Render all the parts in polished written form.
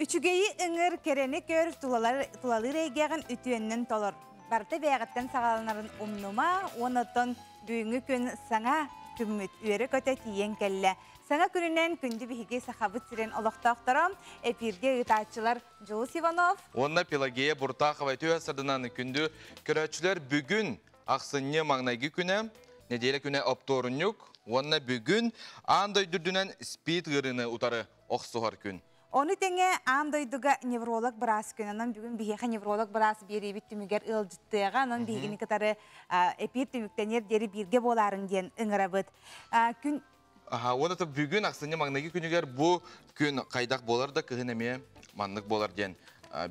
Үчүгэйи ыҥыр, кэрэни көр, тулалыыр эйгэҕин үтүөннэн толор. Барыта бэйэҕиттэн саҕаланарын умнума, уонна оттон бүгүҥҥү күн саҥа күммүт үөрэ-көтө тиийэн кэллэ. Саҥа күнүнэн күндү биһиги Сахабыт сирин олохтоохторо, эфиргэ ыытааччылар Дьулус Иванов уонна Пелагея Буртахова. Үтүө сарсыарданан, күндү көрөөччүлэр. Бүгүн ахсынньы маҥнайгы күнэ, нэдиэлэ күнэ оптуорунньук, уонна бүгүн аан дойду үрдүнэн СПИД ыарыыны утары охсуһар күн. Ону тэҥэ аан дойдуга невролог быраас күн. Онон бүгүн биһиэхэ невролог быраас биэриибит түмүгэр ыалдьыттыаҕа. Онон биһигини кытары эфир түмүктэниэр диэри бииргэ буолаарыҥ диэн ыҥырабыт. Күн Аха, уонна бүгүн ахсынньы маҥнайгы күнүгэр бу күн хайдах буолар да, кыһын эмиэ маннык буолар диэн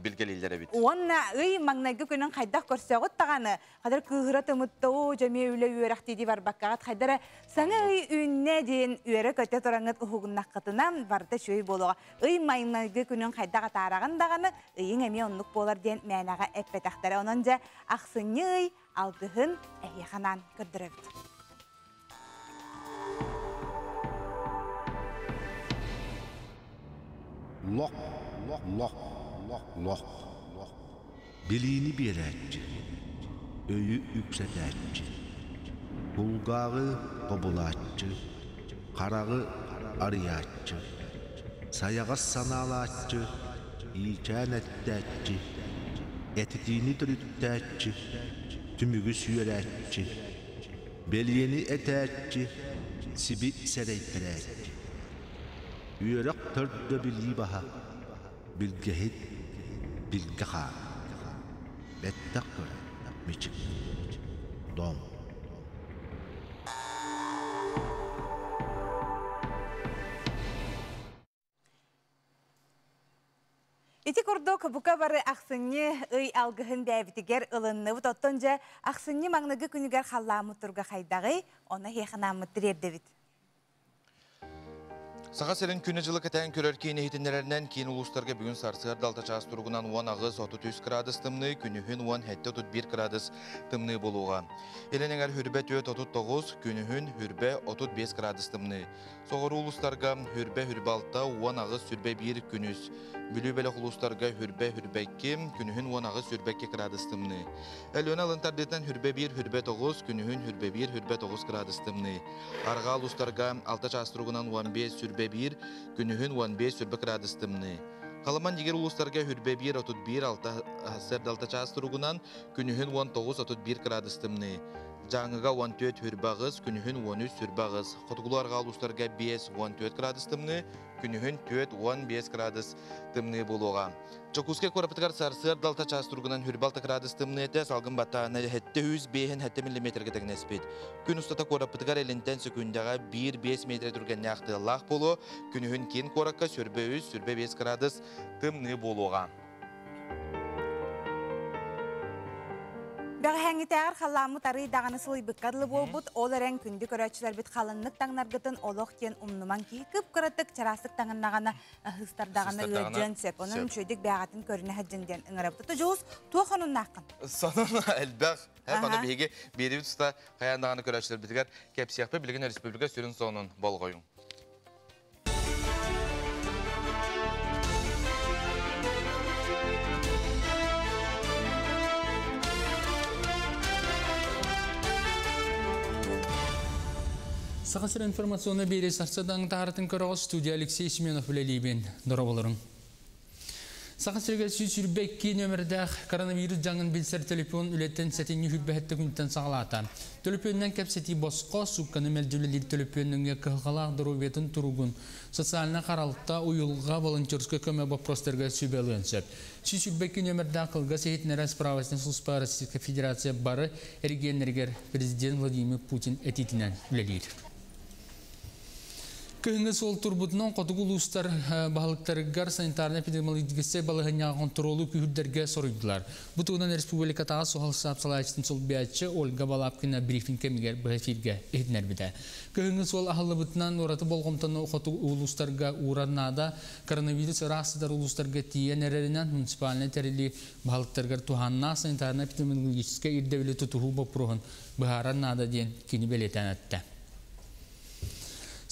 билгэлииллэр эбит. Уонна ый маҥнайгы күнүн хайдах көрсөҕүт даҕаны, хадыр кыыһыра тымытта, оо, дьэ үлэ үөрэх диди барбаккаҕыт, хайдара саҥа ый үүннэ диэн үөрэ көтө тураҥыт уһугуннаххытынан барыта үчүгэй буолуоҕа. Ый маҥнайгы күнүн хайдах атаараҕын даҕаны, ыйыҥ эмиэ оннук буолар диэн мээнэҕэ эппэтэхтэрэ. Онон дьэ ахсынньы ый алгыһын эһиэхэ анаан көрдөрөбүт. Лох, лох, лох, лох. Билиини биэрээччи, өйү үксэтээччи, кулгааҕы тобулааччы, хараҕы арыйааччы, сайаҕас санаалааччы, иичээн эттээччи, этитиини төрүттээччи, түмүгү сүөрээччи, бэлиэни этээччи, сиби сэрэйтэрээччи. Үөрэх төрдө билии баһа, билгэһит, билгэ хаан. Бэттэх көрө, мичик, дом. Ити курдук бука бары ахсынньы ый алгыһын бэйэбитигэр ылынныбыт. Оттон дьэ ахсынньы маҥнайгы күнүгэр халлааммыт туруга хайдаҕый? Ону эһиэхэ анааммыт тириэрдэбит. Саха сирин күнү-дьылы кэтээн көрөр киин иһитиннэрэринэн, киин улуустарга бүгүн сарсыарда 6 чаас туругунан 18-33 градус тымныы, күнүһүн 17-31 градус тымныы буолуоҕа. Илин эҥэр хүрбэ 4-39, күнүһүн хүрбэ 35 градус тымныы. Соҕуруу улуустарга хүрбэ хүрбэ 6, 18 сүрбэ 1 күнүс. Бүлүү бөлөх улуустарга хүрбэ хүрбэ 2, күнүһүн 18 сүрбэ 2 градус тымныы. Өлүөнэ алын тардыытынан хүрбэ 1, хүрбэ 9, күнүһүн хүрбэ 1, хүрбэ 9 градус тымныы. Арҕаа улуустарга 6 чаас туругунан 15 сүрбэ 1, күнүһүн 15 сүрбэ градус тымныы. Халыман дигер улуустарга хүрбэ 1, 31, 6 сэрдалта чаас туругунан күнүһүн 19-31 градус тымныы. Дьааҥыга 14 хүрбэ аҕыс, күнүһүн 13 сүрбэ аҕыс. Хотугулуу арҕаа улуустарга 5 14 градус тымныы, күнүһүн 4 15 градус тымныы буолуоҕа. Дьокуускай куорапытыгар сарсыарда 6 чаас туругунан хүрбэ 6 градус тымныы этэ, салгын баттааһына 705 7 миллиметргэ тэҥнэспит. Күн устата куораппытыгар илинтэн сөкүүндэҕэ 1-5 метр түргэннээх тыаллаах буолуо, күнүһүн киин куоракка сүрбэ 3, сүрбэ 5 градус тымныы буолуоҕа. Бэҕэһээҥҥитээҕэр халлааммыт арыый даҕаны сылыйбыкка дылы буолбут, ол эрэн күндү көрөөччүлэрбит халыҥнык таҥнаргытын олох диэн умнумаҥ. Киһи кып-кыратык чараастык таҥыннаҕына, ыһыыстардаҕына ыалдьыан сөп. Онон үчүгэйдик бэйэҕитин көрүнэ сылдьыҥ диэн ыҥырабыт. Дьулус, туох сонуннааххын? Сонун элбэх. Аны биһиги биэрибит туста хайаан даҕаны көрөөччүлэрбитигэр кэпсиэхпит. Билигин республика сүрүн сонун болҕойуҥ. Саха сирин информационный биэрии сарсыардаҥ таһаарытын көрөҕүт, студия Алексей Семенов үлэлиибин. Дорооболоруҥ. Саха сиригэр 122 нөмірдээх коронавирус дьаҥын билсэр телефон үлэтин сэтинньи 27 күнтэн саҕалаата. Төлөпүөнүнэн кэпсэтии босхо, суукканы мэлдьи үлэлиир төлөпүөн кыһалҕалаах доруобуйатын туругун, социальнай харалта, уйулҕа, волонтерскай көмө боппуруостарыгар сүбэ ылыан сөп. 122 нөмірдээх кылгас иһитиннэрэр справочнай служба Российскай Федерация бары регионнарыгар президент Владимир Путин этиитинэн үлэлиир. Кыһыҥҥы суол турбутунан хотугу улуустар баһылыктарыгар санитарнай-эпидемиологическай балаһыанньаҕа хонтуруолу күүһүрдэргэ соруйдулар. Бу туһунан республикатааҕы суһал штаб салайааччытын солбуйааччы Ольга Балабкина брифинг кэмигэр быһа эфиргэ иһитиннэрбитэ. Кыһыҥҥы суол аһыллыбытынан ураты болҕомтону хотугу улуустарга уурар наада, коронавирус ыраах сытар улуустарга тиийэн эрэринэн муниципальнай тэриллии баһылыктарыгар туһааннаах санитарнай-эпидемиологическай ирдэбили тутуһуу боппуруоһун быһаарар наада диэн кини бэлиэтээн эттэ.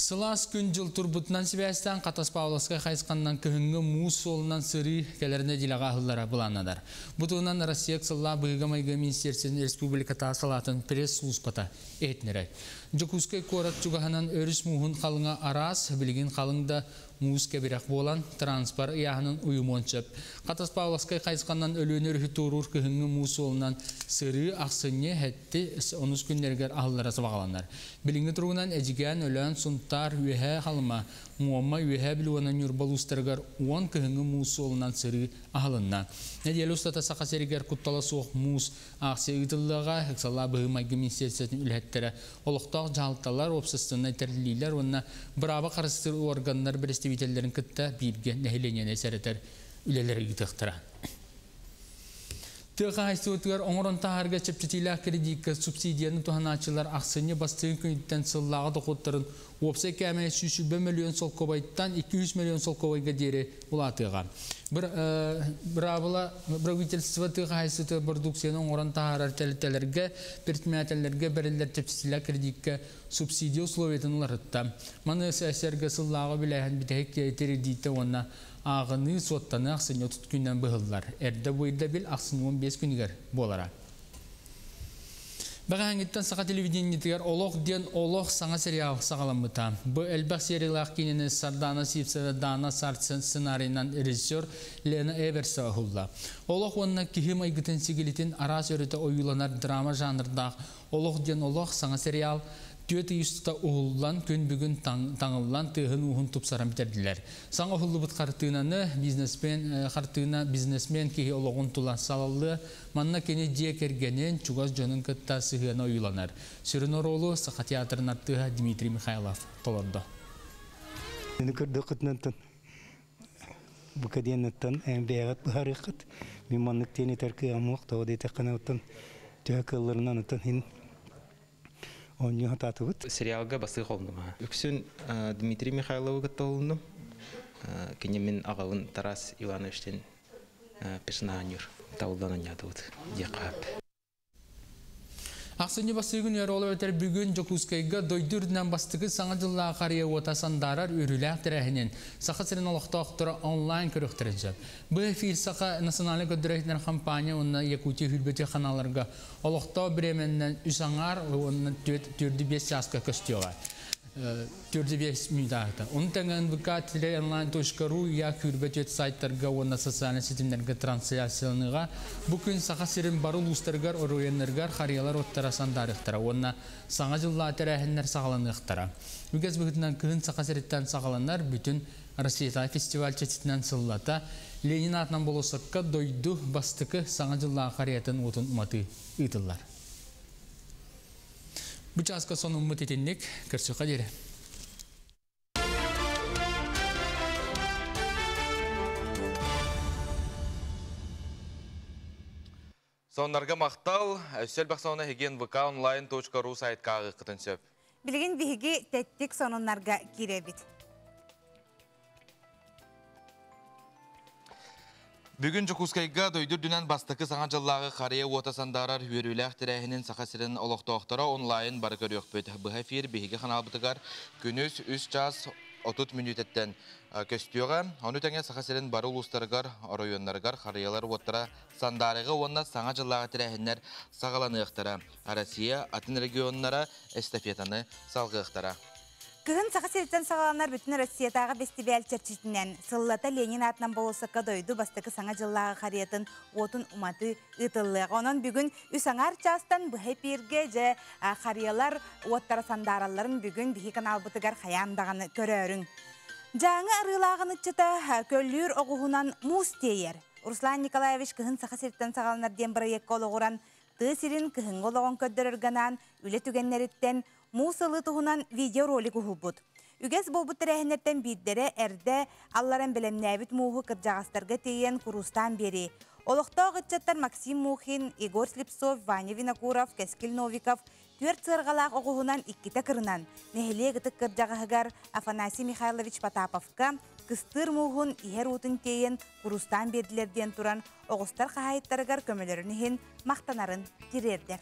Сылаас күн-дьыл турбутунан сибээстээн Хатас-Павловскай хайысханнан кыһыҥҥы муус суолунан сырыы кэлэр нэдиэлэҕэ аһыллара былааннанар. Бу туһунан Россия ыксаллаах быһыыга-майгыга министиэристибэтин республикатааҕы салаатын пресс-сулууспата иһитиннэрэр. Дьокуускай куорат чугаһынан өрүс мууһун халыҥа араас, билигин халыҥ да муус кэбирэх буолан, транспорт ыйааһынын уйумуон сөп. Хатас-Павловскай хайысханан Өлүөнэ өрүһү туоруур кыһыҥҥы муус суолунан сырыы ахсынньы һэтти онус күннэригэр аһыллара сабаҕаланар. Билиҥҥи туругунан Эдьигээн, Өлөөн, Сунтаар, Үөһээ Халыма, Муома, Үөһээ Бүлүү уонна Ньурба улуустарыгар 10 кыһыҥҥы муус суолунан сырыы аһылынна. Нэдиэлэ устата Саха сиригэр куттала суох муус Аахсыйа ыытыллыаҕа, ыксаллаах быһыы-майгы министиэристибэтин үлэһиттэрэ, олохтоох дьаһалталар, уопсастыбаннай тэриллиилэр уонна бырааба харыстыыр уорганнар бэрэстэбиитэллэрин кытта бииргэ нэһилиэнньэни сэрэтэр үлэлэри ыытыахтара. Тыа хаһаайыстыбатыгар оҥорон таһаарга чэпчэтиилээх кредиккэ субсидияны туһанааччылар ахсынньы бастыҥ күнүттэн сыллааҕы дохуоттарын Уопсай кээмэйэ 120 мөлүйүөн солкуобайтан 200 мөлүйүөн солкуобайга диэри улаатыаҕа. Быраабыла правительство тыа хаһаайыстыбата бородууксуйаны оҥорон таһаарар тэрилтэлэргэ, предпринимателлэргэ бэриллэр чэпчэтиилээх кредиккэ субсидия условиятын уларытта. Маны сэргэ сыллааҕы үбүлээһин бүтэһик кредиттэ уонна ааҕыныы суоттаныы ахсынньы 30 күнүнэн быһыллар. Эрдэ бу ирдэбил ахсынньы 15 күнүгэр буолара. Бэҕэһээҥҥиттэн саха телевидениетигэр Олох диэн олох саҥа сериал саҕаламмыта. Бу элбэх сериялаах киинэни Сардана Сивцева Дана Сарцен сценарийынан режиссер Лена Эверса уһулла. Олох уонна киһи майгытын-сигилитин араас өрүтэ ойууланар драма жанрдаах Олох диэн олох саҥа сериал түөрт ый устата уһуллан, күн бүгүн таҥыллан, тыаһын-ууһун тупсаран бүтэрдилэр. Саҥа уһуллубут хартыынаны бизнесмен хартыына бизнесмен киһи олоҕун тула салаллыа, Манна кини дьиэ кэргэнин, чугас дьонун кытта сыһыана ойууланар. Сүрүн оруолу Саха театрын артыыһа Дмитрий Михайлов толордо. Көрдөххүтүнэн бука диэниттэн бэйэҕит быһаарыаххыт. Мин маннык диэн этэр кыаҕым суох, тоҕо диэтэххинэ оттон төһө кыалларынан оттон иһин оонньуу сатаатыбыт. Сериалга бастыы холуннум. Үксүн Дмитрий Михайловы кытта холуннум. Кини мин аҕабын Тарас Ивановичтин персонажнюр табыллан анньаатыбыт диэххэ Ахсынньы бастыгын үөр ол эбэтэр бүгүн Дьокуускайга дойду үрдүнэн бастакы Саҥа дьыллаах харыйа уота сандаарар үөрүүлээх тэрээһинин Саха сирин олохтоохторо онлайн көрүөхтэрин сөп. Бу эфир Саха национальнай көрдөрөр компания уонна Якутия хүрбэти ханааларга олохтоох бириэмэннэн үс аҥаар уонна түөрдү биэс чааска көстүөҕэ. Төрдү биэс мүнүүтааҕыта. Ону тэҥэ НВК телеонлайн.ру я күүрбэ түөрт сайтарга уонна социальнай ситимнэргэ трансляцияланыыга бу күн Саха сирин бары улуустарыгар, оройуоннарыгар харыйалар уоттара сандаарыахтара уонна Саҥа дьыллааҕы тэрээһиннэр саҕаланыахтара. Үгэс быһыытынан кыһын Саха сириттэн саҕаланар бүтүн Россиятааҕы фестиваль чэрчитинэн сыллата Ленин аатынан болуоссакка дойду бастакы Саҥа дьыллааҕы харыйатын уотун уматыы ыытыллар. Бу чааска сонуммут итинник. Көрсүөххэ диэри. Соннарга махтал. Өссө элбэх сонуна эһиги nvkonline.ru сайтка ааҕыаххытын сөп. Билигин биһиги тэттик сонуннарга киирэбит. Бүгүн Дьокуускайга дойду үрдүнэн бастакы Саҥа дьыллааҕы харыйа уота сандаарар үөрүүлээх тэрээһинин Саха сирин олохтоохторо онлайн бары көрүөхпүт. Быһа эфир биһиги ханаалбытыгар күнүс 3 чаас 30 мүнүүтэттэн көстүөҕэ. Ону тэҥэ Саха сирин бары улуустарыгар, оройуоннарыгар харыйалар уоттара сандаарыга уонна Саҥа дьыллааҕы тэрээһиннэр саҕаланыахтара. Россия атын регионнара эстафетаны салҕыахтара. Кыһын Саха сириттэн саҕаланар Бүтүн Россиятааҕы бэстибээл чэрчитинэн, сыллата Ленин аатынан болуоссакка дойду бастакы Саҥа дьыллааҕы харыйатын уотун уматыы ыытыллыаҕа. Онон бүгүн үс аҥаар чаастан быһа эпииргэ дьэ харыйалар уоттара сандааралларын бүгүн биһи каналбытыгар хайаан даҕаны көрөөрүҥ. Дьааҥы арыылааҕын ыччата көллүүр оҕуһунан муус тиэйэр. Руслан Николаевич Кыһын Саха сириттэн саҕаланар диэн бырайыакка олоҕуран тыа сирин кыһыҥҥы олоҕун көрдөрөргө анаан үлэ түгэннэриттэн Муус ылыы туһунан видеоролик уһулбут. Үгэс буолбут тэрээһиннэртэн биирдэрэ эрдэ алларан бэлэмнээбит мууһу кырдьаҕастарга тиэйэн куруустаан биэрии. Олохтоох ыччаттар Максим Мухин, Егор Слепцов, Ваня Винокуров, Кэскил Новиков түөрт сыарҕалаах оҕуһунан иккитэ кырынан, нэһилиэк ытык кырдьаҕаһыгар Афанасий Михайлович Потаповка кыстыыр мууһун иһэр уутун тиэйэн куруустаан биэрдилэр диэн туран, оҕустар хаһаайыттарыгар көмөлөрүн иһин махтанарын тириэрдэр.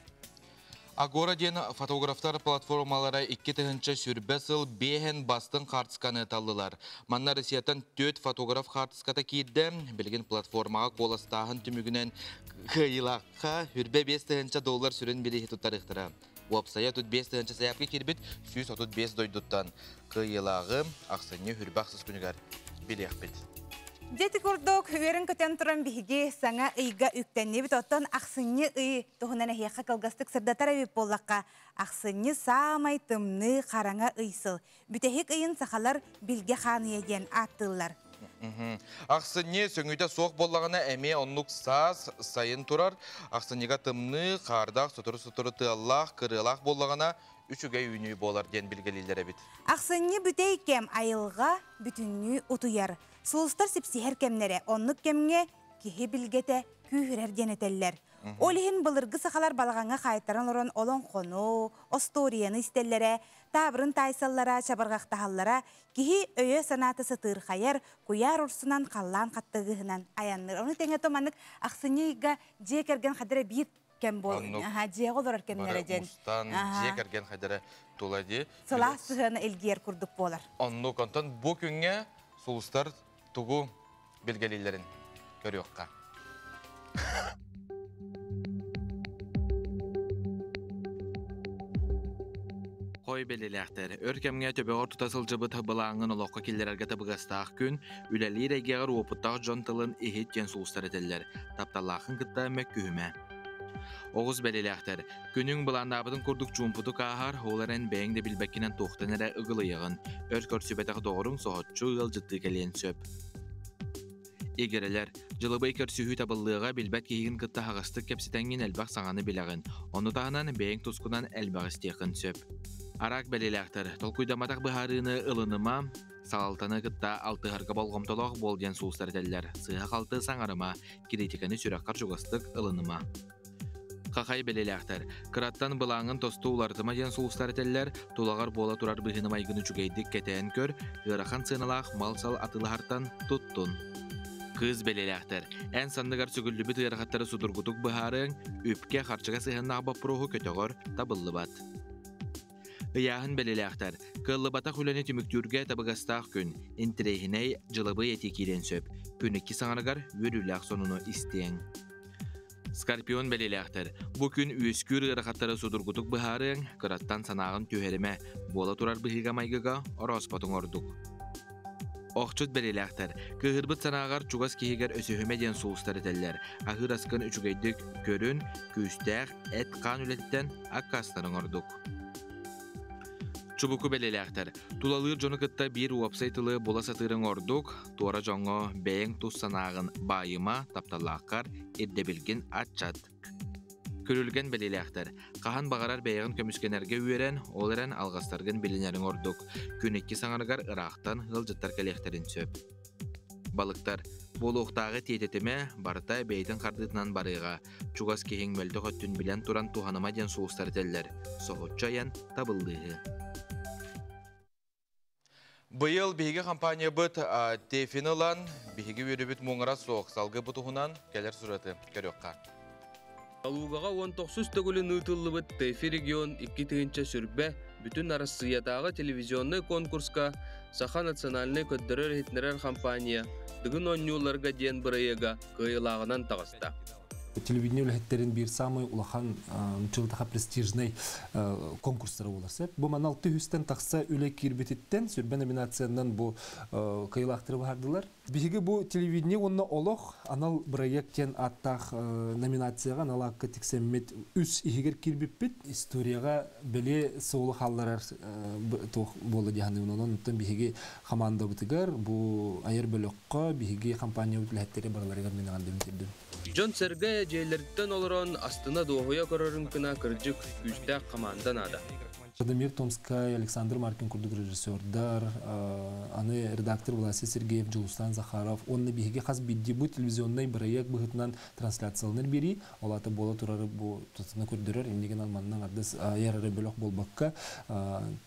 Агора диэн фотографтар платформалара 2020 сыл бэһэн бастыҥ хаартысканы таллылар. Манна Россияттан 4 фотограф хаартыската киирдэ. Билигин платформаҕа куоластааһын түмүгүнэн кыайыылаахха 25 тыһыынча доллар сүрүн бирииһи туттарыахтара. Уопсайа 35 тыһыынча сайаапка киирбит 135 дойдуттан. Кыайыылааҕы ахсынньы 28 күнүгэр билиэхпит. Дьэ ити курдук, үөрэн-көтөн туран биһиги саҥа ыйга үктэннибит. Оттон ахсынньы ый туһунан эһиэхэ кылгастык сырдатар эбит буоллахха, ахсынньы саамай тымныы хараҥа ый сыл. Бүтэһик ыйын сахалар Билгэ хаан ыйа диэн ааттыыллар. Ахсынньы сөҥүүтэ суох буоллаҕына эмиэ оннук саас, сайын турар. Ахсынньыга тымныы, хаардаах, сотору-сотору тыаллаах, кырыалаах буоллаҕына үчүгэй үүнүү буолар диэн билгэлииллэр эбит. Ахсынньы бүтэй кэм айылҕа бүтүннүү утуйар. Сулустар сипсиһэр кэмнэрэ, оннук кэмҥэ киһи билгэтэ күүһүрэр диэн этэллэр. Ол иһин былыргы сахалар балаҕаҥҥа хаайтаран олорон олоҥхону, остуоруйаны истэллэрэ, таабырын таайсаллара, чабырҕахтаһаллара, киһи өйө-санаата сытыырхайар, куйаар урсунан халлаан хаттыгыһынан айанныыр. Ону тэҥэ маннык ахсынньы ыйга дьиэ кэргэн хадара биир кэм буол дьиэҕэ олорор кэмнэрэ диэн. Мустан дьиэ кэргэн хадара тула дии. Сылаас сыһыана илгиэр курдук буолар. Оннук, онтон бу күҥҥэ сулустар тугу билгэлииллэрин көрүөххэ. Хой бэлиэлээхтэр, өр кэмҥэ төбөҕөр тута сылдьыбыт былааҥҥын олоххо киллэрэргэ табыгастаах күн, үлэлиир эйгэҕэр уопуттаах дьон тылын иһит диэн сулустар этэллэр. Тапталлааххын кытта мөккүһүмэ. Оҕус бэлиэлээхтэр, күнүҥ былааннаабытын курдук чуумпутук ааһар, ол эрэн бэйэҥ да билбэккинэн туохтан эрэ ыгылыйаҕын. Өр көрсүбэтэх доҕоруҥ соһуччу ыалдьыттыы кэлиэн сөп. Игирэлэр, дьылыбай көрсүһүү табыллыаҕа билбэт киһигин кытта аһаҕастык кэпсэтэҥҥин элбэх саҥаны билэҕин. Ону таһынан бэйэҥ тускунан элбэҕи истиэххин сөп. Араак бэлиэлээхтэр, толкуйдамматах быһаарыыны ылыныма, салалтаны кытта алтыһарга болҕомтолоох буол диэн сулустар этэллэр. Сыыһа-халты саҥарыма, критиканы сүрэххэр чугастык ылыныма. Хахай бэлиэлээхтэр, кыраттан былааҥҥын тосту уларытыма диэн сулустар этэллэр, тулаҕар буола турар быһыыны-майгыны үчүгэйдик кэтээн көр, ыарахан сыаналаах мал-сал атыылаһартан туттун. Кыыс бэлиэлээхтэр, эн санныгар сүгүллүбүт ыарахаттары судургутук быһаарыаҥ, үпкэ-харчыга сыһыаннаах боппуруоһу көтөҕөр табыллыбат. Ыйааһын бэлиэлээхтэр, кыаллыбатах үлэни түмүктүүргэ табыгастаах күн, интэриэһинэй, дьылабыай этии киириэн сөп. Күн икки саҥарыгар үөрүүлээх сонуну истиэҥ. Скорпион бэлиэлээхтэр, бу күн үөскүүр ыарахаттары судургутук быһаарыаҥ, кыраттан санааҕын түһэримэ, буола турар быһыыга-майгыга орооспотуҥ ордук. Охчут бэлиэлээхтэр, кыыһырбыт санааҕар чугас киһигэр өсөһүмэ диэн сулустар этэллэр. Аһыыр аскын үчүгэйдик көрүн, күүстээх, эт-хаан үлэтиттэн аккаастаныҥ ордук. Чубуку бэлиэлээхтэр, тулалыыр дьону кытта биир уопсай тылы була сатыырыҥ ордук, туора дьоҥҥо бэйэҥ тус санааҕын баайыма, тапталлааххар ирдэбилгин аччат. Күрүлгэн бэлиэлээхтэр, хаһан баҕарар бэйэҕин көмүскэнэргэ үөрэн, ол эрэн алҕастаргын билинэриҥ ордук. Күн икки саҥарыгар ыраахтан ыалдьыттар кэлиэхтэрин сөп. Балыктар, буолуохтааҕы тиэтэтимэ, барыта бэйэтин хардыытынан барыаҕа. Чугас киһиҥ мөлтөх өттүн билэн туран туһаныма диэн сулустар этэллэр. Соһуччу айан табыллыыһы. Быйыл биһиги компаниябыт ТЭФИ-ни ылан, биһиги үөрүүбүт муҥура суох салгыы бу туһунан кэлэр сураты көрүөххэ. Калугаҕа 19 төгүлүн ыытыллыбыт ТЭФИ регион 2020 бүтүн Арассыыйатааҕы телевизионнай конкурска Саха национальнай көрдөрөр-иһитиннэрэр хампаанньа Дыгын оонньууларга диэн бырайыага кыайыылааҕынан таҕыста. Телевидение үлэһиттерин биир самый улахан чылтаха престижный конкурстара буолар сөп. Бу манал түһүстэн тахса үлэ киирбититтэн сүрбэ номинациянан бу кыйылаахтары баһардылар. Биһиги бу телевидение уонна олох анал проект диэн ааттаах номинацияга анал аакка тиксэммит үс иһигэр киирбиппит. Историяга бэлиэ суолу хаалларар туох буолла дии саныыбын. Онон биһиги хамаандабытыгар бу айар бөлөххө биһиги компаниябыт үлэһиттэрэ барыларыгар мин аҕандыбын тиэрдим. Дьон-сэргэ дьиэлэриттэн олорон астына-дуоһуйа көрөрүн гына кырдьык күүстээх хамаанда наада. Радомир Томскай, Александр Маркин курдук режиссердар, аны редактор Власий Сергеев, Дьулустан Захаров, уонна биһиги хас биирдии бу телевизионнай бырайыак быһыытынан трансляцияланар биэрии, ол аата буола турары бу тутатына көрдөрөр, иннигин маннан ардыс айар эрэ бөлөх буолбакка,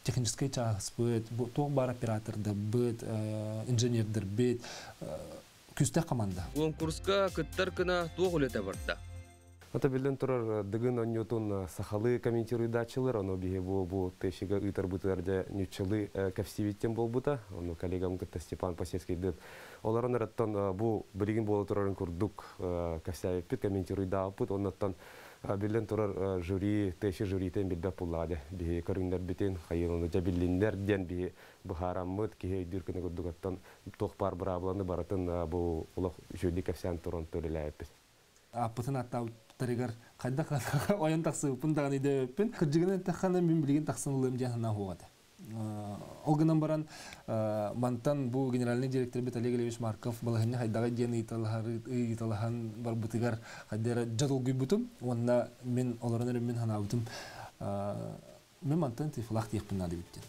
техническэй чааспыт, туох баар оператордарбыт, инженердэрбит, күүстээх команда. Конкурска кыттар гына туох үлэтэ барда? Ата билен турар дыгын онньотун сахалы комментируйдачылар, ону биһи бу тэшига ыйтар бутыларда нючылы кәфсивиттен болбута, ону коллегам кытта Степан Посельскийден. Оларын араттан бу билигин бола турарын курдук кәфсәбиппит, комментируйдааппыт, оннаттан билен турар жюри, тэши жюритен билбеп буллады. Биһи көрүңнер битин, хайын оны жабиллиннер ден биһи бухараммыт, киһи өйдүр күнө курдук тоқ бар бырабыланы баратын бу улах жюри кәфсән турон төлеләйппит. Аппытын аттаабыттарыгар хайдах ойон тахсыыппын даҕаны өйдөөбөппүн. Кырдьыгынан эттэххинэ мин билигин тахсан ылыам диэн санаа суох этэ. Ол гынан баран мантан бу генеральный директорбит Олег Ильич Марков балаһынньа хайдаҕый диэн ыйыталаһан барбытыгар хайда эрэ дьэ долгуйбутум уонна мин олорон эрэ мин санаабытым мин мантан тифлах диэхпин наада эбит диэн.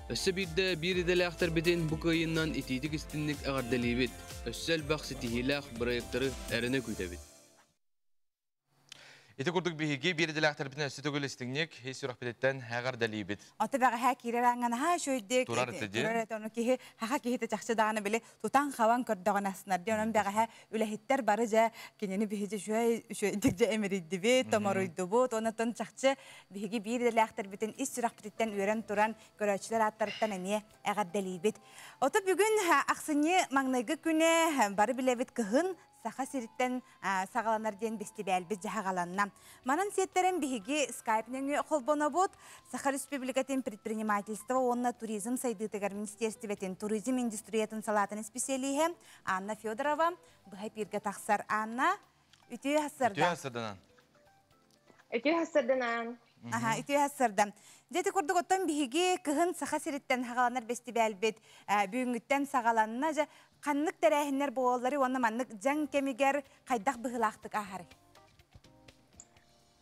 Өссө биирдэ биир идэлээхтэрбитин бу кыайыынан итиитик-истинник эҕэрдэлиибит, өссө элбэх ситиһиилээх бырайыактары эрэнэ күүтэбит. Ити курдук биһиги биир идэлээхтэрбитин өссө төгүл истиҥник ис сүрэхпититтэн эҕэрдэлиибит. Аты бэҕэһээ киирэр ааҥҥанаһаа үчүгэйдик Турар этэ дии. Турар этэ, ону киһи хаха киһитэ чахчы даҕаны били тутан хабан көрдөҕүнэ астынар дии. Онон бэҕэһээ үлэһиттэр бары дьэ кинини биһиги үчүгэй үчүгэйдик дьэ эмирийдибит, томоруйдубут. Онон чахчы биһиги биир идэлээхтэрбитин ис сүрэхпититтэн үөрэн туран көрөөччүлэр ааттарыттан эмиэ эҕэрдэлиибит. Ото бүгүн ахсынньы маҥнайгы күнэ бары билэбит кыһын Саха сириттэн саҕаланар диэн бэстибээлбит дьаһаҕаланна. Манан сиэттэрэн биһиги скайп нөҥүө холбонобут. Саха Республикатын предпринимательство уонна туризм сайдыытыгар министиэристибэтин туризм индустриятын салаатын исписэлииһэ Анна Федорова быһа эпииргэ тахсар. Анна, үтүө сарсыарда. Үтүө сарсыарданан. Үтүө сарсыарданан. Аха, үтүө сарсыарда. Дьэ курдук оттон биһиги кыһын Саха сириттэн саҕаланар бэстибээлбит бүгүҥҥүттэн саҕаланна. Дьэ, ханнык тэрээһиннэр буолаллары уонна маннык дьаҥ кэмигэр хайдах быһыылаахтык ааһарый?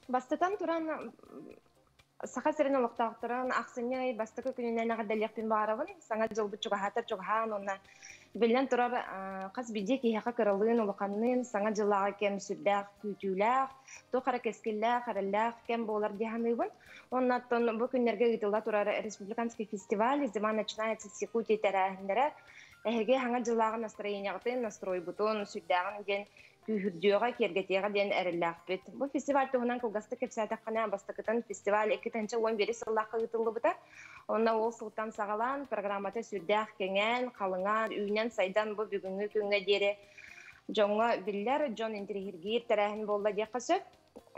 Бастатан туран, Саха сирин олохтоохторун ахсынньы ый бастакы күнүнэн эҕэрдэлиэхпин баҕарабын. Саҥа дьылбыт чугаһаатар чугаһаан уонна биллэн турар хас биирдии киһиэхэ кыралыын, улаханныын саҥа дьыллааҕы кэм сүрдээх күүтүүлээх, туох эрэ кэскиллээх, эрэллээх кэм буолар дии саныыбын. Уонна оттон бу күннэргэ ыытылла турар республиканский фестиваль «Зима начинается с Якутии» тэрээһиннэрэ эһиги саҥа дьыллааҕы настроениеҕытын, настройбутун сүрдээҕин диэн күүһүрдүөҕэ, киэргэтиэҕэ диэн эрэллээхпит. Бу фестиваль туһунан кылгастык кэпсээтэххинэ, бастакытын фестиваль 2011 сыллаахха ыытыллыбыта. Онно ол сылтан саҕалаан программата сүрдээх кэҥээн, халыҥаан, үүнэн-сайдан бу бүгүҥҥү күҥҥэ диэри дьоҥҥо биллэр, дьон интэриэһиргиир тэрээһин буолла диэххэ сөп.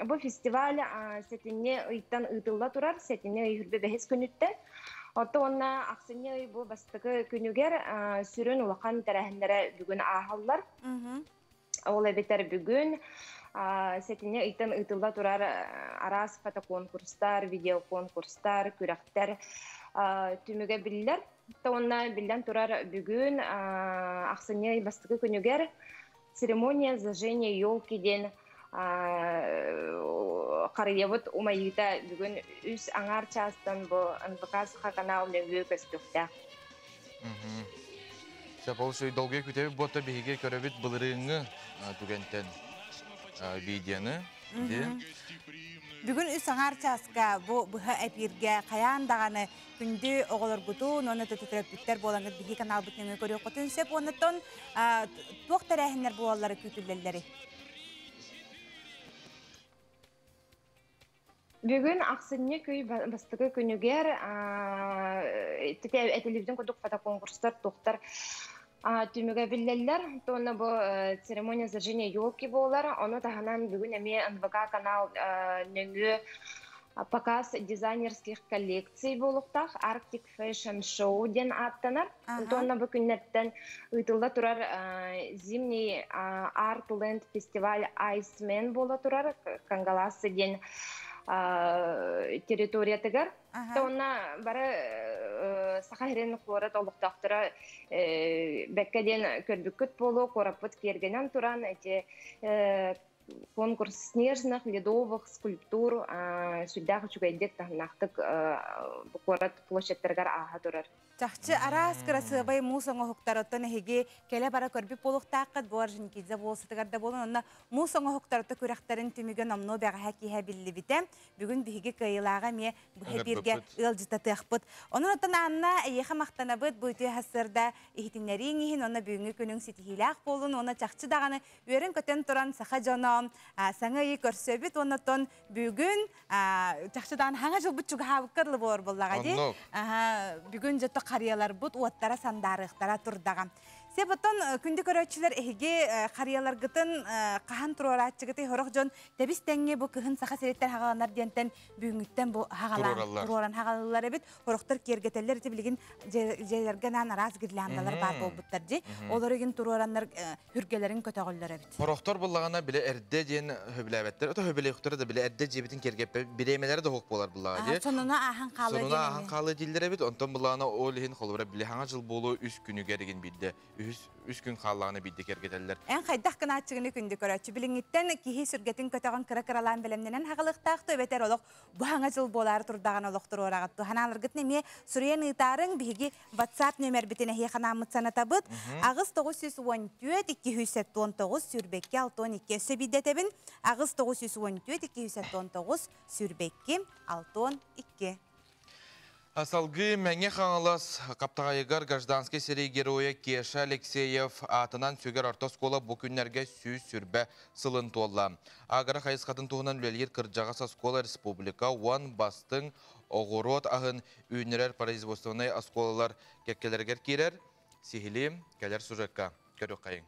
Бу фестиваль сэтинньи ыйтан ыытылла турар, сэтинньи ый хүрбэ бэһис күнүттэн. Оттон уонна ахсынньы ый бу бастакы күнүгэр сүрүн улахан тэрээһиннэрэ бүгүн ааһаллар. Ол эбэтэр бүгүн сэтинньи ыйтан ыытылла турар араас фотоконкурстар, видеоконкурстар, күрэхтэр түмүгэ биллэр. Уонна биллэн турар бүгүн ахсынньы ый бастакы күнүгэр церемония зажжения елки диэн харыйабыт умайыыта бүгүн үс аҥаар чаастан бу НВК Саха канал нөҥүө көстүөхтээх. Сөп, ол долгуйа күтэбит буотта биһиги көрөбүт былырыыҥҥы түгэнтэн видеоны. Бүгүн үс аҥаар чааска бу быһа эпииргэ хайаан даҕаны күндү оҕолоргутун уонна төрөппүттэр буолаҥҥыт биһиги каналбыт нөҥүө көрүөххүтүн сөп уоннаттан туох тэрээһиннэр буолаллары күүтүллэллэрий? Бүгүн ахсынньы күй бастакы күнүгэр этилибитин курдук фотоконкурстар туохтар түмүгэ биллэллэр. Туонна бу церемония зажжения елки буолар. Ону таһынан бүгүн эмиэ НВК канал нөҥүө показ дизайнерских коллекций буолуохтаах Arctic Fashion Show диэн ааттанар. Онтон бу күннэртэн ыытылла турар зимний Art Land фестиваль Iceman буола турар Кангалассы диэн территориятыгар. Онна бары Саха сирин куорат олохтоохторо бэккэ диэн көрбүккүт буолуо, куораппыт киэргэнэн туран эти конкурс снежных, ледовых скульптур сүрдээх үчүгэйдик таһымнаахтык куорат площадьтарыгар ааһа турар. Чахчы араас кырасыабай муус оҥоһуктар оттон эһиги кэлэ-бара көрбүт буолуохтааххыт бу Орджоникидзе буолсутугар да буолун онно муус оҥоһуктар отто күрэхтэрин түмүгэ номнуо бэҕэһээ киэһэ биллибитэ. Бүгүн биһиги кыайыылааҕа эмиэ быһа эпииргэ ыалдьытатыахпыт. Онон оттон Анна эйиэхэ махтанабыт бу үтүө сарсыарда иһитиннэрииҥ иһин уонна бүгүҥҥү күнүҥ ситиһиилээх буолун уонна чахчы даҕаны үөрэн-көтөн туран саха дьоно Саҥа ыйы көрсөбүт, оннотон бүгүн чахчыдан хаҥа жылбыт чугаһаабыккар буолар буоллаҕа дии. Бүгүн жото харыйаларбыт уоттара сандаарыахтара турдаҕа. Себотон күндү көрөөччүлэр эһиги харыйаларгытын хаһан туруорааччыгыты хорох дьон тэбис тэҥҥэ бу кыһын саха сириттэн хагаланар диэнтэн бүгүҥҥүттэн бу хагалаан туруоран хагалылар эбит. Хорохтор киэргэтэллэр ити билигин дьиэлэргэ наан араас гирляндалар баар буолбуттар дии. Олор игин туруораннар хүргэлэрин көтөҕөллөр эбит. Хорохтор буллаҕына биле эрдэ диэн хөбүлээбэттэр. Ото хөбүлэйхтэр да биле эрдэ дьиэбитин киэргэппэ бириэмэлэрэ да хук буолар буллаҕа дии. Сонуна ааһан хаалыы Сонуна ааһан хаалыы дииллэр эбит. Онтон буллаҕына ол иһин холобура биле хаҥа жыл буолуу үс күнүгэр игин биирдэ үс күн хааллаҕына биирдэ киэргэтэллэр. Эн хайдах гынааччыгыны күндү көрөөччү билиҥҥиттэн киһи сүргэтин көтөҕөн кыра-кыралаан бэлэмнэнэн хаҕылыктаах эбэтэр олох бу хаҥа жыл буолаары турдаҕын олох туруораҕыт туһанааларгытын эмиэ суруйан ыытаарыҥ биһиги WhatsApp нөмербитин эһиэ ханааммыт санатабыт аҕыс 914 279 сүрбэкки 62 өссө биирдэтэбин аҕыс 914 279 сүрбэкки 62. Салгыы Мэҥэ Хаҥалас Хаптаҕайыгар гражданский сэрии геройа Кеша Алексеев аатынан сүгэр орто оскуола бу күннэргэ сүүс сүрбэ сылын туолла. Агро хайысхатын туһунан үлэлиир кырдьаҕас оскуола республика уон бастыҥ оҕуруот аһын үүннэрэр производственнай оскуолалар кэккэлэригэр киирэр. Сиһилии кэлэр сюжекка көрүөххэйиҥ.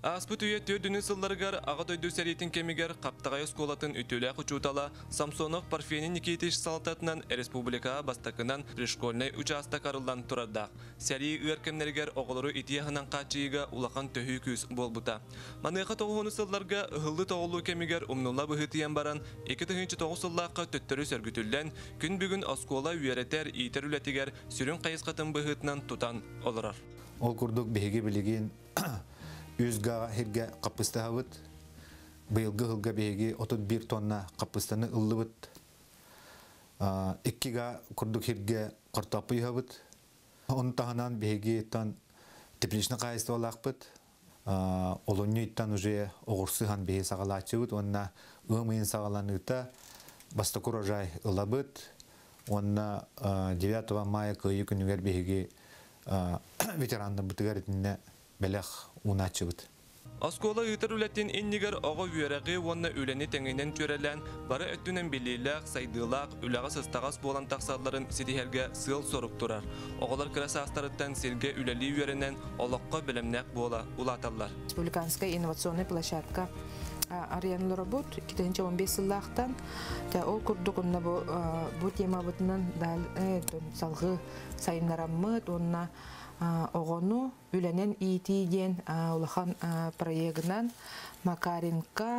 Ааспыт үйэ төрдүнү сылларыгар аҕа дойду сэриитин кэмигэр Хаптаҕай оскуолатын үтүөлээх учуутала Самсонов Парфений Никитич салалтатынан республикаҕа бастакынан пришкольнай учаастак арыллан турардаах. Сэрии ыар кэмнэригэр оҕолору итии аһынан хааччыйыыга улахан төһүү күүс буолбута. Маныаха тоҕуһуну сылларга ыһыллы-тоҕуллуу кэмигэр умнулла быһыытыйан баран, 2009 сыллаахха төттөрү сөргүтүллэн, күн бүгүн оскуола үөрэтэр, иитэр үлэтигэр сүрүн хайысхатын быһыытынан тутан олорор. Ол курдук биһиги билигин үс га сиргэ хаппыстаһабыт. Быйылгы сылга биһиги 31 тонна хаппыстаны ыллыбыт. 2 га курдук сиргэ хортоппуйабыт. Оны таһынан биһиги тан тепличный хаһайыстыбалаахпыт. Олунньуйттан уже оҕурсуһан биһи саҕалааччыбыт уонна ыам ыйын саҕаланыыта бастакы урожай ылабыт. Уонна 9 мая Кыайыы күнүгэр биһиги ветераннарбытыгар итиннэ бэлэх уунааччыбыт. Оскуола ыытар үлэтин иннигэр оҕо үөрэҕи уонна үлэни тэҥинэн түөрэлээн, бары өттүнэн билиилээх, сайдыылаах, үлэҕэ сыстаҕас буолан тахсалларын ситиһэргэ сыал-сорук турар. Оҕолор кыра саастарыттан сиргэ үлэлии үөрэнэн, олоххо бэлэмнээх буола улааталлар. Республиканская инновационная площадка арыйан олоробут 2015 сыллаахтан. Ол курдук онно бу темабытынан салгыы сайыннараммыт, онно оҕону үлэнэн иитии диэн улахан проегынан Макаренко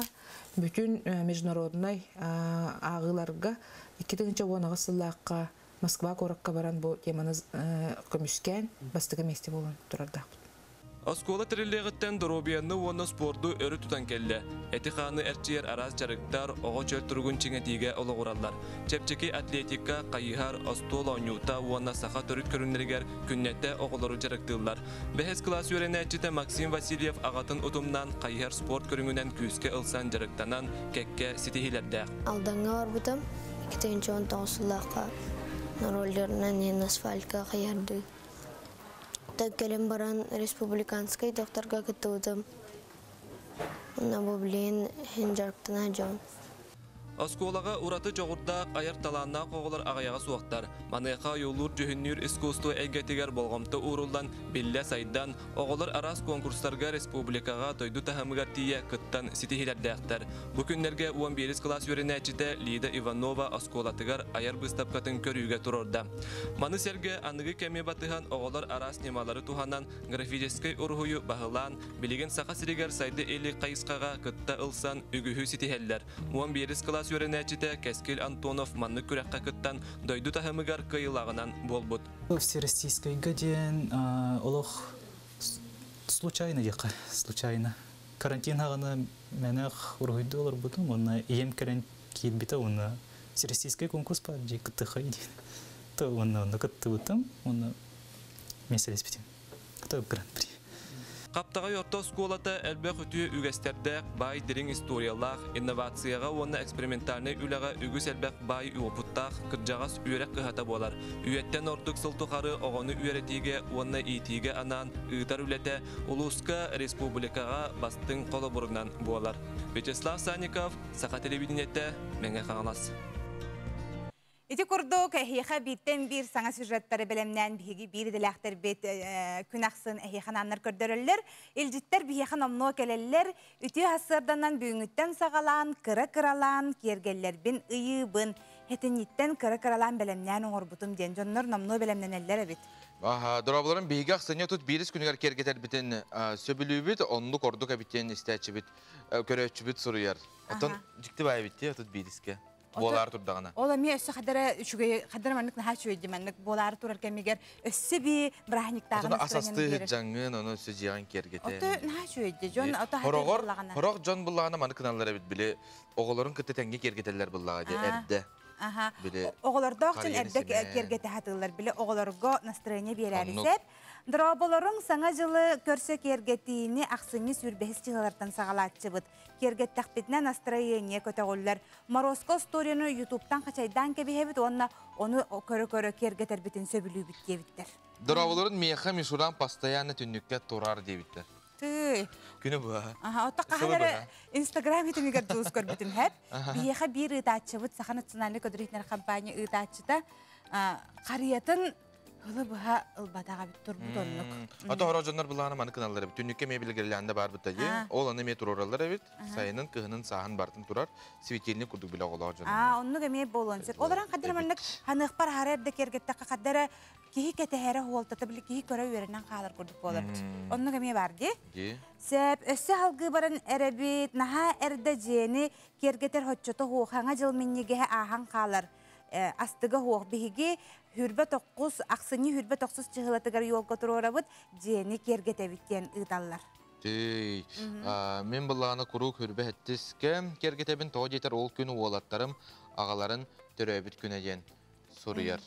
бүтүн международный ааҕыыларга 2010 сыллаахха Москва куоракка баран бу теманы көмүскээн бастакы миэстэ буолан турардаахпыт. Оскуола тэриллиэҕиттэн доруобуйаны уонна спорду өрө тутан кэллэ. Эти-хааны эрчийэр араас дьарыктар оҕо чөл туругун чиҥэтиигэ олоҕураллар. Чэпчэки атлетика, хайыһар, остуол оонньуута уонна саха төрүт көрүҥнэригэр күннэтэ оҕолору дьарыктыыллар. Бэһис кылаас үөрэнээччитэ Максим Васильев аҕатын утумнаан хайыһар спорт көрүҥүнэн күүскэ ылсан дьарыктанан кэккэ ситиһиилэрдээх. Алдаҥҥа барбытым, 2019 сыллаахха роллерынан асфальтка хайыһардыы. Кэлэн баран республиканскай докторга кыттыбытым. Онно бу билигин иһин дьарыктана дьон. Оскуолаҕа ураты дьоҕурдаах айар талааннаах оҕолор аҕыйаҕа суохтар. Маныаха ойуулуур дьүһүннүүр искусство эйгэтигэр болҕомто ууруллан, биллэ сайдан, оҕолор араас конкурстарга республикаҕа дойду таһымыгар тиийэ кыттан ситиһиилэрдээхтэр. Бу күннэргэ 11 кылаас үөрэнээччитэ Лида Иванова оскуолатыгар айар быыстапкатын көрүүгэ туруорда. Маны сэргэ аныгы кэми батыһан оҕолор араас ньымалары туһанан графическай уруһуйу баһылаан, билигин Саха сиригэр сайды илик хайысхаҕа кытта ылсан үгүһү ситиһэллэр. 11 кылаас үөрэнээччитэ Кэскил Антонов маннык күрэххэ кыттан дойду таһымыгар кыайыылааҕынан буолбут. Всероссийскайга диэн олох случайно диэххэ, случайно. Карантин хаҕана мэнэх уруһуйду олорбутум, уонна ийэм кэлэн киирбитэ, уонна всероссийскай конкурс баар дии кыттыхай диэн. То уонна онно кыттыбытым, уонна миэстэлэспитим. То гран-при. Хаптаҕай орто оскуолата элбэх үтүө үгэстэрдээх, баай дириҥ историялаах, инновацияҕа уонна экспериментальнай үлэҕэ үгүс элбэх баай уопуттаах кырдьаҕас үөрэх кыһата буолар. Үйэттэн ордук сыл тухары оҕону үөрэтиигэ уонна иитиигэ анаан ыытар үлэтэ улууска, республикаҕа бастыҥ холобурунан буолар. Вячеслав Санников, Саха телевидениетэ, Мэҥэ Хаҥалас. Ити курдук, эһиэхэ бииртэн биир саҥа сюжеттары бэлэмнээн биһиги биир идэлээхтэрбит күн ахсын эһиэхэ анааннар көрдөрөллөр. Илдьиттэр биһиэхэ номнуо кэлэллэр. Үтүө сарсыарданан бүгүҥҥүттэн саҕалаан, кыра-кыралаан киэргэллэрбин ыйыыбын. Этинниттэн кыра-кыралаан бэлэмнээн оҥорбутум диэн дьоннор номнуо бэлэмнэнэллэр эбит. Дорооболорун биһиги ахсынньы 31 күнүгэр киэргэтэрбитин сөбүлүүбүт, оннук ордук эбит диэн истээччибит, көрөөччүбүт суруйар. Оттон дьикти баай эбит дии 31-искэ. Буолаары турдаҕына. Ол эмиэ өссө хадара үчүгэй, хадара маннык наһаа үчүгэй дии маннык буолаары турар кэмигэр өссө би бырааһынньыктааҕын Отону ас астыы дьаҥҥын, ону өссө дьиэҕин киэргэтэ. Ото наһаа үчүгэй дии. Дьон ото Хороҕор, хорох дьон буллаҕына маны кыналлар эбит били оҕолорун кытта тэҥҥэ киэргэтэллэр буллаҕа дии эрдэ. Аха. Оҕолордоох дьон эрдэ киэргэтэ сатыыллар. Били оҕолорго настроение биэрээри сөп. Дорооболоруҥ саҥа дьылы көрсө киэргэтиини ахсынньы сүүрбэһис чыһылартан саҕалааччыбыт. Киэргэттэхпитинэ настроение көтөҕүллэр. Морозко историяны ютубтан хачайдаан кэбиһэбит уонна ону көрө-көрө киэргэтэрбитин сөбүлүүбүт диэбиттэр. Дорооболорун миэхэ мишуран постоянно түннүккэ турар диэбиттэр. Тыый. Күнү быһа. Аха, отто хаһан эрэ Инстаграм итимигэр дьулус көрбүтүм хэп. Биһиэхэ биир ыытааччыбыт Саха национальнай көдөрүтүнэр компания ыытааччыта харыйатын ылы быһа ылбатаҕа эбит турбут оннук. Ото хоро дьоннор былаана маны кыналлар эбит. Түннүккэ эмиэ билгирилээнде бар бытта дии. Ол аны эмиэ турараллар эбит. Сайынын, кыһынын, сааһын бартын турар. Светильник курдук билэ оҕолоох дьон. Аа, оннук эмиэ буолуон сөп. Олорон хаддара маннык ханыахпар аһара эрдэ киэргэттэххэ хаддара киһи кэтэһэрэ хуолтата били киһи көрө үөрэнэн хаалар курдук буолар. Оннук эмиэ бар дии. Дии. Сөп, өссө халгыы баран эрэбит, наһаа эрдэ дьиэни киэргэтэр хоччото хуох, хаҥа дьыл минньигэһэ ааһан хаалар. Астыга хуох биһиги хүрбэ токкус, ахсынньы хүрбэ тохсус чыһылатыгар юолга туруорабыт, дьиэни киэргэтэбит диэн ыыталлар. Түй, мин былаана куруук хүрбэ хэттискэ киэргэтэбин тоҕо диэтэр ол күн уолаттарым аҕаларын төрөөбүт күнэ диэн суруйар.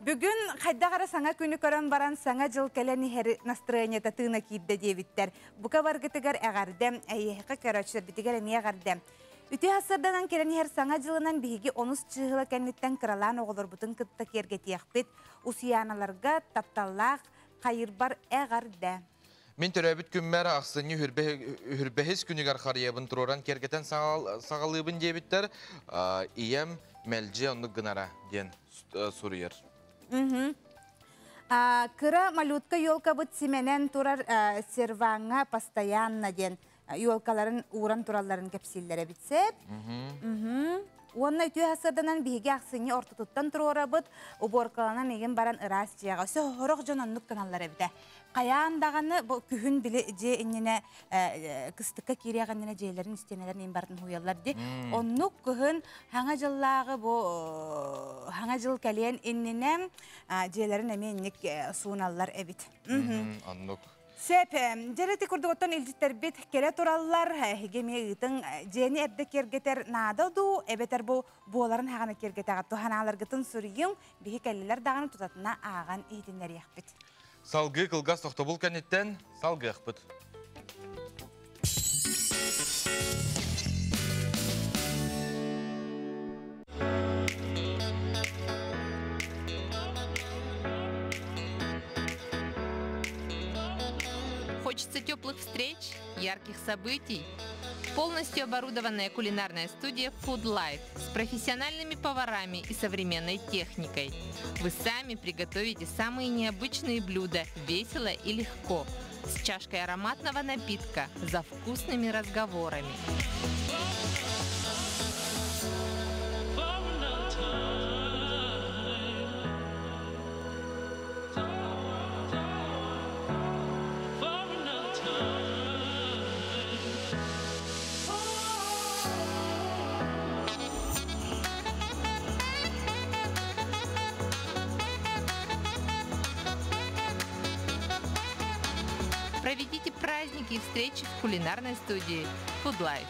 Бүгүн хайдах эрэ саҥа күнү көрөн баран саҥа дьыл кэлэн иһэр настроениета тыына киирдэ диэбиттэр. Бука баргытыгар эҕэрдэм, эйиэхэ көрөөччүлэрбитигэр эмиэ эҕэрдэм. Үтүө сарсыарданан кэлэн иһэр саҥа дьылынан биһиги онус чыыһыла кэнниттэн кыралаан оҕолорбутун кытта киэргэтиэхпит. Усуйааналарга тапталлаах хайырбар эҕэрдэ. Мин төрөөбүт күммэр ахсынньы үрбэһис күнүгэр харыйабын туруоран киэргэтэн саҕалыыбын диэбиттэр. Ийэм мэлдьи оннук гынара диэн суруйар. Кыра малютка елкабыт симэнэн турар серваҥҥа постоянно диэн елкаларын ууран туралларын кэпсииллэр эбит сөп. Уонна үтүө сарсыарданан биһиги ахсынньы ортотуттан туруорабыт, уборкаланан игин баран ыраас дьиэҕэ. Өссө сорох дьон оннук гыналлар эбитэ. Хайаан даҕаны бу күһүн били дьиэ иннинэ кыстыкка киириэх иннинэ дьиэлэрин истиэнэлэрин иин бартын хуйаллар ди. Оннук кыһын хаҥа дьыллааҕы бу хаҥа дьыл кэлиэн иннинэ дьиэлэрин эмиэ инник сууналлар эбит. Оннук. Сөп, дьэрити курдук оттон илдьиттэрбит кэлэ тураллар, эһиги эмиэ ыытыҥ дьиэни эрдэ киэргэтэр наада дуу, эбэтэр бу буоларын хаҕана киэргэтэҕит туһанааларгытын суруйуҥ, биһи кэллилэр даҕаны тутатына ааҕан иһитиннэриэхпит. Салгыы кылгас тохтобул кэнниттэн салгыахпыт. Хочется теплых встреч, ярких событий. Полностью оборудованная кулинарная студия Food Life с профессиональными поварами и современной техникой. Вы сами приготовите самые необычные блюда весело и легко, с чашкой ароматного напитка, за вкусными разговорами. Проведите праздники и встречи в кулинарной студии Food Life.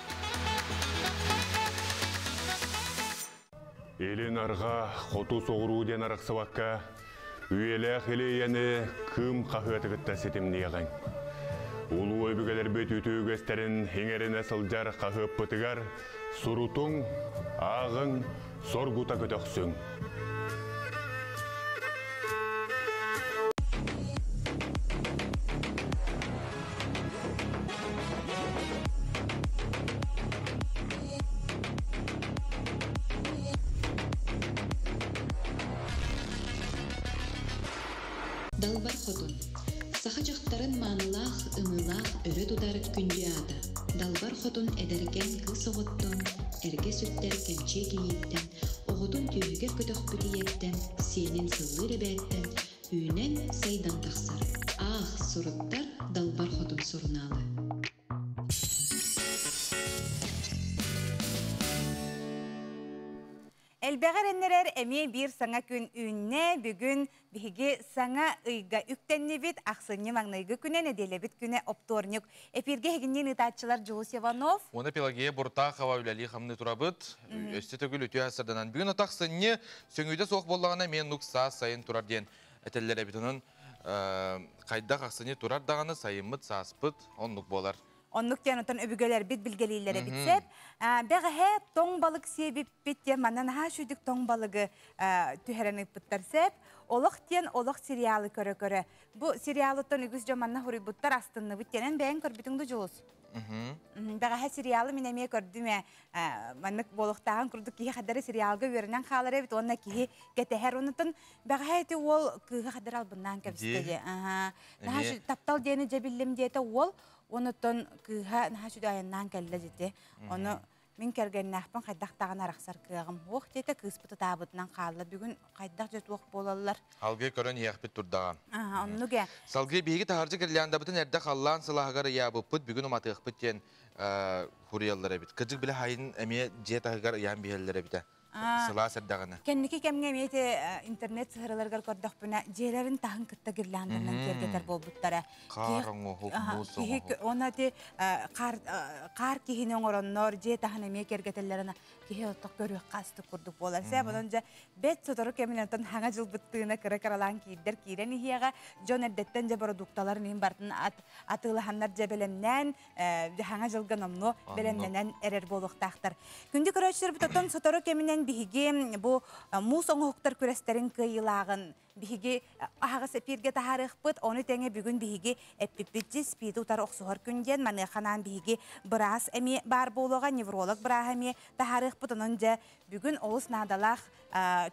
Илин арҕаа хоту соҕуруу диэн арахсыбакка, үйэлээх илиэйэни кыым хаһыаты кытта ситимниэҕиҥ. Улуу өбүгэлэрбит үтүө үгэстэрин иҥэринэ сылдьар хаһыаппытыгар сурутуҥ, ааҕыҥ, соргута көтөхсүҥ. Далбар Хотун. Саха дьахтарын маанылаах, ымыылаах өрө тутар күндү аата. Далбар Хотун эдэркээн кыыс оҕоттон, эргэ сүктэр кэмчиэ кийииттэн, оҕотун түөһүгэр көтөхпүт ийэттэн, сиэнин сыллыыр эбээттэн үүнэн, сайдан тахсар. Аах, суруттар Далбар Хотун сурунаалы. Элбэҕи эрэннэрэр эмиэ биир саҥа күн үүннэ. Бүгүн биһиги саҥа ыйга үктэннибит. Ахсынньы маҥнайгы күнэ, нэдиэлэбит күнэ оптуорньук. Эфиргэ эһигинниин ыытааччылар Дьулус Иванов. Уонна Пелагея Буртахова үлэлии-хамныы турабыт. Өссө төгүл үтүө сырданан. Бүгүн от ахсынньы сөҥүүтэ суох буоллаҕына эмиэ нук саас сайын турар диэн этэллэр эбит. Онон хайдах ахсынньы турар даҕаны сайыммыт, сааспыт оннук буолар. Оннук диэн оттон өбүгэлэрбит билгэлииллэрэ битсэп. Бэҕэһээ тоҥ балык сиэбиппит диэн манна наһаа үчүгдүк тоҥ балыгы түһэрэн ыыппыттар сэп. Олох диэн олох сериалы көрө-көрө. Бу сериалыттан үгүс дьон манна хуруйбуттар астынныбыт диэн бэйэҥ көрбүтүҥ ду Дьулус? Бэҕэһээ сериалы мин эмиэ көрдүм ээ. Маннык буолуохтааҕын курдук киһи хадары сериалга үөрэнэн хаалар эбит уонна киһи кэтэһэр. Онутун бэҕэһээ ити уол кыыһы хадары албыннаан кэбистэ дии. Наһаа таптал диэни дьэ биллим диэтэ уол. Онуттан кыыһа наһаа сүдү айаннаан кэллэ дьити. Ону мин кэргэннээхпин хайдах даҕаны арахсар кыаҕым суох диэтэ, кыыспыт ытаабытынан хаалла. Бүгүн хайдах дьэ туох буолаллар? Алгыы көрөн иһиэхпит турдаҕа. Оннук ээ. Салгыы биһиги таһырдьа гирляндабытын эрдэ халлаан сылааһыгар ыйаабыппыт, бүгүн уматыахпыт диэн хуруйаллар эбит. Кырдьык били хайын эмиэ дьиэ таһыгар ыйаан биһэллэр эбитэ. Сылаас эрдэҕинэ. Кэнники кэмҥэ эмиэ ити интернет сыһыараларыгар көрдөхпүнэ, дьиэлэрин таһын кытта гирлянданан киэргэтэр буолбуттара. Хаар оҥоһук, муус оҥоһук. Уонна ити хаар киһини оҥороннор, дьиэ таһын эмиэ киэргэтэллэрин киһи оттох көрүөххэ астык курдук буолар. Сэ онон дьэ бэт сотору кэминэн оттон хаҥа дьылбыт тыына кыра-кыралаан киирдэр киирэн иһиэҕэ, дьон эрдэттэн дьэ бородуукталарын иһин бартын атыылаһаннар дьэ бэлэмнээн хаҥа дьылга номнуо бэлэмнэнэн эрэр буолуохтаахтар. Күндү көрөөччүлэрбит оттон сотору кэминэн биһиги бу муус оҥоһуктар күрэстэрин кыайыылааҕын биһиги аһаҕас эпииргэ таһаарыахпыт. Ону тэҥэ бүгүн биһиги эппиппит СПИДи утары охсуһар күн диэн маныаханаан биһиги быраас эмиэ баар буолуоҕа, невролог бырааһа эмиэ таһаарыахпыт. Онон дьэ бүгүн олус наадалаах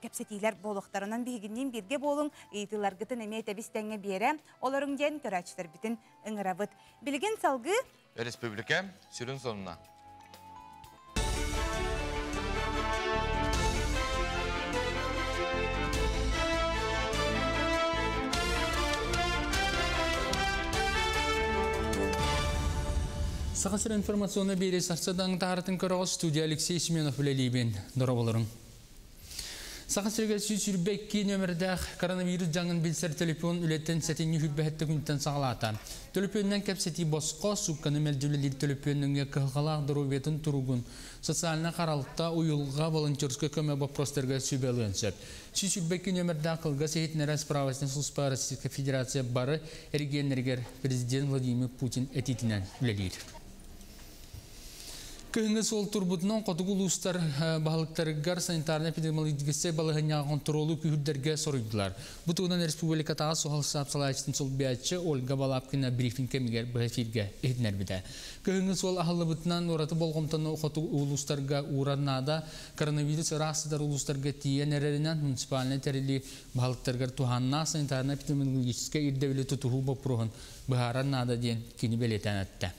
кэпсэтиилэр буолуохтарынан биһигинниин бииргэ буолуҥ, ыйытыыларгытын эмиэ тэбис тэҥҥэ биэрэ олоруҥ диэн көрөөччүлэрбитин ыҥырабыт. Билигин салгыы Республика сүрүн сонуна. Саха сирин информационный биэри сарсыдан тааратын көрөҕө студия Алексей Семенов үлэлиибин. Дорооболоруҥ. Саха сиригэр 122 нөмірдээх коронавирус дьаҥын билсэр телефон үлэтин сэтинньи хүрбэһэттэ күнтэн саҕалаата. Төлөпүөнүнэн кэпсэтии босхо, суукканы мэлдьи үлэлиир төлөпүөн нөҥүө кыһалҕалаах доруобуйатын туругун, социальнай харалта, уйулҕа, волонтерскай көмө боппуруостарыгар сүбэ ылыан сөп. 122 нөмірдээх кылгас иһитиннэрэр справочнай служба Российскай Федерация бары эрэгийиэннэригэр президент Владимир Путин этиитинэн үлэлиир. Кыһыҥҥы суол турбутунан хотугу улуустар баһылыктарыгар санитарнай-эпидемиологическай балаһыанньаҕа хонтуруолу күүһүрдэргэ соруйдулар. Бу туһунан республикатааҕы суһал штаб салайааччытын солбуйааччы Ольга Балабкина брифинг кэмигэр быһа эфиргэ иһитиннэрбитэ. Кыһыҥҥы суол аһыллыбытынан ураты болҕомтону хотугу улуустарга уурар наада. Коронавирус ыраах сытар улуустарга тиийэн эрэринэн муниципальнай тэрилии баһылыктарыгар туһааннаах санитарнай-эпидемиологическай ирдэбили тутуһуу боппуруоһун быһаарар наада диэн кини бэлиэтээн эттэ.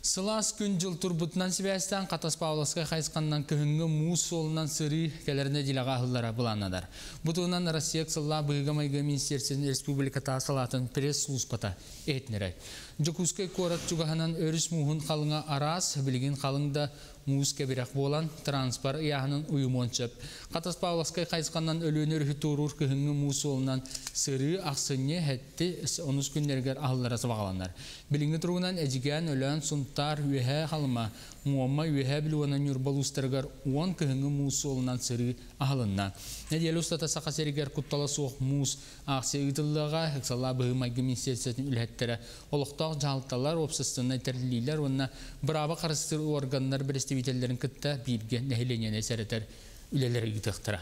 Сылаас күн-дьыл турбутунан сибээстээн Хатас Павловскай хайысханнан кыһыҥҥы муус суолунан сырыы кэлэр нэдиэлэҕэ аһыллара былааннанар. Бу туһунан Россия ыксаллаах быһыыга-майгыга министиэристибэтин республикатааҕы салаатын пресс-сулууспата иһитиннэрэр. Дьокуускай куорат чугаһынан өрүс мууһун халыҥа араас, билигин халыҥ да муус кэбирэх буолан, транспорт ыйааһынын уйумуон сөп. Хатас Павловскай хайысханан Өлүөнэ өрүһү туоруур кыһыҥҥы муус суолунан сырыы ахсынньы һэтти онус күннэригэр аһыллара сабаҕаланар. Билиҥҥи туругунан Эдьигээн, Өлөөн, Сунтаар, Үөһээ Халыма, Муома, Үөһээ Бүлүү уонна Ньурба улуустарыгар 10 кыһыҥҥы муус суолунан сырыы аһылынна. Нэдиэлэ устата Саха сиригэр куттала суох муус аахсыйа ыытыллыаҕа. Ыксаллаах быһыы-майгы министиэристибэтин үлэһиттэрэ олохтоох дьаһалталар, уопсастыбаннай тэриллиилэр уонна бырааба харыстыыр уорганнар бэрэстэбиитэллэрин кытта бииргэ нэһилиэнньэни сэрэтэр үлэлэри ыытыахтара.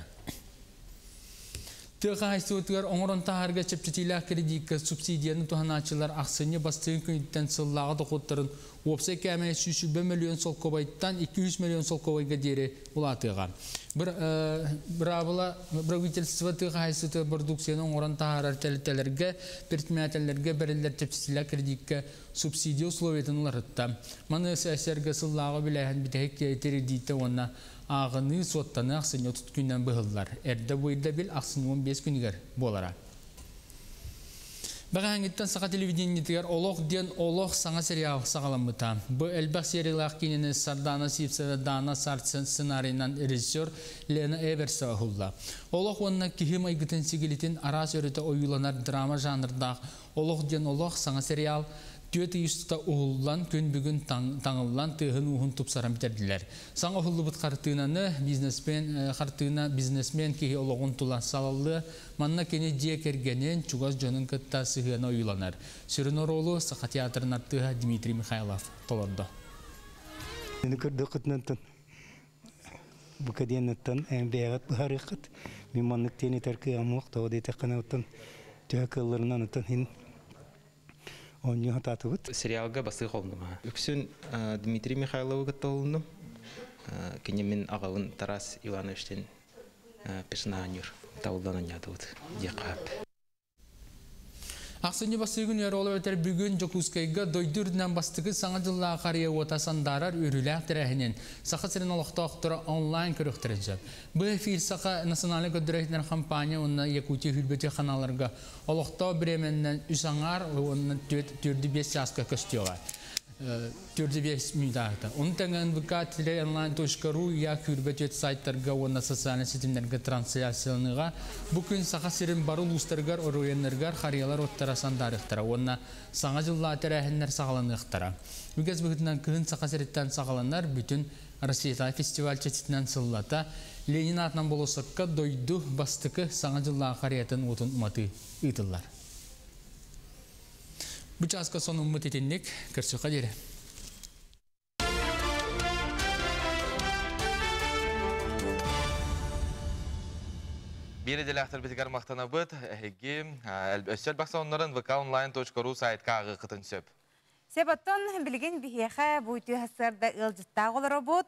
Тыа хаһаайыстыбатыгар оҥорон таһаарга чэпчэтиилээх кредиккэ субсидияны туһанааччылар ахсынньы бастыҥ күнүттэн сыллааҕы дохуоттарын уопсай кээмэйэ 120 мөлүйүөн солкуобайтан 200 мөлүйүөн солкуобайга диэри улаатыаҕа. Быраабыла правительство тыа хаһаайыстыбатыгар бородууксуйаны оҥорон таһаарар тэрилтэлэргэ, предпринимателлэргэ бэриллэр чэпчэтиилээх кредиккэ субсидия условиятын уларытта. Маны сэргэ сыллааҕы үбүлээһин бүтэһик кредитэ уонна Ааҕыныы, суоттаныы ахсынньы 30 күнүнэн быһыллар. Эрдэ бу ирдэбил ахсынньы 15 күнүгэр буолара. Бэҕэһээҥҥиттэн саха телевидениетигэр Олох диэн олох саҥа сериал саҕаламмыта. Бу элбэх сериялаах киинэни Сардана Сивцева Дана Сарцен сценарийынан режиссер Лена Эверса уһулла. Олох уонна киһи майгытын сигилитин араас өрүтэ ойууланар драма жанрдаах Олох диэн олох саҥа сериал түөрт ый устата уһуллан, күн бүгүн таҥыллан, тыаһын-ууһун тупсаран бүтэрдилэр. Саҥа уһуллубут хартыынаны бизнесмен хартыына бизнесмен киһи олоҕун тула салаллыа. Манна кини дьиэ кэргэнин, чугас дьонун кытта сыһыана ойууланар. Сүрүн оруолу Саха театрын артыыһа Дмитрий Михайлов толордо. Көрдөххүтүнэн бука диэн бэйэҕит быһаарыаххыт. Мин маннык диэн этэр кыаҕым суох, тоҕо диэтэххинэ оттон төһө кыалларынан оттон иһин оонньуу сатаатыбыт. Сериалга басыы холуннум. Үксүн Дмитрий Михайловы кытта холуннум. Кини мин аҕабын Тарас Ивановичтин персонажнюр табыллан оонньоотубут диэххэ. Ахсынньы бастыгын үөр ол эбэтэр бүгүн Дьокуускайга дойду үрдүнэн бастакы Саҥа дьыллаах харыйа уота сандаарар үөрүүлээх тэрээһинин Саха сирин олохтоохторо онлайн көрүөхтэрин сөп. Бу эфир Саха национальнай көрдөрөр компания уонна Якутия хүрбэти ханааларга олохтоох бириэмэннэн үс аҥаар уонна түөрдү биэс чааска көстүөҕэ. Төрдү биэс мүнүүтааҕыта. Ону тэҥэ НВК телеонлайн.ру я Күрбэ түөт сайттарга уонна социальнай ситимнэргэ трансляцияланыыга бу күн Саха сирин бары улуустарыгар, оройуоннарыгар харыйалар уоттара сандаарыахтара уонна Саҥа дьыллаа тэрээһиннэр саҕаланыахтара. Үгэс быһыытынан кыһын Саха сириттэн саҕаланар бүтүн Россиятааҕы фестиваль чэрчитинэн сыллата Ленин аатынан болуоссакка дойду бастакы Саҥа дьыллааҕы харыйатын уотун уматыы ыытыллар. Бу чааска сонуммут итинник. Көрсүөххэ диэри. Биир идэлээхтэрбитигэр махтанабыт. Эһиги өссө элбэх сонуннарын vkonline.ru сайтка ааҕыаххытын сөп. Сөп оттон билигин биһиэхэ бу үтүө сарсыарда ыалдьыттаах олоробут.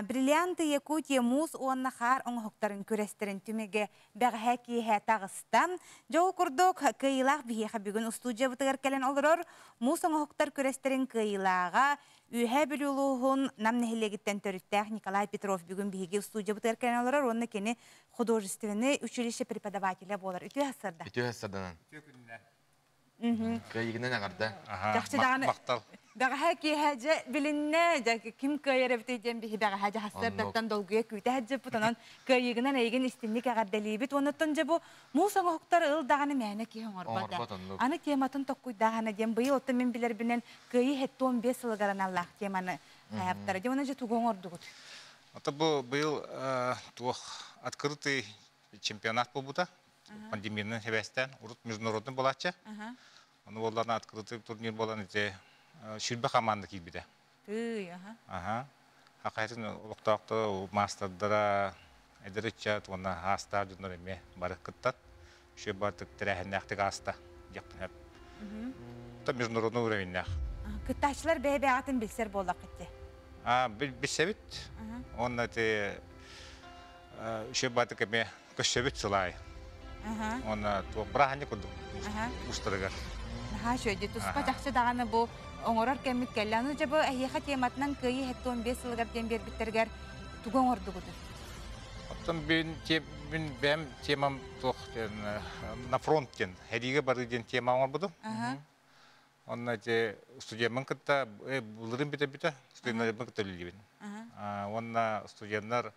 Бриллианты Якутии муус уонна хаар оҥоһуктарын күрэстэрин түмүгэ бэҕэһээ киэһэ таҕыста. Дьэ ол курдук кыайыылаах биһиэхэ бүгүн устуудьуйабытыгар кэлэн олорор муус оҥоһуктар күрэстэрин кыайыылааҕа Үөһээ Бүлүү улууһун Нам нэһилиэгиттэн төрүттээх Николай Петров бүгүн биһиги устуудьуйабытыгар кэлэн олорор уонна кини художественный училище преподавателэ буолар. Үтүө сарсыарда. Үтүө сарсыарданан. Үтүө күнүнэн. Кыайыгынан эҕэрдэ. Чахчы даҕаны Махтал. Бэҕэһээ киэһэ дьэ билиннэ, дьэ ким кыайар эбитий диэн биһи бэҕэһээ дьэ сарсыардаттан долгуйа күүтэ сылдьыппыт, онон кыайыыгынан эйигин истинник эҕэрдэлиибит. Уонуттан дьэ бу муус оҥоһуктар ыл даҕаны мээнэ киһи оҥорбот. Аны тематын токкуйдааһына диэн быйыл оттон мин билэрбинэн кыайыы 75 сылыгар аналлаах теманы хайаптара. Дьэ уонна дьэ тугу оҥордугут? Ото бу быйыл туох открытый чемпионат буолбута. Пандемиянан сибээстээн урут международный буолааччы. Ону буолларна открытый турнир буолан ити сүүрбэ команда киирбитэ. Тыый, аха. Аха. Хахайытын олохтоохто маастардара эдэр ыччат уонна аастаах дьоннор эмиэ бары кыттан үчүгэй баҕатык тэрээһиннээхтик ааста диэхпин сөп. Это международный уровеньнээх. Кыттааччылар бэйэ-бэйэҕитин билсэр буоллаххыт дии. А, билсэбит. Уонна ити үчүгэй баҕатык эмиэ көссөбүт сылаай. Уонна туох бырааһынньык курдук устарыгар. Наһаа үчүгэй. Туспа чахчы даҕаны бу оҥорор кэммит кэллэ. Аны дьэ бу эһиэхэ тематынан Кыайыы 75 сылыгар диэн биэрбиттэригэр тугу оҥордугутуй? Оттон мин мин бэйэм темам туох диэн на фронт диэн сэриигэ барыы диэн тема оҥорбутум. Онно ити студеммын кытта былырыын бүтэ студеннарбын кытта үлэлиибин. Уонна студеннар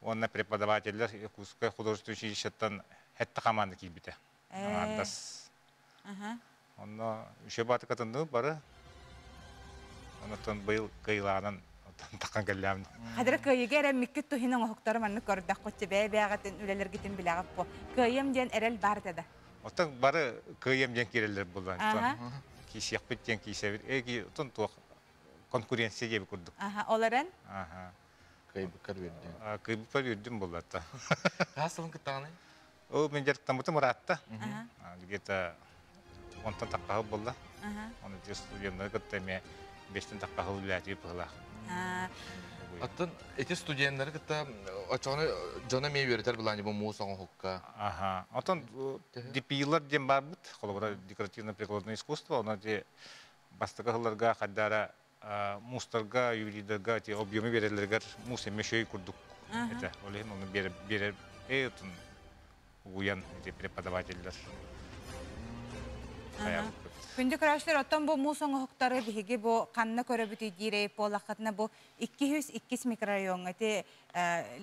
уонна преподавателлэр Якутскай художественный училищеттан сэттэ команда киирбитэ. Аҥаардас. Онно үчүгэй бааты кытынныбыт бары. Онтон быйыл кыайыылааҕынан Таққан кэллэм. Хадара кыайыга эрэ миккит туһин оҥоһуктары маннык көрдөххүтчэ бэйэ бэйэҕитин үлэлэргитин билэҕит бу. Кыайыам диэн эрэл баар этэ да. Оттон бары кыайыам диэн киирэллэр булан. Киисиэхпит диэн киисэбит. Эги отон туох конкуренция диэби курдук. Аха, ол эрэн? Аха. Кыайбыккар үөрдүм. Кыайбыккар үөрдүм буллата. Хас сылын кыттаҕыный? Ол мен дьарыктаммытым ыраатта. Где-то онтон таққаһыл болла. Оны те студенттары кытта эме бестен таққаһыл үлээтиги пыһылаах. Оттон эти студенттары кытта очоҕуна дьоно эмиэ үөрэтэр былаани бу муус оҥоһукка. Аха. Отон ДПИлар диэн барбыт, холобура декоративно-прикладное искусство, оны те бастакы сылларга хайдара муустарга, ювелирдарга те объемы берелергер муус эме шөй курдук. Это ол иһин оны берер берер отон угуян эти преподавательлер. Күндү көрөөччүлэр, оттон бу муус оҥоһуктары биһиги бу ханна көрөбүтүй диирэй буоллаххытына, бу 202 микрорайоҥҥа ити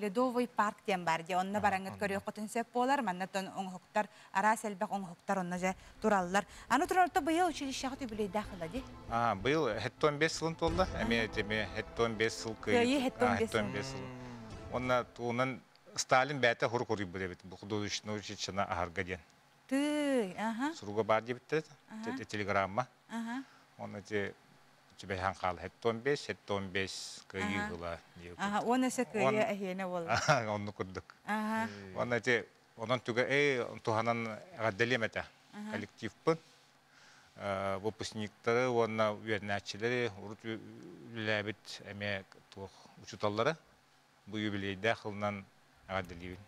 Ледовый парк диэн бар дии, онно бараҥҥыт көрүөххүтүн сөп буолар. Манна оттон оҥоһуктар, араас элбэх оҥоһуктар онно дьэ тураллар. Аны туран орто быйыл училищеҕа үбүлүөйдээх ыла дии. А, быйыл 75 сылын туолла. Эмиэ эмиэ 75 сыл кыайыы. Кыайыы 75 сыл. Онна туунан Сталин бэйэтэ хур куруйбут эбит. Бу художественное училищены аһарга диэн. Тыый, аха. Суруга бар диэбиттэр, телеграмма. Оны те чебехан хаал 75, 75 кыайыы ыла. Аха, он эсе кыайыы эһиэнэ буолла. Онну курдук. Онна те онон түгэ э туһанан эҕэрдэлиэм этэ коллективпын. Выпускниктары уонна үөрэнээччилэри урут үлэлээбит эмиэ туох учууталлары бу юбилейдээх сылынан эҕэрдэлиибин.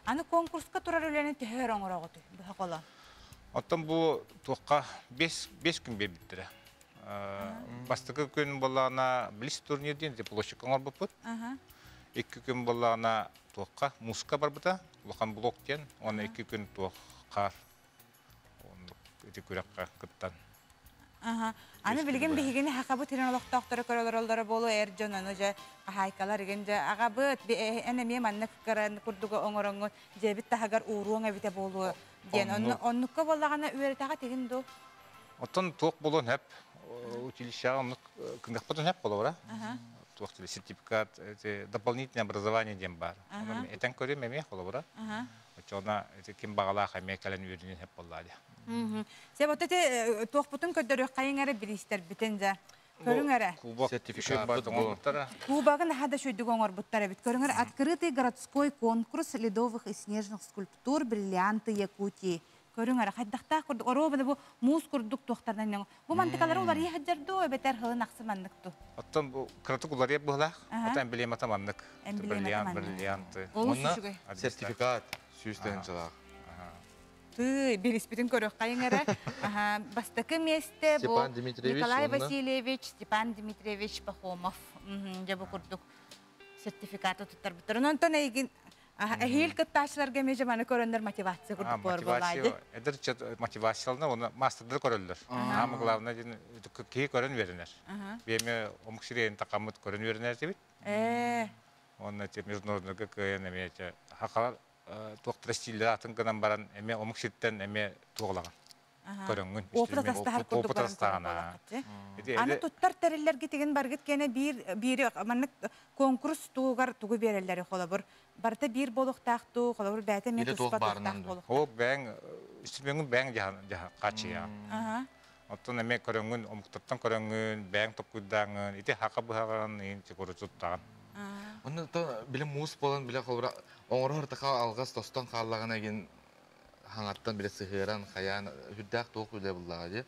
Аны конкурска турар үлэни төһө өр оҥороҕутуй, быһа холоон? Оттон бу туохха 5 күн биэрбиттэрэ. Бастакы күн буоллаҕына блиц турнир диэн площадка оҥорбуппут. Икки күн буоллаҕына туохха муска барбыта, улахан блок диэн. Уонна икки күн туох хаар оннук ити күрэххэ кыттан. Аха. Аны билигин биһигини хахабыт сирин олохтоохторо көрөлөрөллөрө буолуо эр дьон ону дьэ хаһаайкалар игин дьэ аҕабыт эн эмиэ маннык кыран курдугу оҥороҥҥун дьиэбит таһыгар ууруоҥ эбитэ буолуо диэн оннукка буоллаҕына үөрэтэҕэ тигин дуу? Оттон туох буолуон сөп училищеҕа оннук кыныахпытын сөп холобура. Туох сертификат дополнительное образование диэн баар. Онон этэн көрүм эмиэ холобура. Оччоҕуна ким баҕалаах эмиэ кэлэн үөрэнэн сөп буоллаа дии. Сеп вот эти туохпутун көрдөрүөххэйиҥ эрэ бириистэрбитин дьэ. Көрүҥ эрэ. Кубок сертификат оҥорбуттара. Кубогын наһаа да үчүгэйдик оҥорбуттар эбит. Көрүҥ эрэ, открытый городской конкурс ледовых и снежных скульптур «Бриллианты Якутии». Көрүҥ эрэ, хайдахтаах курдук, оруобуна бу муус курдук туохтарынан бу мантыкалары уларыйа сылдьар дуу, эбэтэр сылын ахсын маннык дуу? Оттон бу кыратык уларыйа быһыылаах. Оттон эмблемата маннык. Эмблемата Бриллиант, бриллианты. Олус үчүгэй. Сертификат 100 тыһыынчалаах. Тыы, билиспитин көрүөххэйиҥ эрэ. Бастакы миэстэ бу Степан Дмитриевич Николай уонна Васильевич, Степан Дмитриевич Пахомов. Дьэ бу курдук сертификаты туттарбыттар. Онтон эйигин эһиил кыттааччыларга эмиэ маны көрөннөр мотивация курдук буолар буолаайды. Эдэр мотивациялана, оны мастердар көрөллөр. Самое главное диэн киһи көрөн үөрэнэр. Биэме омук сирейин тақаммыт көрөн үөрэнэр дебит. Онно те международныйга кыайан эмиэ те хакалар туох стиллер атын гынан баран эмиэ омук сиртэн эмиэ туоҕалаган. Көрөҥҥүн. Опыт атастаһар курдук Опыт баран атастаһана. Аны туттар тэриллэргитигин баргыт кэнэ биир биири маннык конкурс тугар тугу береллери холобур барыта биир буолуохтаах туу холобур бэйэтэ эмиэ Или туох туспа баарынан туохтаах дуу. буолуохтаах. О бэйэҥ үстүмэҥҥин бэйэҥ жаһан хаачыйаҕын. Оттон эмиэ көрөҥҥүн омуктартан көрөҥҥүн бэйэҥ токкуйдааҥҥын ити хака быһаҕын иин чукуру туттаҕын. Онно то били муус болан биле холбура оҥорор таха алгас тостон хааллагана эгин хаҥаттан биле сыһыаран хаян үрдээх туох үлэ буллаҕа дии.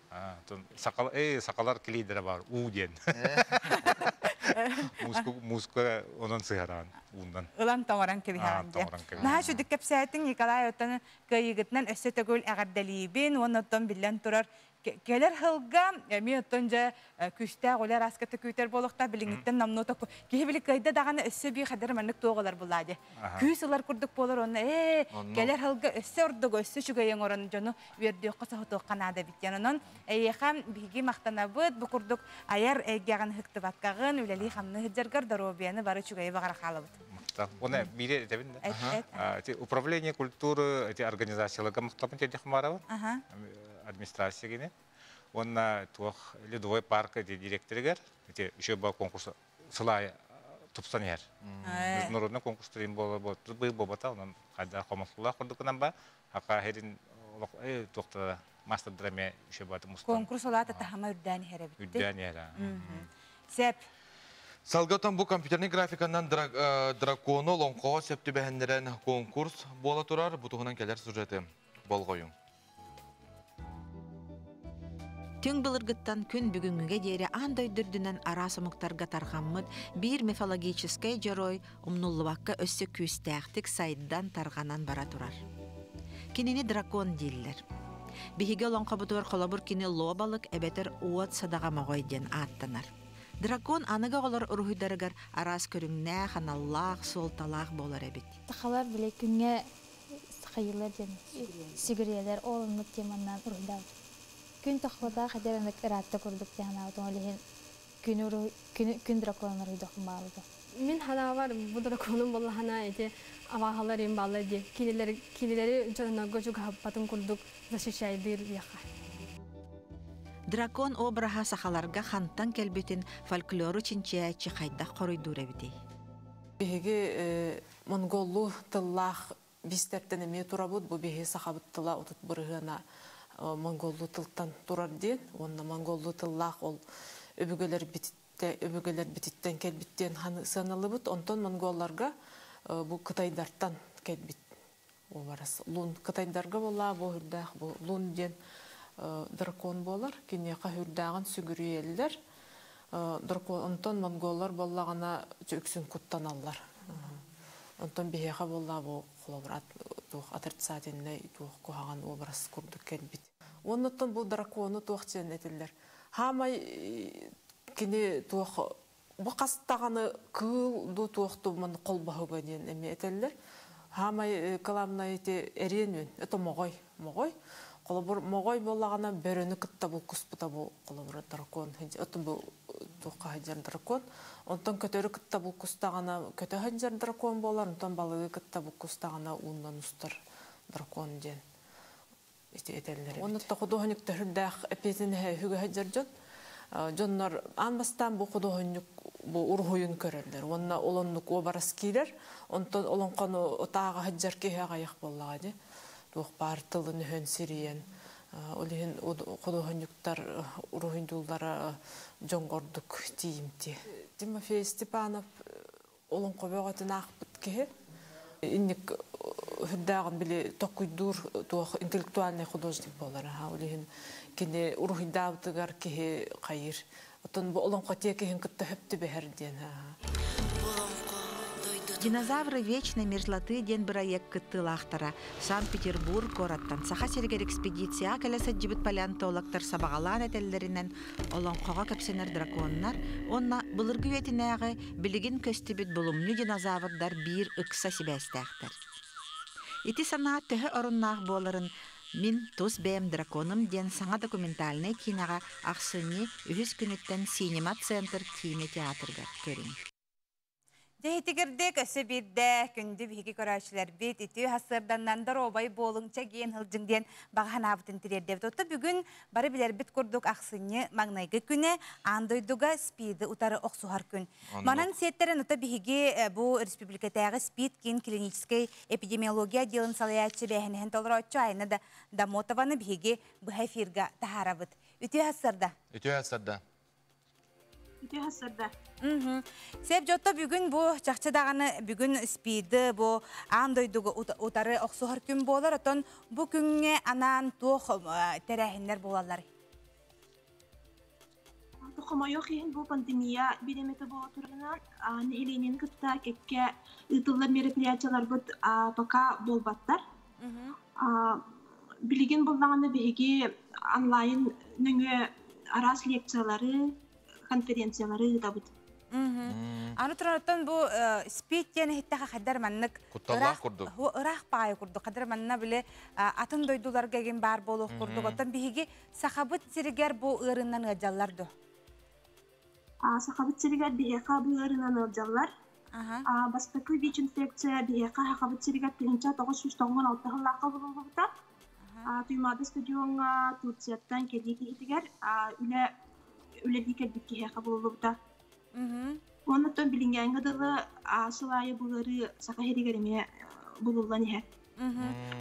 Сакал сакалар клейдere бар уу диэн. Мууску мууска онон сыһараан уундан. Ылан тоҥорон кэбиһэҕин диэн. Тоҥорон кэбиһэҕин. Наһаа үчүгдүк кэпсээтиҥ, Николай, оттон кыайыгытынан өссө төгүл эҕэрдэлиибин уонна оттон биллэн турар кэлэр сылга эмиэ оттон дьэ күүстээх үлэ араската күүтэр буолуохтаах билиҥҥиттэн номнуо токку киһи били кыайда даҕаны өссө бии хадыр маннык туох ылар булаа дии. Күүс ылар курдук буолар уонна кэлэр сылга өссө ордугу өссө үчүгэй оҥорон дьону үөрдүөххэ соһутуохха наада эбит диэн. Онон эйиэхэ биһиги махтанабыт бу курдук айар эйгэҕин ыһыктыбаккаҕын үлэлии хамныы сылдьаргар доруобуйаны бары үчүгэйи баҕара хаалабыт. Оны бире этебин да. Эт, эт. Управление культуры эти организацияларга махталбын тиэрдиэх баарабын. Администрация гине. Онна туох Ледовой парк эти директорыгар эти еще ба конкурс Сылай тупсан иһэр. Международный конкурстарын буола бу буолбата, онон хайда хомолтолоох курдукунан ба, хака херин туохта мастердара эме үше баты мустан. Конкурс олата тахама үрдээн иһэр эбит. Үрдээн иһэр. Сеп. Салгатан бу компьютерный графиканан дракону олоҥхоҕо сөп түбэһиннэрэн конкурс буола турар, бу туһунан кэлэр сюжеты болҕойуҥ. Түҥ былыргыттан күн бүгүҥҥүгэ диэри аан дойду үрдүнэн араас омуктарга тарҕаммыт биир мифологическай дьоруой умнуллубакка өссө күүстээхтик сайдан тарҕанан бара турар. Кинини дракон дииллэр. Биһиги олоҥхобутугар холобур кини луо балык эбэтэр уот садаҕа моҕой диэн ааттанар. Дракон аныгы оҕолор уруһуйдарыгар араас көрүҥнээх, аналлаах, суолталаах буолар эбит. Сахалар били күҥҥэ сахайылар диэн сүгүрүйэлэр ол оннук теманнан уруһуйдаабыт. Күн тохпотоох эдэр ынык ыраатта курдук диэн ол иһин күн күн дракон уруһуйдуохпун баҕарбытым. Мин ханаабар бу драконум боллахана эти авахалар им баллар ди кинилери кинилери дьоннорго жугахаппатын курдук защищайдыр диэхэ. Дракон обраһа сахаларга хантан кэлбитин фольклору чинчийээччи хайдах хоруйдуур эбитий? Биһиги монголлуу тыллаах биистэртэн эмиэ турабыт, бу биһи сахабыт тыла 30% монголлуу тылтан турар диэн, уонна монголлуу тыллаах ол өбүгэлэр бититте өбүгэлэр бититтен кэлбиттен сыаналыбыт, онтон монголларга бу кытайдартан кэлбит образ. Лун кытайдарга болла бу хүрдээх бу лун диэн дракон болар, киниэхэ хүрдээҕин сүгүрүйэллэр. Дракон онтон монголлар боллагана үксүн куттаналлар. Онтон биһиэхэ болла бу холобурат туох отрицательный туох куһаҕан образ курдук кэлбит. Оннуттан бу дракону туох диэн этиллэр. Хаамай кини туох бу хастаҕаны кыыл ду туохту ман холбоһуга диэн эми этеллер. Хаамай кыламнай эти эриэн это моҕой моҕой. Холобур моҕой боллагана бөрөнү кытта бу куспута бу холобур дракон. Отун бу туохха хаджар дракон. Онтон көтөрү кытта бу кустагана көтө хаджар дракон болар, онтон балыгы кытта бу кустагана ууннан устар дракон диэн. Ити этеллер. Онно художник төрүндээх эпиэтин хүгө хаджар дьон. Дьоннор аан бастаан бу художник бу уруһуйун көрөллөр. Онна олоннук образ киирэр. Онтон олоҥхону отааҕа хаджар киһи аҕайах боллаҕа ди. Туох баар тылын өһөн сириен. Ол иһин художниктар уруһуйдууллара дьоҥгордук тиийимти. Тимофей Степанов олоҥхо бөҕөтүн аахпыт киһи. Инник хүрдээҕин били токкуйдуур туох интеллектуальный художник болар. Ол иһин кини уруһуйдаабытыгар киһи хайыр. Отон бу олоҥхо тиэкиһин кытта хөптү бэһэр диэн. Динозавры вечной мерзлоты диэн бырайыак кыттыылаахтара Санкт-Петербург куораттан Саха сиригэр экспедицияҕа кэлэ сылдьыбыт палеонтологтар сабаҕалаан этэллэринэн олоҥхоҕо кэпсэнэр драконнар уонна былыргы үйэтинээҕи билигин көстүбүт булумньу динозаврдар биир ыкса сибээстээхтэр. Ити санаа төһө оруннаах буоларын Мин тус бэйэм драконым диэн саҥа документальнай киинэҕэ ахсынньы үһүс күнүттэн Синема Центр киинэ театрыгар көрүҥ. Дьэһитигирдик өссө биирдэ күндү биһиги көрөөччүлэрбит үтүө сарсыарданнан доруобай буолуҥ чэгиэн сылдьыҥ диэн баҕа санаабытын тириэрдэбит. Отто бүгүн бары билэрбит курдук ахсынньы маҥнайгы күнэ аан дойдуга СПИДы утары охсуһар күн. Манан сиэттэрэн ото биһиги бу республикатааҕы СПИД киин клиническэй эпидемиология отделын салайааччы бээһинэһин толорооччу Айна да Домотованы биһиги быһа эфирга таһаарабыт. Үтүө сарсыарда. Үтүө сарсыарда. Үтүө сарсыарда. Сеп жотто бүгүн бу чахчы даҕаны бүгүн СПИДы бу аан дойдуга утары охсуһар күн буолар, отон бу күҥҥэ анаан туох тэрээһиннэр буолаллар? Хомойуох иһин бу пандемия бириэмэтэ буола турарынан нэһилиэнньэни кытта кэккэ ыытыллар мероприятияларбыт пока буолбаттар. Билигин буллаҕына биһиги онлайн нөҥүө араас лекциялары, конференциялары ыытабыт. Аны турарыттан бу СПИД диэн иһиттэхэ хайдар маннык Кутталлаах курдук. Ыраах баайы курдук. Хадыр манна биле атын дойдуларга эгин баар буолуох курдук. Оттон биһиги сахабыт сиригэр бу ыарыннан ыалдьаллар ду? Сахабыт сиригэр биһиэхэ бу ыарынан ыалдьаллар. Бастакы ВИЧ-инфекция биһиэхэ сахабыт сиригэр 1996 сыллаахха булуллубута. Туймаада стадиоҥҥа Турцияттан кэлии киһитигэр үлэ үлэлии кэлбит киһиэхэ булуллубута. Уонна Аны билиҥҥээҥҥэ дылы сыл аайы бу ыарыы Саха сиригэр эмиэ булуллан иһэр.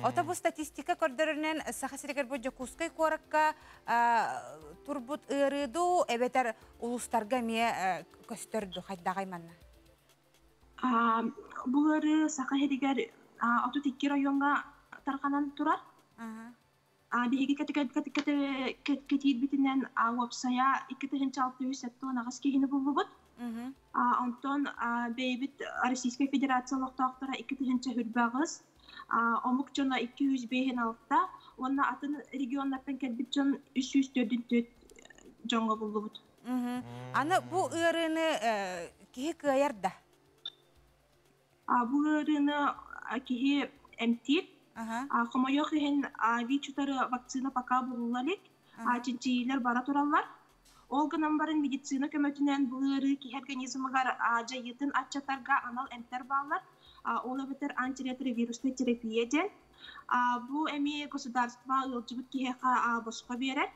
Ото бу статистика көрдөрөрүнэн Саха сиригэр бу Дьокуускай куоракка турбут ыарыы дуу, эбэтэр улуустарга эмиэ көстөр дуу, хайдаҕай манна? Бу ыарыы Саха сиригэр 32 райоҥҥа тарҕанан турар. Биһиги кэтиирбитинэн уопсайа 2678 киһини буллубут. Онтон бэйэбит Российскай Федерация олохтоохторо 2048, омук дьоно 256 уонна атын регионнартан кэлбит дьон 344 дьоҥҥо буллубут. Аны бу ыарыыны киһи кыайар да? Бу ыарыыны киһи эмтиир. Хомойуох иһин, ВИЧ утары вакцина пока булулла илик. Чинчийиилэр бара тураллар. Ол гынан баран медицина көмөтүнэн бу ыарыы киһи организмыгар дьайыытын аччатарга анал эмтэр бааллар. Ол эбэтэр антиретровируснай терапия диэн. Бу эми государство ыалдьыбыт киһиэхэ босхо биэрэр.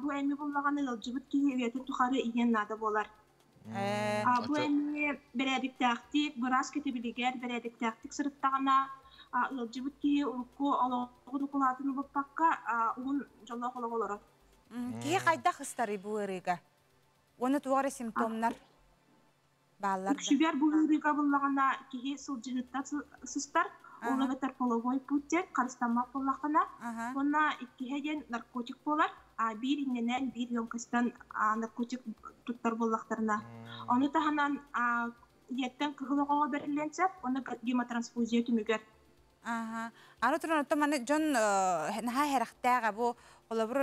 Бу эми буллаҕына ыалдьыбыт киһи үйэтин тухары иһиэн наада буолар. Бу эмиэ бэрээдэктээхтик, быраас кэтэбилигэр бэрээдэктээхтик сырыттаҕына, ыалдьыбыт киһи урукку олоҕун укулаатын ылыппакка, уһун дьоллоох олоҕу олорор. Киһи хайдах ыстарый бу ыарыыга? Уонна туох эрэ симптомнар бааллар да? Үксүгэр бу ыарыыга буллаҕына киһи сылдьыһыттан сыстар, ол эбэтэр половой путь диэн харыстаммат буоллаххына, уонна иккиһэ диэн наркотик буолар. Биир иннэнэн, биир емкостан наркотик туттар буоллахтарына. Ону таһынан ийэттэн кыһыл оҕоҕо бэриллиэн сөп, уонна гемотрансфузия түмүгэр. Аха. Аны туран оттон маны дьон наһаа сэрэхтээх бу холобур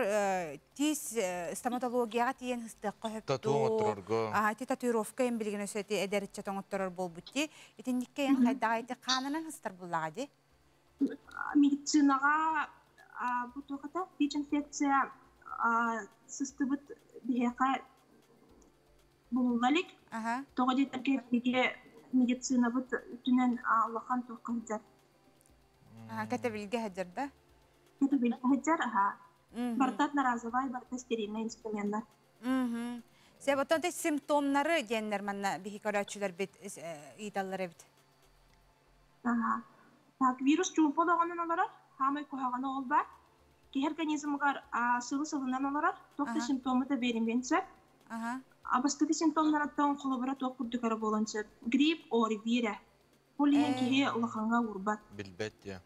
тиис стоматологияҕа тиийэн сыстыахха сөп Тату оҥотторорго. Аха, ити татуировка эм билигин өссө ити эдэр ыччат оҥотторор буолбут дии. Итинниккэ эн хайдаҕа ити хаанынан сыстар буллаҕа дии? Медицинаҕа бу туох этэ? ВИЧ-инфекция сыстыбыт биһиэхэ булулла илик. Тоҕо диэтэргэ биһиги медицинабыт үтүнэн улахан туохха сылдьар. Кэтэбилгэ сылдьар да? Кэтэбилгэ сылдьар, аха. Барыта одноразовай, барыта стерильнай инструменнар. Сөп, оттон симптомнары диэннэр манна биһи көрөөччүлэрбит ыйыталлар эбит. Так, вирус чуумпу олоҕунан олорор, хаамай куһаҕана ол баар. Киһи организмыгар сылы-сылынан олорор, туох да симптому да биэримиэн сөп. Бастакы симптомнарыттан холобура туох курдук эрэ буолан сөп. Грипп, ОРВИ эрэ. Ол иһин киһи улахаҥҥа уурбат. Билбэт диye.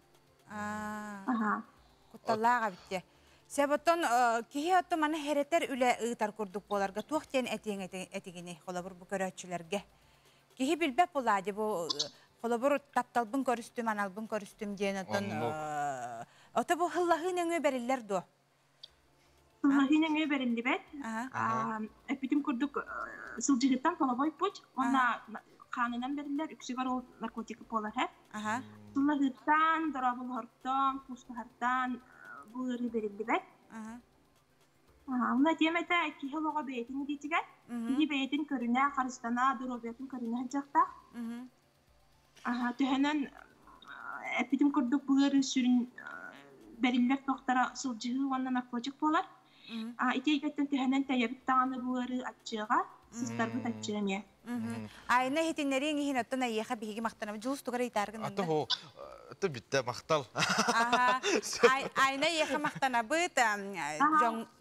Кутталлаах эбит дии. Сөп, оттон киһи оттон маны хэрэтэр үлэ ыытар курдук буоларга туох диэн этиэҥ этигини холобур бу көрөөччүлэргэ? Киһи билбэт буолаа дии бу холобур тапталбын көрүстүм, аналбын көрүстүм диэн оттон ото бу хыллаһыы нөҥүө бэриллэр дуо? Сыллаһыы нөҥүө бэриллибэт. Эппитим курдук сылдьыһыттан половой путь уонна хаанынан бэриллэр үксүгэр ол наркотик буолар һэ. Сыллаһыыттан, дорооболоһортон, куустаһартан бу ыарыы бэриллибэт. Онно этиэм этэ, киһи олоҕо бэйэтин илиитигэр, киһи бэйэтин көрүнэ, харыстана, доруобуйатын көрүнэ сылдьыахтаах. Төһөнөн эппитим курдук бу ыарыы сүрүн бэриллэр туохтара сылдьыһыы уонна наркотик буолар. Ити эйгэттэн төһөнөн тэйэбит даҕаны бу ыарыы аччыаҕа, сыстарбыт аччыа эмиэ. Айна иһитиннэрииҥ иһин оттон эйиэхэ биһиги махтанабыт. Дьулус тугар ыйытааргын Аты хо ты бүтте махтал. Айна эйиэхэ махтанабыт.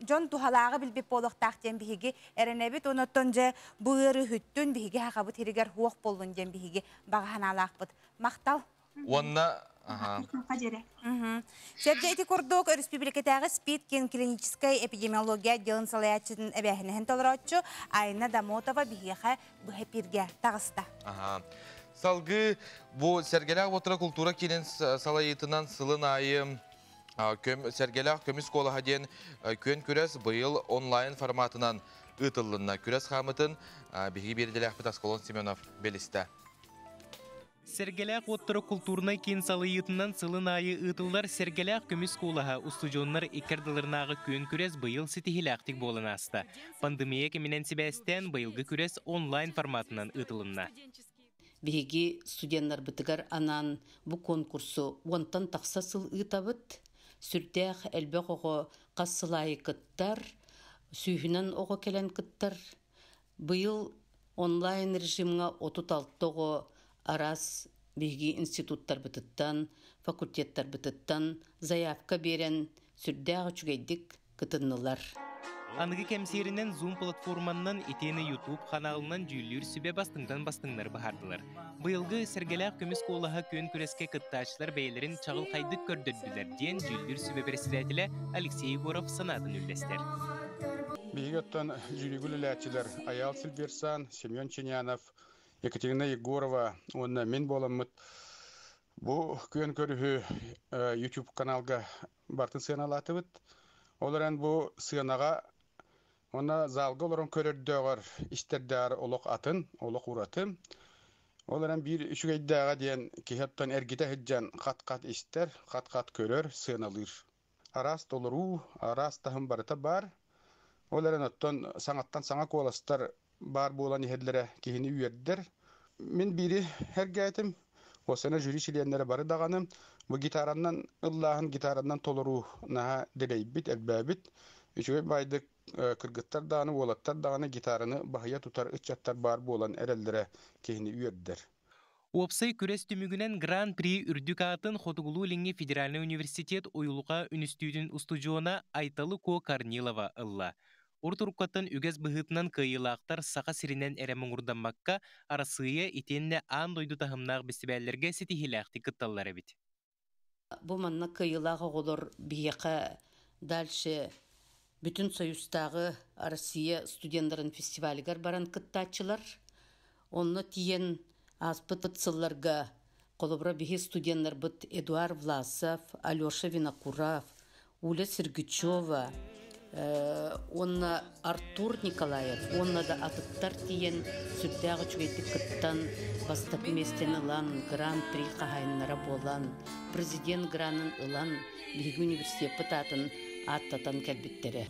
Дьон туһалааҕы билбит буолуохтаах диэн биһиги эрэнэбит. Онуттан дьэ бу ыары үһүттүн биһиги хахабыт хиригэр хуох буоллун диэн биһиги баҕа санаалаахпыт. Махтал. Уонна Сэргэ ити курдук өрөспүүбүлүкэтээҕи СПИД клиническэй эпидемиология отделын салайааччытын эбээһинэһин толорооччу Айна Домотова биһиэхэ быһа эпииргэ таҕыста. Салгыы бу Сэргэлээх уотара култуура киинин салайыытынан сылын аайы Сэргэлээх көмүс куолаһа диэн күөн күрэс быйыл онлайн форматынан ыытыллынна. Күрэс хаамытын биһиги биэрдилээхпит Аскалон Семенов билистэ. Сэргэлээх уоттара култуурунай киин салайыытынан сылын аайы ыытыллар Сэргэлээх көмүс куулаһа устудьуоннар икки ардыларынааҕы күөн күрэс быйыл ситиһиилээхтик буолан ааста. Пандемия кэминэн сибээстээн быйылгы күрэс онлайн форматынан ыытылынна. Биһиги студеннарбытыгар анаан бу конкурсу уонтан тахса сыл ыытабыт. Сүрдээх элбэх оҕо хас сыл аайы кыттар, сүүһүнэн оҕо кэлэн кыттар. Быйыл Онлайн режимҥа 36 оҕо араас биһиги институттарбытыттан, факультеттарбытыттан заявка биэрэн сүрдээх үчүгэйдик кытыннылар. Аныгы кэмсиэринэн Zoom платформаннан итиэнэ YouTube ханаалынан дьүүллүүр сүбэ бастыҥтан бастыҥнары быһаардылар. Быйылгы Сэргэлээх көмүс куолаһа күөн күрэскэ кыттааччылар бэйэлэрин чаҕылхайдык көрдөрдүлэр диэн дьүүллүүр сүбэ председателэ Алексей Егоров санаатын үллэстэр. Биһиги оттон жюригэ үлэлээччилэр Айаал Сильверсан, Семен Чинянов, Екатерина Егорова уонна мин буоламмыт бу күөн көрүһү YouTube каналга бартын сыаналаатыбыт. Ол эрэн бу сыанаҕа уонна залга олорон көрөрдөөҕөр истэрдээҕэр олох атын, олох ураты. Ол эрэн биир үчүгэйдээҕэ диэн киһи оттон эргитэ сылдьан хат-хат истэр, хат-хат көрөр, сыаналыыр. Араас толоруу, араас таһым барыта баар. Ол эрэн оттон саҥаттан саҥа куоластар баар буолан иһэллэрэ киһини үөрдэр. Мин биири эргээтим. Уоссана жюри чилиэннэрэ бары даҕаны бу гитараннан ыллааһын, гитараннан толоруу наһаа дэлэйбит, элбээбит. Үчүгэй баайдык кыргыттар даҕаны, уолаттар даҕаны гитараны баһыйа тутар ыччаттар баар буолан эрэллэрэ киһини үөрдэр. Уопсай күрэс түмүгүнэн Гран-при үрдүк аатын Хотугулуу-Илиҥҥи федеральнай университет уйулҕа үнүстүүтүн устудьуона Айталы Куо Корнилова ылла. Урут-уруккаттан үгэс быһыытынан кыайыылаахтар Саха сиринэн эрэ муҥурдаммакка, Арассыыйа итиэннэ аан дойду таһымнаах бэстибээллэргэ ситиһиилээхтик кытталлар эбит. Бу манна кыайыылаах оҕолор биһиэхэ дальше Бүтүн Союзтааҕы Россия студеннарын фестивалыгар баран кыттааччылар. Онно тиийэн ааспыт сылларга холобура биһи студеннарбыт Эдуард Власов, Алеша Винокуров, Уля Сергучева, уонна Артур Николаев уонна да атыттар тиийэн сүрдээх үчүгэйдик кыттан бастакы миэстэни ылан гран-при хаһаайыннара буолан президент гранын ылан биһиги университеппыт аатын ааттатан кэлбиттэрэ.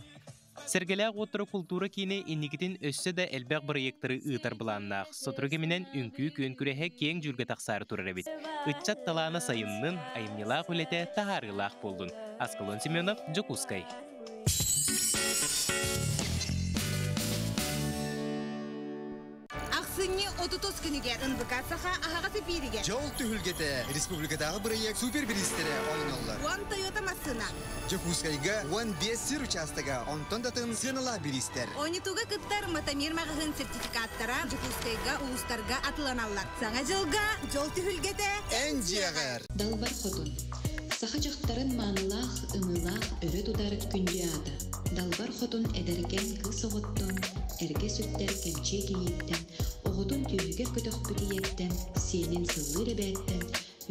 Сэргэлээх уоттара култуура киинэ инникитин өссө да элбэх бырайыактары ыытар былааннаах. Сотору кэминэн үҥкүү күөн күрэһэ киэҥ дьүүлгэ тахсаары турар эбит. Ыччат талаана сайыннын, айымньылаах үлэтэ таһаарыылаах буоллун. Аскалон Семенов, Дьокуускай. Ахсынньы 30 күнүгэр НБК Саха аһаҕас эпииригэр Дьол түһүлгэтэ республикатааҕы бырайыак супер бириистэрэ оонньоллор. Уон Тойота массыына. Дьокуускайга 15 сир учаастага, онтон да атын сыаналаах бириистэр. Оонньутууга кыттар Матамир маҕаһыын сертификаттара Дьокуускайга, улуустарга атыланаллар. Саҥа дьылга дьол түһүлгэтэ Эн дьиэҕэр! Далбар Хотун. Саха дьахтарын маанылаах, ымыылаах өрө тутар күндү аата. Далбар Хотун эдэркээн кыыс оҕоттон, эргэ сүктэр кэмчиэ кийииттэн, оҕотун түөһүгэр көтөхпүт ийэттэн, сиэнин сыллыыр эбээттэн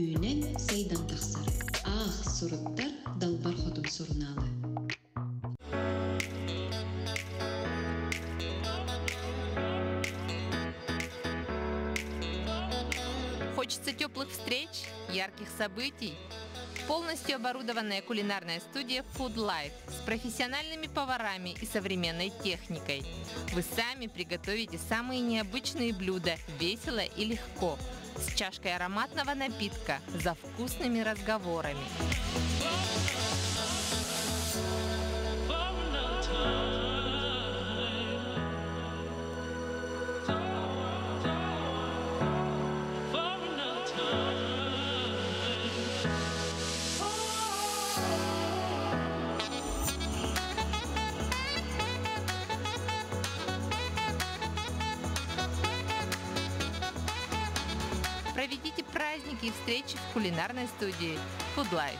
үүнэн, сайдан тахсар. Аах, суруттар Далбар Хотун сурунаалы. Хочется теплых встреч, ярких событий. Полностью оборудованная кулинарная студия Food Life с профессиональными поварами и современной техникой. Вы сами приготовите самые необычные блюда весело и легко, с чашкой ароматного напитка, за вкусными разговорами. Проведите праздники и встречи в кулинарной студии Food Life.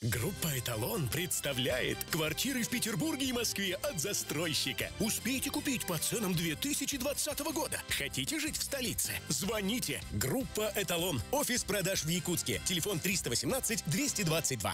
Группа «Эталон» представляет квартиры в Петербурге и Москве от застройщика. Успейте купить по ценам 2020 года. Хотите жить в столице? Звоните. Группа «Эталон». Офис продаж в Якутске. Телефон 318 222.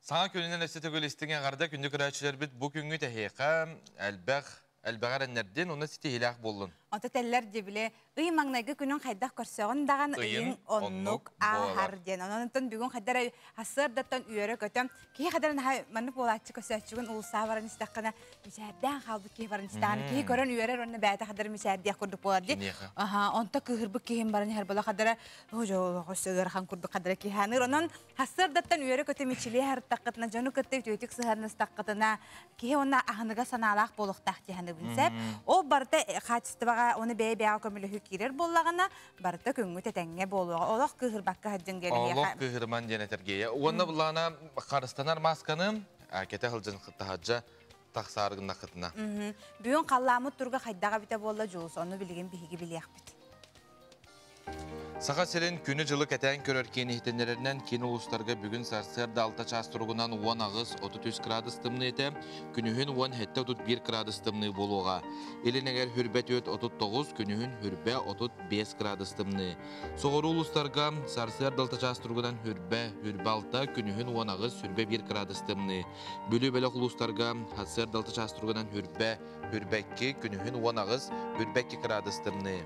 Саҥа күнүнэн өссө төгүл истиҥ эҕэрдэ күндү көрөөччүлэрбит бу күҥҥүт эһиэхэ элбэх элбэҕэр эрэннэрдин уонна ситиһиилээх буоллун. Онто тэллэр дебиле ый маҥнайгы күнүн хайдах көрсөҕүн даҕан ыйын оннук ааһар диэн. Онон бүгүн хайдар сарсыардаттан үөрэ көтөм. Киһи хайдар наһаа маннык буолааччы көсөөччүгүн уулусаа баран истэххинэ мичээрдээн хаалбыт киһи баран истэҕин киһи көрөн үөрэр уонна бэйэтэ хайдар мичээрдиэх курдук буолар дии. Аха, онто кыыһырбыт киһим баран иһэр буола хайдара өссө ыарахан курдук хайдара киһи аныыр. Онон сарсыардаттан үөрэ көтө мичилиэ харыттаххытына дьону кытта үтүөтүк сыһыаннастаххытына киһи уонна аһыныга санаалаах буолуохтаах диэханыбын сеп. Ол барыта хаачыстыбаҕа оны бэйэ-бэйэҕэ көмөлөһүү киирэр буоллаҕына, барыта күҥҥүт этэҥҥэ буолуоҕа. Олох кыыһырбакка сылдьыҥ диэн Олох кыыһырман диэн этэргиэйэ. Уонна буллаана харыстанар масканы кэтэ сылдьын таһаджа тахсаар гыннахытына. Бүгүн халлаамыт турга хайдаҕа битэ буолла Дьулус, ону билигин биһиги билиэхпит. Саха сирин күнү-дьылы кэтээн көрөр киин иһитиннэрэринэн киин улуустарга бүгүн сарсыарда 6 чаас туругунан 18-33 градус тымныы этэ, күнүһүн 17-31 градус тымныы буолуоҕа. Илин эҥэр хүрбэ 4-39, күнүһүн хүрбэ 35 градус тымныы. Соҕуруу улуустарга сарсыарда 6 чаас туругунан хүрбэ, хүрбэ 6, күнүһүн 18, хүрбэ 1 градус тымныы. Бүлүү бөлөх улуустарга сарсыарда 6 чаас туругунан хүрбэ, хүрбэ 2, күнүһүн 18, хүрбэ 2 градус тымныы.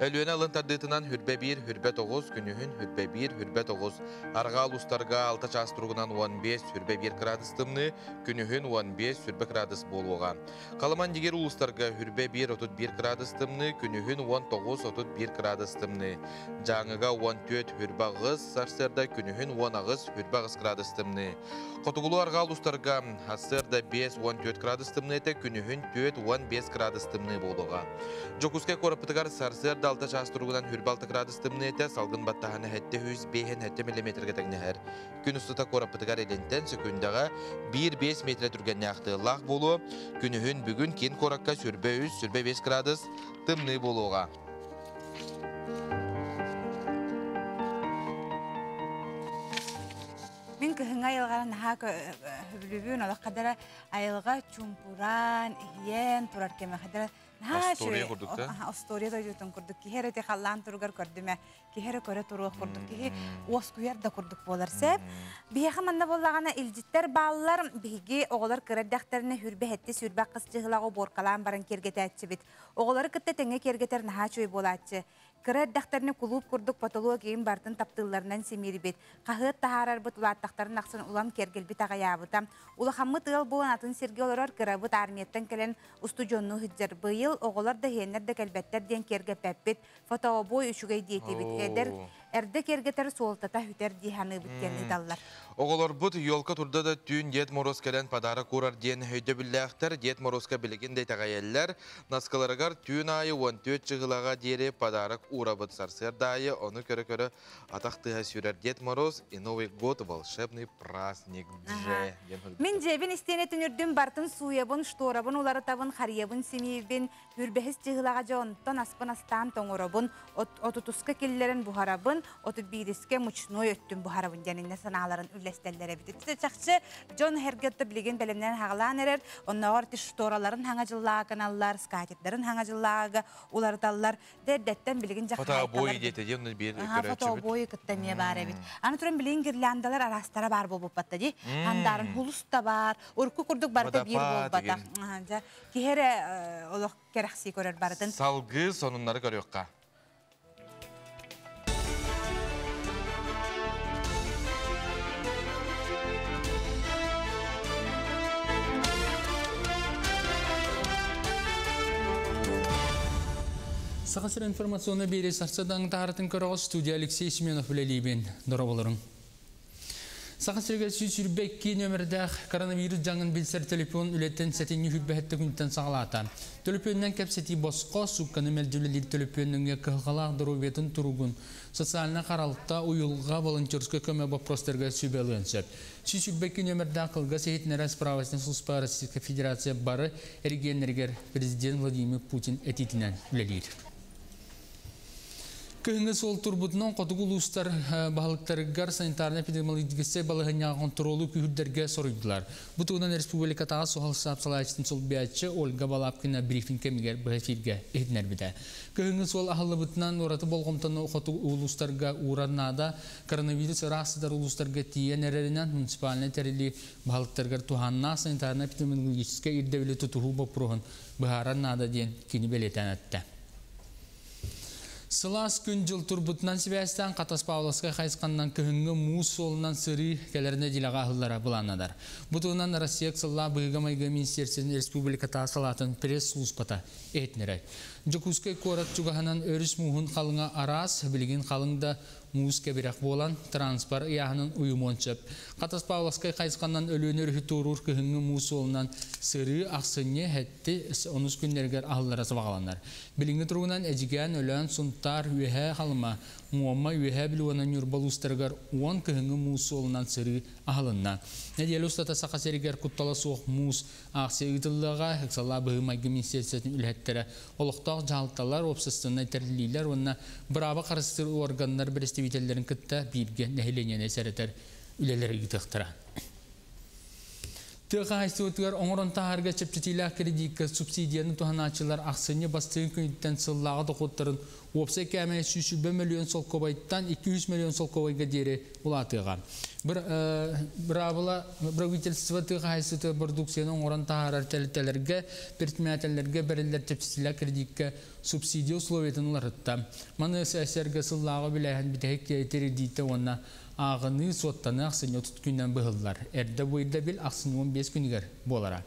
Өлүөнэ ылын тардыытынан хүрбэ 1, хүрбэ 9, күнүһүн хүрбэ 1, хүрбэ 9. Арҕаа улуустарга 6 чаас туругунан 15, хүрбэ 1 градус тымныы, күнүһүн 15, хүрбэ градус буолуоҕа. Халыман дигир улуустарга хүрбэ 1, 31 градус тымныы, күнүһүн 19, 31 градус тымныы. Дьааҥыга 14, хүрбэ 8, сарсыарда күнүһүн 18, хүрбэ 8 градус тымныы. Хотугулуу арҕаа улуустарга сарсыарда 5, 14 градус тымныы этэ, күнүһүн 4, 15 градус тымныы буолуоҕа. Дьокуускай куораппытыгар сарсыарда 6 чаас туругунан хүрбэ 6 градус тымныы этэ, салгын баттаһана 705 миллиметргэ тэҥнэһэр. Күн устата куораппытыгар илинтэн сөкүүндэҕэ 1-5 метр түргэннээх тыаллаах буолуо. Күнүһүн бүгүн киин куоракка сүрбэ 3, сүрбэ 5 градус тымныы буолуоҕа. Мин кыһыҥҥы айылҕаны наһаа сөбүлүүбүн, олох хадара айылҕа чуумпуран, иһийэн турар кэмэ хадара наһаа Остуоруйа курдук да? Остуоруйа дойдутун курдук киһи эрэ халлаан туругар көрдүмэ, киһи эрэ көрө туруох курдук, киһи уоскуйар да курдук буолар сеп. Биһиэхэ манна буоллаҕына илдьиттэр бааллар, биһиги оҕолор кыра эрдэхтэринэ хүрбэ хэтти сүрбэх қыс дьыһылаҕы уборкалаан баран киэргэтээччибит. Оҕолору кытта тэҥҥэ киэргэтэр наһаа үчүгэй буолааччы. Кыра эрдэхтэринэ кулууп курдук потолок иин бартын таптыылларынан симиирбит. Хаһыат таһаарарбыт улааттахтарын ахсын улам киэргэлбит аҕыйаабыта. Улахаммыт ыал буолан атын сиргэ олорор кырабыт армияттан кэлэн устудьуоннуу сылдьар. Быйыл оҕолор да иһиэннэр да кэлбэттэр диэн киэргэппэппит. Фотообуой үчүгэй диэтибит. Эдэр эрдэ киэргэтэр суолтата сүтэр дии саныыбыт диэн ыыталлар. Оҕолорбут елка турда да түүн Дед Мороз кэлэн подарок уурар диэн өйдөбүллээхтэр. Дед Морозка билигин да итэҕэйэллэр. Наскыларыгар түүн аайы 14 чыгылаҕа диэри подарок уурабыт. Сарсыарда аайы ону көрө-көрө атах тыаһа сүүрэр Дед Мороз и Новый год волшебный праздник дже. Мин дьиэбин истиэнэтин үрдүн бартын сууйабын, шторабын уларытабын, харыйабын симиибин, хүрбэһис чыһылаҕа дьэ онтон аспын астаан тоҥоробун, отутуска киллэрэн буһарабын, 31-искэ мучной өттүн буһарабын диэн санааларын үллэстэллэр эбит. Ити чахчы дьон эргетте билигин бэлэмнэн хагалаан эрэр, оннооҕор ити штораларын хаҥа дьыллааҕа гыналлар, скатертарын хаҥа дьыллааҕа уларыталлар. Дэрдэттэн билигин дьэ Фотообой диэтэ диэн биир көрөөччүбүт. Фотообой кытта эмиэ баар эбит. Аны туран билигин гирляндалар араастара баар буолбуппатта дии. Андарын хулус да бар, урукку курдук барыта биир буолбатах. Дьэ киһи эрэ олох кэрэхсии көрөр барытын. Салгыы сонуннары көрүөххэ. Саха сирин информационный биэри сарсыардаҥ таһаратын көрөҕө студия Алексей Семенов үлэлиибин. Дорооболоруҥ. Саха сиригэр 122 нөмірдээх коронавирус дьаҥын билсэр телефон үлэтин сэтинньи хүрбэһэттэ күнтэн саҕалаата. Төлөпүөнүнэн кэпсэтии босхо, суукканы мэлдьи үлэлиир төлөпүөннүҥҥэ кыһалҕалаах доруобуйатын туругун, социальнай харалта, уйулҕа, волонтерскай көмө боппуруостарыгар сүбэ ылыан сөп. 122 нөмірдээх кылгас иһитиннэрэр справочнай служба Российскай Федерация бары эрэгийиэннэригэр президент Владимир Путин этиитинэн үлэлиир. Кыһыҥҥы суол турбутунан хотугу улуустар баһылыктарыгар санитарнай-эпидемиологическай балаһыанньаҕа хонтуруолу күүһүрдэргэ соруйдулар. Бу туһунан республикатааҕы суһал штаб салайааччытын солбуйааччы Ольга Балабкина брифинг кэмигэр быһа эфиргэ иһитиннэрбитэ. Кыһыҥҥы суол аһыллыбытынан ураты болҕомтону хотугу улуустарга уурар наада. Коронавирус ыраах сытар улуустарга тиийэн эрэринэн муниципальнай тэриллии баһылыктарыгар туһааннаах санитарнай-эпидемиологическай ирдэбили тутуһуу боппуруоһун быһаарар наада диэн кини бэлиэтээн эттэ. Сылаас күн-дьыл турбутунан сибээстээн Хатас Павловскай хайысханнан кыһыҥҥы муус суолунан сырыы кэлэр нэдиэлэҕэ аһыллара былааннанар. Бу туһунан Россия ыксаллаах быһыыга-майгыга министиэристибэтин республикатааҕы салаатын пресс-сулууспата иһитиннэрэр. Дьокуускай куорат чугаһынан өрүс мууһун халыҥа араас, билигин халыҥ да муус кэбирэх буолан, транспорт ыйааһынын уйумуон сөп. Хатас Павловскай хайысханнан Өлүөнэ өрүһү туоруур кыһыҥҥы муус суолунан сырыы ахсынньы һэтти онус күннэригэр аһыллара сабаҕаланар. Билиҥҥи туругунан Эдьигээн, Өлөөн, Сунтаар, Үөһээ Халыма, Муома, Үөһээ Бүлүү уонна Ньурба улуустарыгар 10 кыһыҥҥы муус суолунан сырыы аһылынна. Нэдиэлэ устата Саха сиригэр куттала суох муус аахсыйа ыытыллыаҕа. Ыксаллаах быһыы-майгы министиэристибэтин үлэһиттэрэ олохтоох дьаһалталар, уопсастыбаннай тэриллиилэр уонна бырааба харыстыыр уорганнар бэрэстэбиитэллэрин кытта бииргэ нэһилиэнньэни сэрэтэр үлэлэри ыытыахтара. Тыа хаһаайыстыбатыгар оҥорон таһаарга чэпчэтиилээх кредиккэ субсидияны туһанааччылар ахсынньы бастыҥ күнүттэн сыллааҕы дохуоттарын уопсай кээмэйэ 120 мөлүйүөн солкуобайтан 200 мөлүйүөн солкуобайга диэри улаатыаҕа. Быраабыла правительство тыа хаһаайыстыбатыгар бородууксуйаны оҥорон таһаарар тэрилтэлэргэ, предпринимателлэргэ бэриллэр чэпчэтиилээх кредиккэ субсидия условиятын уларытта. Маны СССР-га сыллааҕы үбүлээһин бүтэһик кредитэ уонна ааҕыныы суоттаныы ахсынньы 30 күнүнэн быһыллар. Эрдэ бу ирдэбил ахсынньы 15 күнүгэр буолара.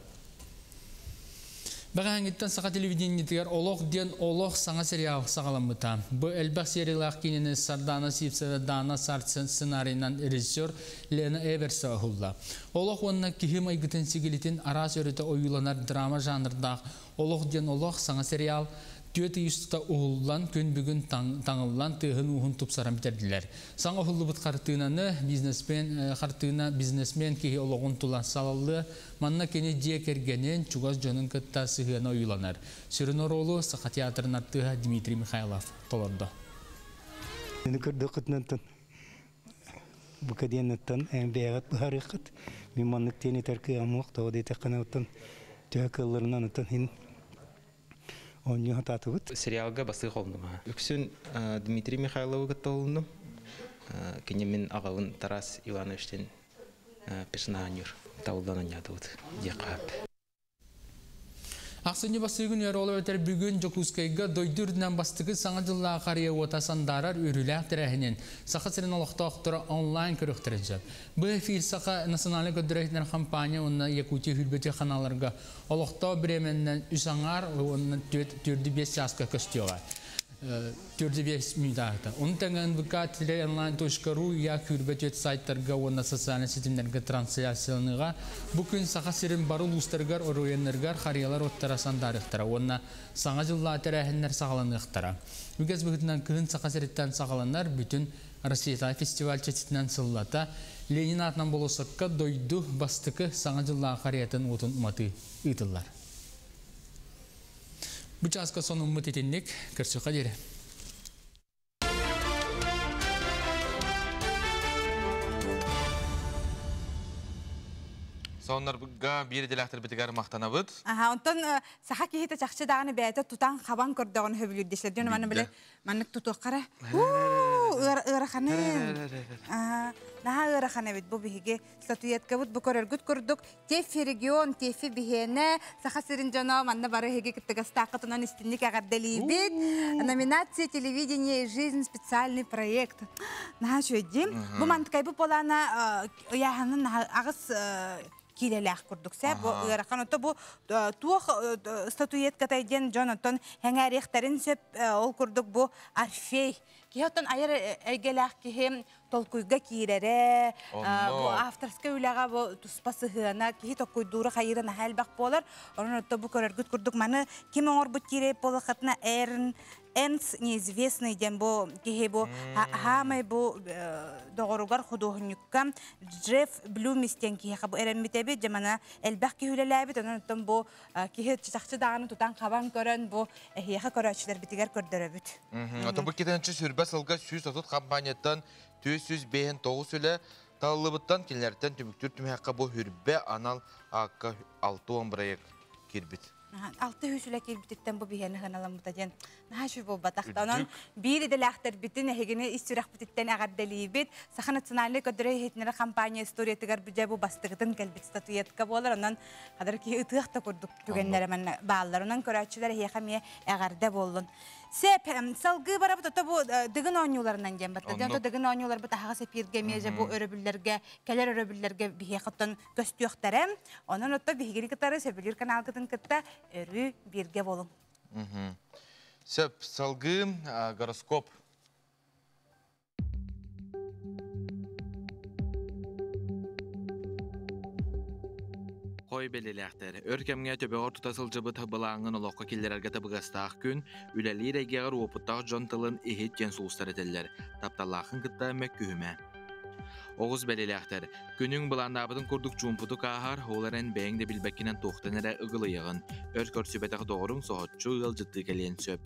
Бэҕэһээҥҥиттэн саха телевидениетигэр «Олох» диэн олох саҥа сериал саҕаламмыта. Бу элбэх сериялаах киинэни Сардана Сивцева Дана Сарцен сценарийынан режиссер Лена Эверса уһулла. Олох уонна киһи майгытын сигилитин араас өрүтэ ойууланар драма жанрдаах «Олох» диэн олох саҥа сериал түөрт ый устата уһуллан, күн бүгүн таҥыллан, тыаһын-ууһун тупсаран бүтэрдилэр. Саҥа уһуллубут хартыынаны бизнесмен хартыына бизнесмен киһи олоҕун тула салаллыа. Манна кини дьиэ кэргэнин, чугас дьонун кытта сыһыана ойууланар. Сүрүн оруолу Саха театрын артыыһа Дмитрий Михайлов толордо. Көрдөххүтүнэн бука диэн бэйэҕит быһаарыаххыт. Мин маннык диэн этэр кыаҕым суох, тоҕо диэтэххинэ оттон төһө кыалларынан оттон иһин оонньуу сатаатыбыт. Сериалга басыы холуннум. Үксүн Дмитрий Михайловы кытта холуннум. Кини мин аҕабын Тарас Ивановичтин персонажнюр табыллан оонньоотубут диэххэ. Ахсынньы бастыгын үөр ол эбэтэр бүгүн Дьокуускайга дойду үрдүнэн бастакы Саҥа дьыллаах харыйа уота сандаарар үөрүүлээх тэрээһинин Саха сирин олохтоохторо онлайн көрүөхтэрин сөп. Бу эфир Саха национальнай көрдөрөр компания уонна Якутия хүрбөтү ханааларга олохтоох бириэмэннэн үс аҥаар уонна төрдү биэс чааска көстүөҕэ. Төрдү биэс мүнүүтааҕыта. Ону тэҥэ НВК телеонлайн.ру я Күрбэ түөт сайттарга уонна социальнай ситимнэргэ трансляцияланыыга бу күн Саха сирин бары улуустарыгар, оройуоннарыгар харыйалар уоттара сандаарыахтара уонна Саҥа дьыллаах тэрээһиннэр саҕаланыахтара. Үгэс быһыытынан кыһын Саха сириттэн саҕаланар бүтүн Россиятааҕы фестиваль чэрчитинэн сыллата Ленин аатынан болуоссакка дойду бастакы Саҥа дьыллаах харыйатын уотун уматыы ыытыллар. Бу чааска сонуммут итинник. Көрсүөххэ диэри. Соннорга биир идэлээхтэрбитигэр махтанабыт. Аха, онтон саха киһитэ чахчы даҕаны бэйэтэ тутан хабан көрдөҕүн сөбүлүүр диэсилэр. Дьон манна бile маннык тутуоххара. Ыараханы. Наһаа ыарахан эбит бу биһиги статуэткабыт бу көрөргүт курдук Тефи регион, Тефи биһиэнэ, Саха сирин дьоно манна бары эһиги кыттыгастааххытынан истинник эҕэрдэлиибит. Номинация «Телевидение и жизнь» специальный проект. Наһаа үчүгэйдим. Бу мантыкайбыт буолаана ыйааһынын аҕыс киилэлээх курдук сэ бу ыарахан ото бу туох статуэткатай диэн дьон оттон сэҥээриэхтэрин сөп ол курдук бу Орфей киһи оттон айар эйгэлээх киһи толкуйга киирэрэ, бу авторскай үлэҕэ бу туспа сыһыана, киһи толкуйдуура хайыыра наһаа элбэх буолар. Онон отто бу көрөргүт курдук маны ким оҥорбут киирэй буоллаххытына Эрн Энс неизвестный диэн бу киһи бу хаамай бу доҕоругар худуоһунньукка Джефф Блюмис диэн киһиэхэ бу эрэммитэбит дьамана элбэх киһи үлэлээбит онон оттон бу киһи чахчы даҕаны тутан хабан көрөн бу эһиэхэ көрөөччүлэрбитигэр көрдөрөбүт. Ото бу китенчи сүрбэ сылга 130 компанияттан 459 үлэ талылыбыттан кинилэртэн түмүктүүр түмэххэ бу хүрбэ анал аакка 60 проект киирбит. 600 үлэ киирбититтэн бу биһиэни хыналаммыта диэн наһаа үчүгэй буолбатах. Онон биир идэлээхтэрбитин эһигини ис сүрэхпититтэн эҕэрдэлиибит. Саха национальнай көрдөрөр иһитиннэрэр компания историятыгар дьэ бу бастыгытын кэлбит статуэтка буолар. Онон хадыр киһи ытыах да курдук түгэннэрэ манна бааллар. Онон көрөөччүлэр эһиэхэ эмиэ эҕэрдэ буоллун. Сеп, салгыы барабыт ото бу дыгын оонньууларынан диэн батта. Дьон дыгын оонньууларбыт аһаҕас эпииргэ эмиэ дьэ бу өрөбүллэргэ, кэлэр өрөбүллэргэ биһиэхэ оттон көстүөхтэрэ. Онон отто биһигини кытары сөбүлүүр каналгытын кытта өрүү бииргэ болуҥ. Сөп, салгыы гороскоп. Хой бэлилээхтэр. Өр кэмҥэ төбөҕөр тута сылдьыбыт былааҥҥын олоххо киллэрэргэ табыгастаах күн, үлэлиир эйгэҕэр уопуттаах дьон тылын иһит диэн сулустар этэллэр. Тапталлааххын кытта мөккүһүмэ. Оҕус бэлилээхтэр. Күнүҥ былааннаабытын курдук чуумпутук ааһар, ол эрэн бэйэҥ да билбэккинэн туохтан эрэ ыгылыйаҕын. Өр көрсүбэтэх доҕоруҥ соһуччу ыалдьыттыы кэлиэн сөп.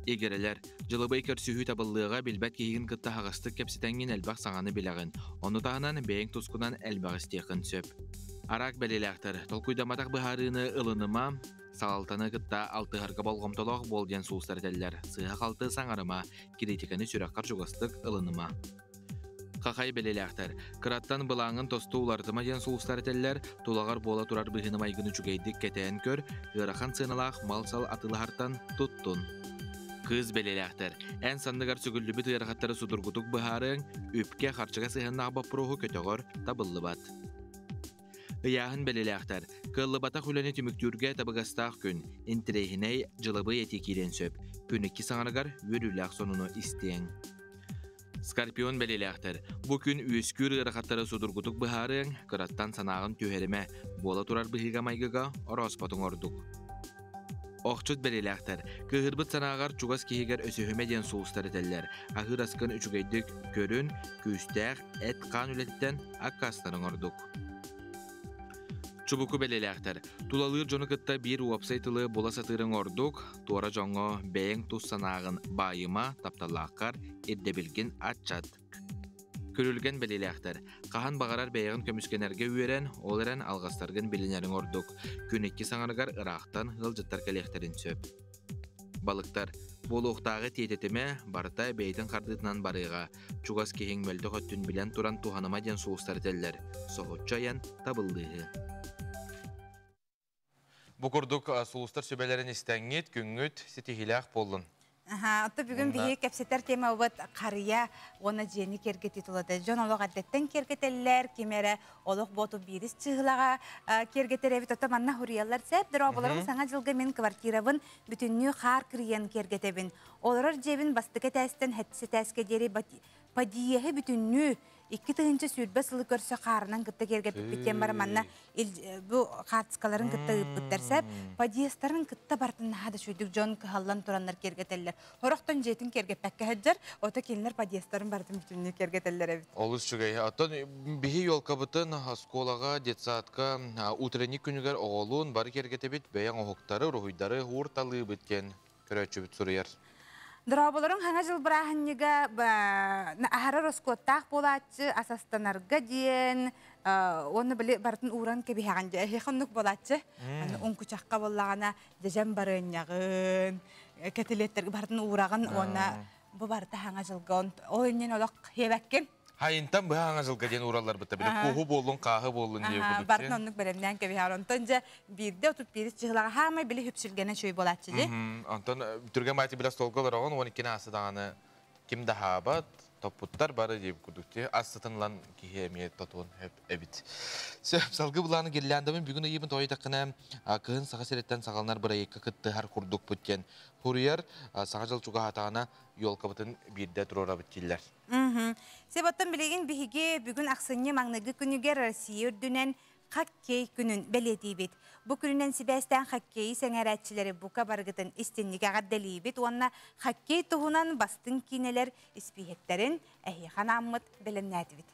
Игирэлэр, дьылыбай көрсүһүү табыллыаҕа билбэт киһигин кытта аһаҕастык кэпсэтэҥҥин элбэх саҥаны билэҕин, ону таһынан бэйэҥ тускунан элбэҕи истиэххин сөп. Араак бэлиэлээхтэр, толкуйдамматах быһаарыыны ылыныма, салалтаны кытта алтыһарга болҕомтолоох буол диэн сулустар этэллэр. Сыыһа-халты саҥарыма, критиканы сүрэххэр чугастык ылыныма. Хахай бэлиэлээхтэр, кыраттан былааҥҥын тосту уларытыма диэн сулустар этэллэр, тулаҕар буола турар быһыыны-майгыны үчүгэйдик кэтээн көр, ыарахан сыаналаах мал-сал атыылаһартан туттун. Кыыс бэлиэлээхтэр, эн санныгар сүгүллүбүт ыарахаттары судургутук быһаарыаҥ, үпкэ-харчыга сыһыаннаах боппуруоһу көтөҕөр табыллыбат. Ыйааһын бэлиэлээхтэр, кыаллыбатах үлэни түмүктүүргэ табыгастаах күн, интэриэһинэй, дьылабыай этии киириэн сөп. Күн икки саҥарыгар үөрүүлээх сонуну истиэҥ. Скорпион бэлиэлээхтэр, бу күн үөскүүр ыарахаттары судургутук быһаарыаҥ, кыраттан санааҕын түһэримэ, буола турар быһыыга-майгыга орооспотуҥ ордук. Охчут бэлиэлээхтэр, кыыһырбыт санааҕар чугас киһигэр өсөһүмэ диэн сулустар этэллэр. Аһыыр аскын үчүгэйдик көрүн, күүстээх, эт-хаан үлэтиттэн аккаастаныҥ ордук. Чубуку бэлиэлээхтэр, тулалыыр дьону кытта биир уопсай тылы була сатыырыҥ ордук, туора дьоҥҥо бэйэҥ тус санааҕын баайыма, тапталлааххар ирдэбилгин аччат. Күрүлгэн бэлиэлээхтэр, хаһан баҕарар бэйэҕин көмүскэнэргэ үөрэн, ол эрэн алҕастаргын билинэриҥ ордук. Күн икки саҥарыгар ыраахтан ыалдьыттар кэлиэхтэрин сөп. Балыктар, буолуохтааҕы тиэтэтимэ, барыта бэйэтин хардыытынан барыаҕа. Чугас киһиҥ мөлтөх өттүн билэн туран туһаныма диэн сулустар этэллэр. Соһуччу айан табыллыыһы. Бу курдук сулустар сүбэлэрин истэҥҥит, күҥҥүт ситиһиилээх буоллун. Аха, отто бүгүн биһи кэпсэтэр темабыт харыйа уонна дьиэни киэргэтии тулата. Дьон олох эрдэттэн киэргэтэллэр, ким эрэ олох буоту биирис чыһылаҕа киэргэтэр эбит. Ото манна хуруйаллар сээп дорооболорум саҥа дьылга мин квартирабын бүтүннүү хаар кырыйан киэргэтэбин. Олорор дьиэбин бастакы этээстэн сэттис этээскэ диэри подъеһы бүтүннүү 2020 сылы көрсө хаарынан кытта киэргэппиппит диэн баран манна бу хаартыскаларын кытта ыыппыттар сэп подъездтарын кытта бартын наһаа да үчүгдүк дьон кыһаллан тураннар киэргэтэллэр. Хорохтон дьиэтин киэргэппэккэ сылдьар, ото кинилэр подъездтарын барытын бүтүннүү киэргэтэллэр эбит. Олус үчүгэй. Оттон биһи елкабытын оскуолаҕа, детсадка утренник күнүгэр оҕолуун бары киэргэтэбит, бэйэҥ оһуктары, уруһуйдары уурталыыбыт диэн көрөөччүбүт суруйар. Дорооболоруҥ Хаҥа дьыл бырааһынньыга аһарар оскуоттаах буолааччы асастанарга диэн уонна били барытын ууран кэбиһэҕин дьэ эһиэхэ оннук буолааччы уҥкучахха буоллаҕына дьэдьэн барыанньаҕын кэтилиэттэргэ барытын уураҕын уонна бу барыта хаҥа дьылга ол иннин олох хиэбэккин Хайынтан быһа хаҥа дьылга диэн ууралларбыта били куһу буоллун, хааһы буоллун диye курдук. Барын оннук бэлэмнээн кэбиһэр. Онтон дьэ биирдэ 31 чыһылаҕа хаамай били хүпсүлгэнэ чөй буолааччы дии. Онтон түргэн баайты билэ столга олороҕун 12 аасы даҕаны ким да хаабат, топпуттар бары диye курдук ти ас сытын киһи эмиэ тотуон хөп эбит. Сөп, салгы булааны гирляндабын бүгүн ыйыбын тоойдаккына кыһын саха сириттен саҕаланар бырайыкка кыттыһар курдукпут диэн хуруйар саха жыл чугаһатаҕына елкабытын биирдэ туруорабыт дииллэр. Себоттон билигин биһиги бүгүн ахсынньы маҥнайгы күнүгэр Россия үрдүнэн хоккей күнүн бэлиэтиибит. Бу күнүнэн сибээстээн хоккейы сэҥээрээччилэри бука барыгытын истинник эҕэрдэлиибит уонна хоккей туһунан бастыҥ киинэлэр испииһэктэрин эһиэхэ анааммыт бэлэмнээтибит.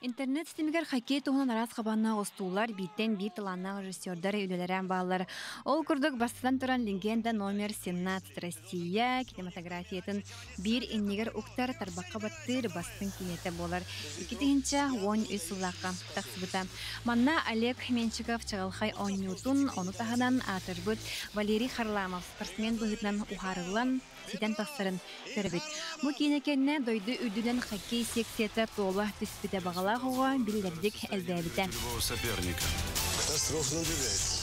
Интернет ситимигэр хоккей туһунан араас хабааннаах устуулар, бииртэн биир талааннаах режиссердар үлэлэрэ бааллар. Ол курдук бастатан туран «Легенда номер 17 Россия» кинематографиятын биир иннигэр уктар тарбахха баттыыр бастыҥ киинэтэ буолар. 2013 сыллаахха тахсыбыта. Манна Олег Меньшиков чаҕылхай оонньуутун, ону таһынан аатырбыт Валерий Харламов спортсмен быһыытынан уһаарыллан, ситэн тахсарын көрөбүт. Бу киинэ кэннэ дойду үрдүнэн хоккей секцията туола түспүтэ баҕалаах оҕо биллэрдик элбээбитэ. Любого соперника. Катастрофа надвигается.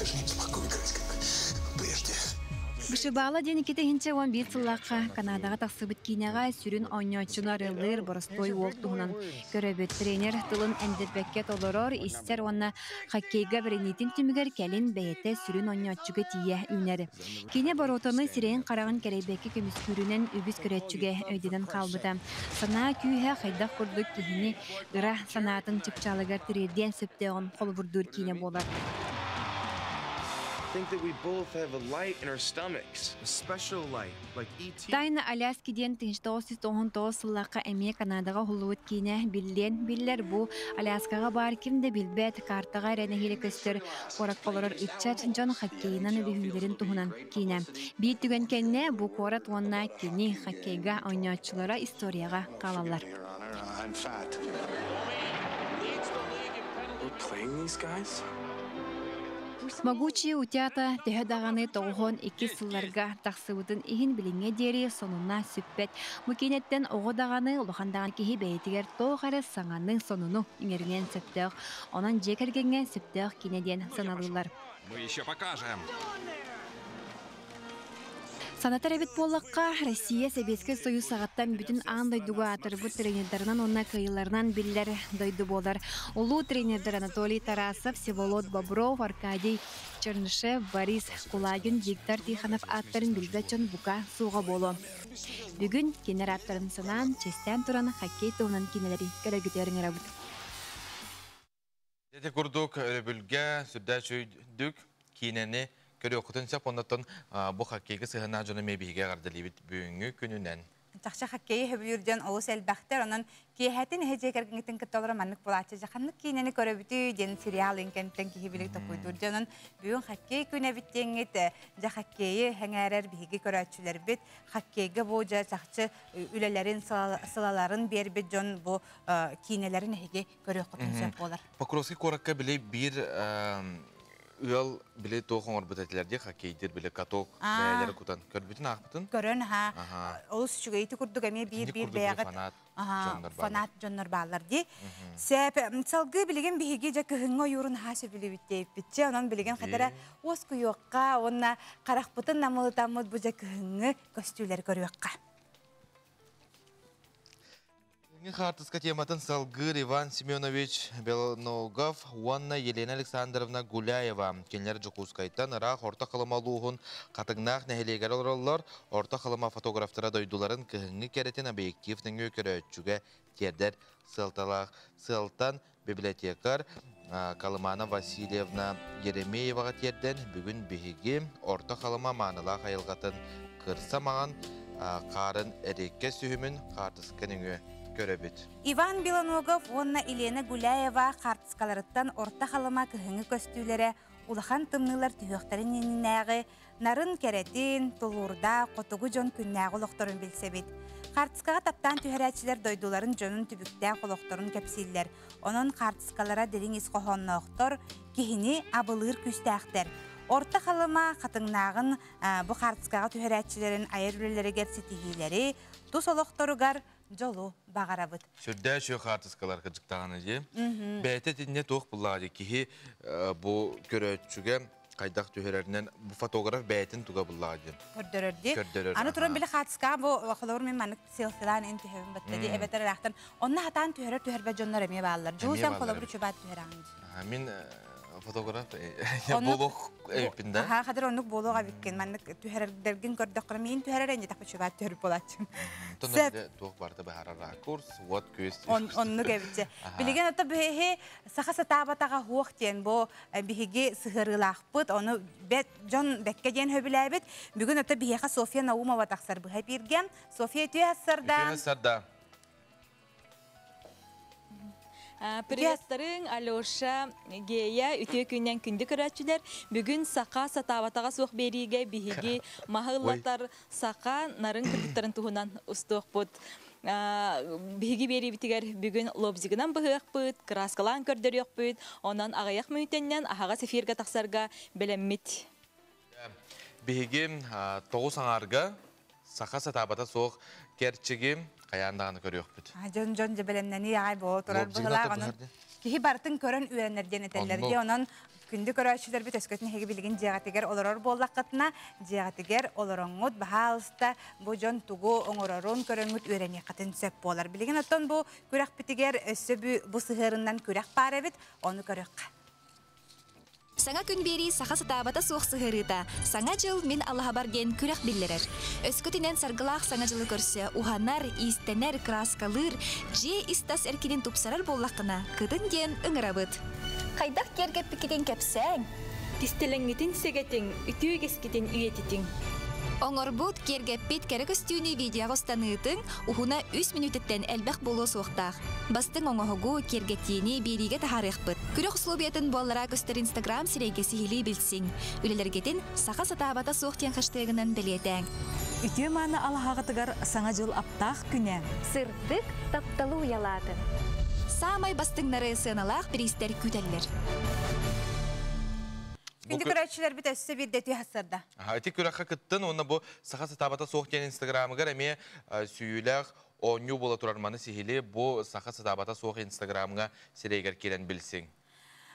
Я же не смогу играть, как прежде. Вышибала диэн 2011 сыллаахха Канадаҕа тахсыбыт киинэҕэ сүрүн оонньооччуну арыаллыыр боростуой уол туһунан Көрөбүт тренер тылын эндэппэккэ толорор, истэр уонна хоккейга бэриниитин түмүгэр кэлин бэйэтэ сүрүн оонньооччуга тиийэ үүнэр. Кини боруотаны сирэйин-хараҕын кэрэйбэккэ көмүскүүрүнэн үгүс көрөөччүгэ өйдөнөн хаалбыта. Санаа күүһэ хайдах курдук киһини ыра санаатын чыпчаалыгар тириэрдиэн сөптөөҕүн холобурдуур киинэ буолар. Think that we both have a light in our stomachs, a special light, like E.T. Тайна Аляски диэн 1999 сыллаахха эмиэ Канадаҕа уһуллубут киинэ биллиэн биллэр. Бу Аляскаҕа баар ким да билбэт, картаҕа эрэ нэһиилэ көстөр куоракка олорор ыччат дьон хоккейынан үлүһүйүүлэрин туһунан киинэ. Биир түгэн кэннэ бу куорат уонна кини хоккейга оонньооччулара историяҕа хаалаллар. I'm fat. We're playing these guys? Могучие утята төһө даҕаны 92 сылларга тахсыбытын иһин билиҥҥэ диэри сонуна сүппэт. Бу киинэттэн оҕо даҕаны, улахан даҕаны киһи бэйэтигэр туох эрэ саҥаны, сонуну иҥэриниэн сөптөөх. Онон дьиэ кэргэҥҥэ сөптөөх киинэ диэн сыаналыыллар. Мы еще покажем. Санатар эбит буоллахха, Россия Сэбиэскэй Союз саҕаттан бүтүн аан дойдуга аатырбыт тренердарынан уонна кыайыыларынан биллэр дойду буолар. Улуу тренердэр Анатолий Тарасов, Всеволод Бобров, Аркадий Чернышев, Борис Кулагин, Виктор Тихонов ааттарын билбэт дьон бука суоҕа буолуо. Бүгүн кинилэр ааттарын санаан, чэстээн туран хоккей туһунан киинэлэри көрөргүтүгэр ыҥырабыт. Ити курдук өрөбүлгэ сүрдээх үчүгүйдүк киинэни көрүөххүтүн сөп. Оннуттан бу хоккейга сыһыаннаах дьону эмиэ биһиги эҕэрдэлиибит бүгүҥҥү күнүнэн. Чахчы хоккейы сөбүлүүр дьон олус элбэхтэр. Онон киэһэтин эһэ дьиэ кэргэҥҥитин кытта олорон маннык буолааччы дьэ ханнык киинэни көрөбүтүй диэн сериал иҥкэнтэн киһи билик токуйдуур дьэ онон бүгүн хоккей күнэ эбит диэҥҥит дьэ хоккейы сэҥээрэр биһиги көрөөччүлэрбит хоккейга бу дьэ чахчы үлэлэрин сылаларын биэрбит дьон бу киинэлэрин эһиги көрүөххүтүн сөп буолар. Покровский куоракка били биир ыал били туох оҥорбут этилэр дии хоккейдир били каток бэйэлэри кутан көрбүтүн аахпытын көрөн аха олус үчүгэйти курдук эмиэ биир биир бэйэҕит фанат дьоннор бааллар дии сээп салгыы билигин биһиги дьэ кыһыҥҥы ойуурун аһаа сөбүлүүбүт диэбиппитчэ онон билигин хатара уоскуйуохха уонна харахпытын намылытаммыт бу дьэ кыһыҥҥы көстүүлэри көрүөххэ. Кыһыҥҥы хаартыска тематын салгыыр Иван Семенович Белоногов уонна Елена Александровна Гуляева. Кинилэр Дьокуускайтан ыраах Орто Халыма улууһун Хатыҥнаах нэһилиэгэр олороллор. Орто Халыма фотографтара дойдуларын кыһыҥҥы кэрэтин объектив нөҥүө көрөөччүгэ тиэрдэр сыалталаах сыалтан библиотекарь Колымана Васильевна Еремееваҕа тиэрдэн бүгүн биһиги Орто Халыма маанылаах айылҕатын кырса маҥан хаарын эриэккэ сүһүмүн хаартыска нөҥүө көрөбүт. Иван Белоногов уонна Елена Гуляева хаартыскаларыттан Орто Халыма кыһыҥҥы көстүүлэрэ улахан тымныылар түһүөхтэрин иннинээҕи нарын кэрэтин, тулуурдаах хотугу дьон күннээҕи олохторун билсэбит. Хаартыскаҕа таптаан түһэрээччилэр дойдуларын дьонун түбүктээх олохторун кэпсииллэр. Онон хаартыскалара дириҥ ис хоһоонноохтор, киһини абылыыр күүстээхтэр. Орто Халыма Хатыҥнааҕын бу хаартыскаҕа түһэрээччилэрин айар үлэлэригэр ситиһиилэри, тус олохторугар дьолу баҕарабыт. Сүрдээх үчүгэй хаартыскалар кырдьыктаҕына дии. Бэйэтэ итиннэ туох буллаҕа дии киһи бу көрөөччүгэ хайдах түһэрэринэн бу фотограф бэйэтин туга буллаҕа диэн. Көрдөрөр дии. Көрдөрөр. Аны туран били хаартыскаҕа бу холобур мин маннык селфилаан эн түһэбин батта дии эбэтэр ыраахтан онно хатаан түһэрэр түһэрбэт дьоннор эмиэ бааллар. Дьуу сен холобур үчүбаат түһэрэҕин дии. Мин Фотограф буолуох эбиппин да. Аха, хадыр оннук буолуох эбиккин. Маннык түһэрэрдэргин көрдөххүнэ миин түһэрэр энньи тахпа чубаат түһэр буолааччым. Онтон туох барыта быһаарар ракурс, уот күөс. Оннук эбитчэ. Билигин ото биһиги саха сатаабатаҕа хуох диэн бу биһиги сыһыарыылаахпыт, ону бэт дьон бэккэ диэн хөбүлээбит. Бүгүн ото биһиэхэ Софья Наумова тахсар быһа бииргэ. Софья үтүө сарда. Үтүө сарда. Приветстарың, Алеша, Гея, үтүө күннэн күндү көрөөччүлэр. Бүгүн саха сатаабатаҕа суох биэриигэ биһиги маһы ыллатар саха нарын кыргыттарын туһунан устуохпут. Биһиги биэриибитигэр бүгүн лобзигынан быһыахпыт, кырааскалаан көрдөрүөхпүт, онон аҕыйах мүнүүтэннэн аһаҕас эфиргэ тахсарга бэлэммит. Биһиги тоҕус аҥаарга саха сатаабата суох кэрчиги хайаан даҕаны көрүөхпүт. Дьон дьон дьэбэлэмнэнии аҕай буола турар быһылаах онон киһи барытын көрөн үөрэнэр диэн этэллэр дии онон күндү көрөөччүлэрбит өскөтүн эһиги билигин дьиэҕитигэр олорор буоллаххытына дьиэҕитигэр олороҥҥут баһаалыста бу дьон тугу оҥорорун көрөҥҥүт үөрэниэххитин сөп буолар. Билигин оттон бу күрэхпитигэр өссө бу сыһыарынан күрэх баар эбит ону көрүөххэ. Саҥа күн биэрии саха сатаабата суох сыһыарыыта Саҥа дьыл мин алаһабар диэн күрэх биллэрэр. Өскөтүнэн саргылаах Саҥа дьылы көрсө уһанар, иистэнэр, кырааскалыыр, дьиэ ис-тас эркинин тупсарар буоллаххына, кытын диэн ыҥырабыт. Хайдах киэргэппиккитин кэпсээҥ. Кистэлэҥҥитин сэгэтиҥ, үтүө үгэскитин үйэтитиҥ. Оҥорбут, киэргэппит кэрэ көстүүнү видеоҕа устаныытыҥ уһуна үс мүнүүтэттэн элбэх буолуо суохтаах. Бастыҥ оҥоһугу, киэргэтиини биэриигэ таһаарыахпыт. Күрэх условиятын буоллара көстөр Инстаграм сирэйгэ сиһилии билсиҥ. Үлэлэргитин Саха сатаабата суох диэн хэштегынан бэлиэтээҥ. Үтүө мааны алаһаҕытыгар Саҥа дьыл аптаах күнэ! Сырдык тапталы уйалаатын! Саамай бастыҥнары сыаналаах бириистэр күүтэллэр. Күндү көрөөччүлэрбит өссө биирдэ үтүө сарда. Ити күрэххэ кыттын уонна бу Саха сатаабата суох диэн Инстаграмыгар эмиэ сүүйүүлээх оонньуу буола турар маны сиһили бу Саха сатаабата суох Инстаграмҥа сирэйигэр киирэн билсиҥ.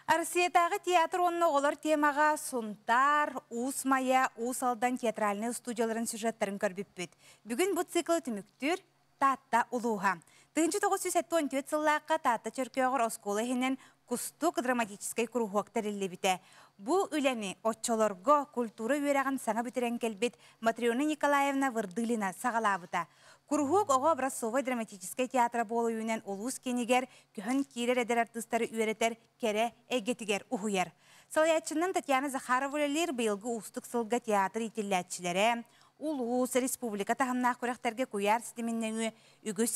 Россиятааҕы театр уонна оҕолор темаҕа Сунтаар, Уус Майа, Уус Алдан театральнай студияларын сюжеттарын көрбүппүт. Бүгүн бу циклы түмүктүүр Таатта улууһа. 1974 сыллаахха Таатта Чөркөөҕөр оскуола иһинэн Кустук драматическай куруһуок тэриллибитэ. Бу үлэни оччолорго культура үөрэҕин саҥа бүтэрэн кэлбит Матрена Николаевна Вырдылина саҕалаабыта. Куруһуок оҕо образцовай драматическай театра буола үүнэн улуус киинигэр көһөн киирэр эдэр артыыстары үөрэтэр кэрэ эйгэтигэр уһуйар. Салайааччынан Татьяна Захарова үлэлиир быйылгы уустук сылга театр иитиллээччилэрэ, улуус, республика таһымнаах күрэхтэргэ куйаар ситимин нөҥүө үгүс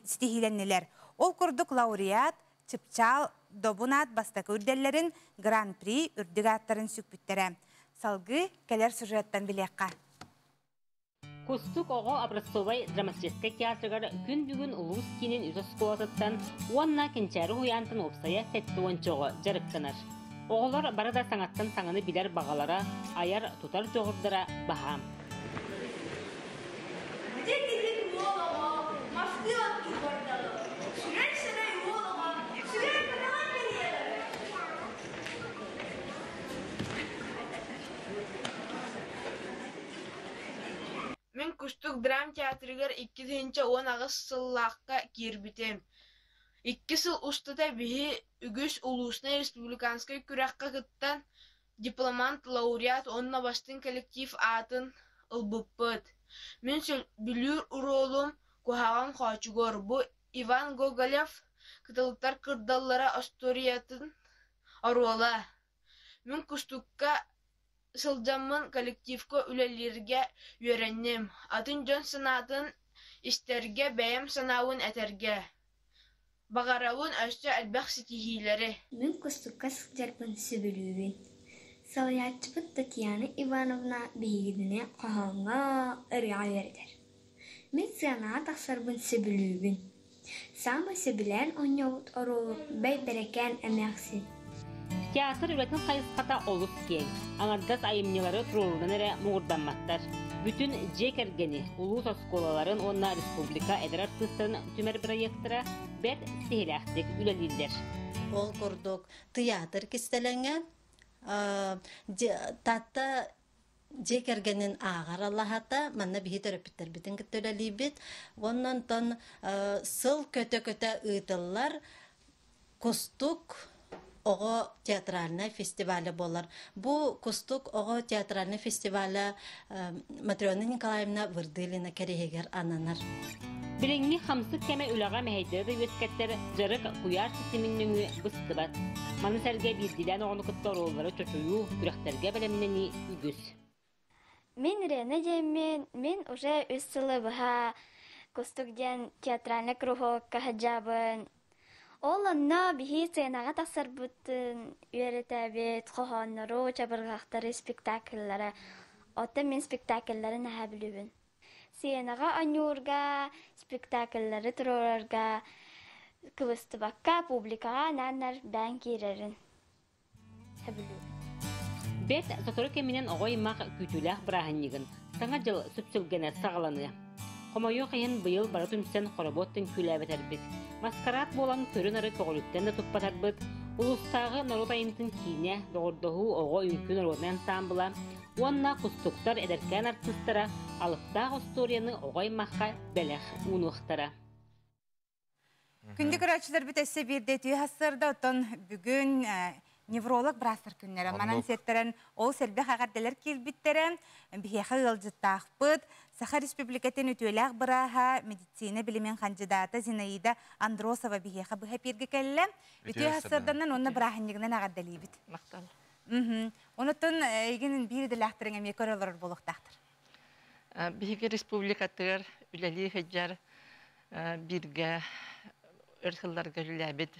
ситиһиилэннилэр. Ол курдук лауреат, Чыпчаал Добун аат бастакы үрдэллэрин Гран-при үрдүк ааттарын сүкпүттэрэ. Салгыы кэлэр сюжеттан билиэххэ. Кустук оҕо образцовай драматическай театрыгар күн бүгүн улуус киинин үс оскуолатыттан уонна Кэнчээри уһуйаантан уопсайа 70 оҕо дьарыктанар. Оҕолор бары да саҥаттан саҥаны билэр баҕалара, айар, тутар дьоҕурдара баһаам. Мин Кустук драмтеатрыгар 2018 сыллаахха киирбитим. Икки сыл устата биһи үгүс улууснай республиканскай күрэххэ кыттан, дипломант, лауреат уонна бастыҥ коллектив аатын ылбыппыт. Мин сөбүлүүр оруолум Куһаҕан Хоочугуор бу Иван Гоголев «Кыталыктар кырдаллара» остуоруйатын оруола. Мин Кустукка сылдьаммын коллективка үлэлииргэ үөрэнним, атын дьон санаатын истэргэ, бэйэм санаабын этэргэ. Баҕарабын өссө элбэх ситиһиилэри. Мин Кустукка сылдьарбын сөбүлүүбүн. Салайааччыбыт Татьяна Ивановна биһигини хоһооҥҥо, ырыаҕа үөрэтэр. Мин сыанаҕа тахсарбын сөбүлүүбүн. Саамай сөбүлээн оонньообут оруолум Бэйбэрэкээн эмээхсин. Театр үлэтин хайысхата олус киэҥ. Аҥардас айымньылары туруоруунан эрэ муҥурдамматтар. Бүтүн дьиэ кэргэни, улуус оскуолаларын уонна республика эдэр артыыстарын түмэр бырайыактара бэрт сиһилээхтик үлэлииллэр. Ол курдук тыйаатыр кистэлэҥэ Таатта дьиэ кэргэнин ааҕар алаһата манна биһи төрөппүттэрбитин кытта үлэлиибит уонна онтон сыл көтө-көтө ыытыллар кустук оҕо театральнай фестиваля буолар. Бу Кустук оҕо театральнай фестиваля Матрена Николаевна Вырдылина кэриһигэр ананар. Билиҥҥи хамсык кэмэ үлэҕэ мэһэйдэри да үөскэттэр, дьарык куйаар ситимин нөҥүө быстыбат. Маны сэргэ биирдиилээн оҕону кытта оруоллары чочуйуу, күрэхтэргэ бэлэмнэнии үгүс. Мин Рена диэммин, мин уже үс сылы быһа Кустук диэн театральный кружокка сылдьабын. Ол онно биһи сценаҕа тахсарбытын үөрэтэбит, хоһооннору, чабырҕахтары, спектакллары. Оттон мин спектакллары наһаа билэбин. Сценаҕа оонньуурга, спектакллары туруорарга кыбыстыбакка публикаҕа анааннар бэйэҥ киирэрин сөбүлүүбүн. Бэрт сотору кэминэн оҕо аймах күүтүүлээх бырааһынньыгын Саҥа дьыл сүпсүлгэнэ саҕаланыа. Хомойуох иһин быйыл бары түмсэн хоробуот түҥкүүлээбэтэрбит, маскараат буолан көрү-нары көҕүлүттэн да туппатарбыт, улуустааҕы норуот айымньытын киинэ, доҕордоһуу оҕо үҥкүү норуодунай ансаамбыла уонна Кустуктар эдэркээн артыыстара алыптаах остуоруйаны оҕо аймахха бэлэх уунуохтара. Күндү көрөөччүлэрбит өссө биирдэ үтүө сарсыарда оттон бүгүн невролог быраастар күннэрэ манан сиэттэрэн ол сэрбэх эҕэрдэлэр киирбиттэрэ биһиэхэ ыалдьыттаахпыт Саха Республикатын үтүөлээх бырааһа медицина билимин хандьыдаата Зинаида Андросова биһиэхэ быһа эпииргэ кэллэ. Үтүө сарсыарданан уонна бырааһынньыгынан эҕэрдэлиибит. Махтал. Онуттан эйигин биир идэлээхтэриҥ эмиэ көрө олорор буолуохтаахтар. Биһиги республикатыгар үлэлии сылдьар бииргэ өр сылларга үлэлээбит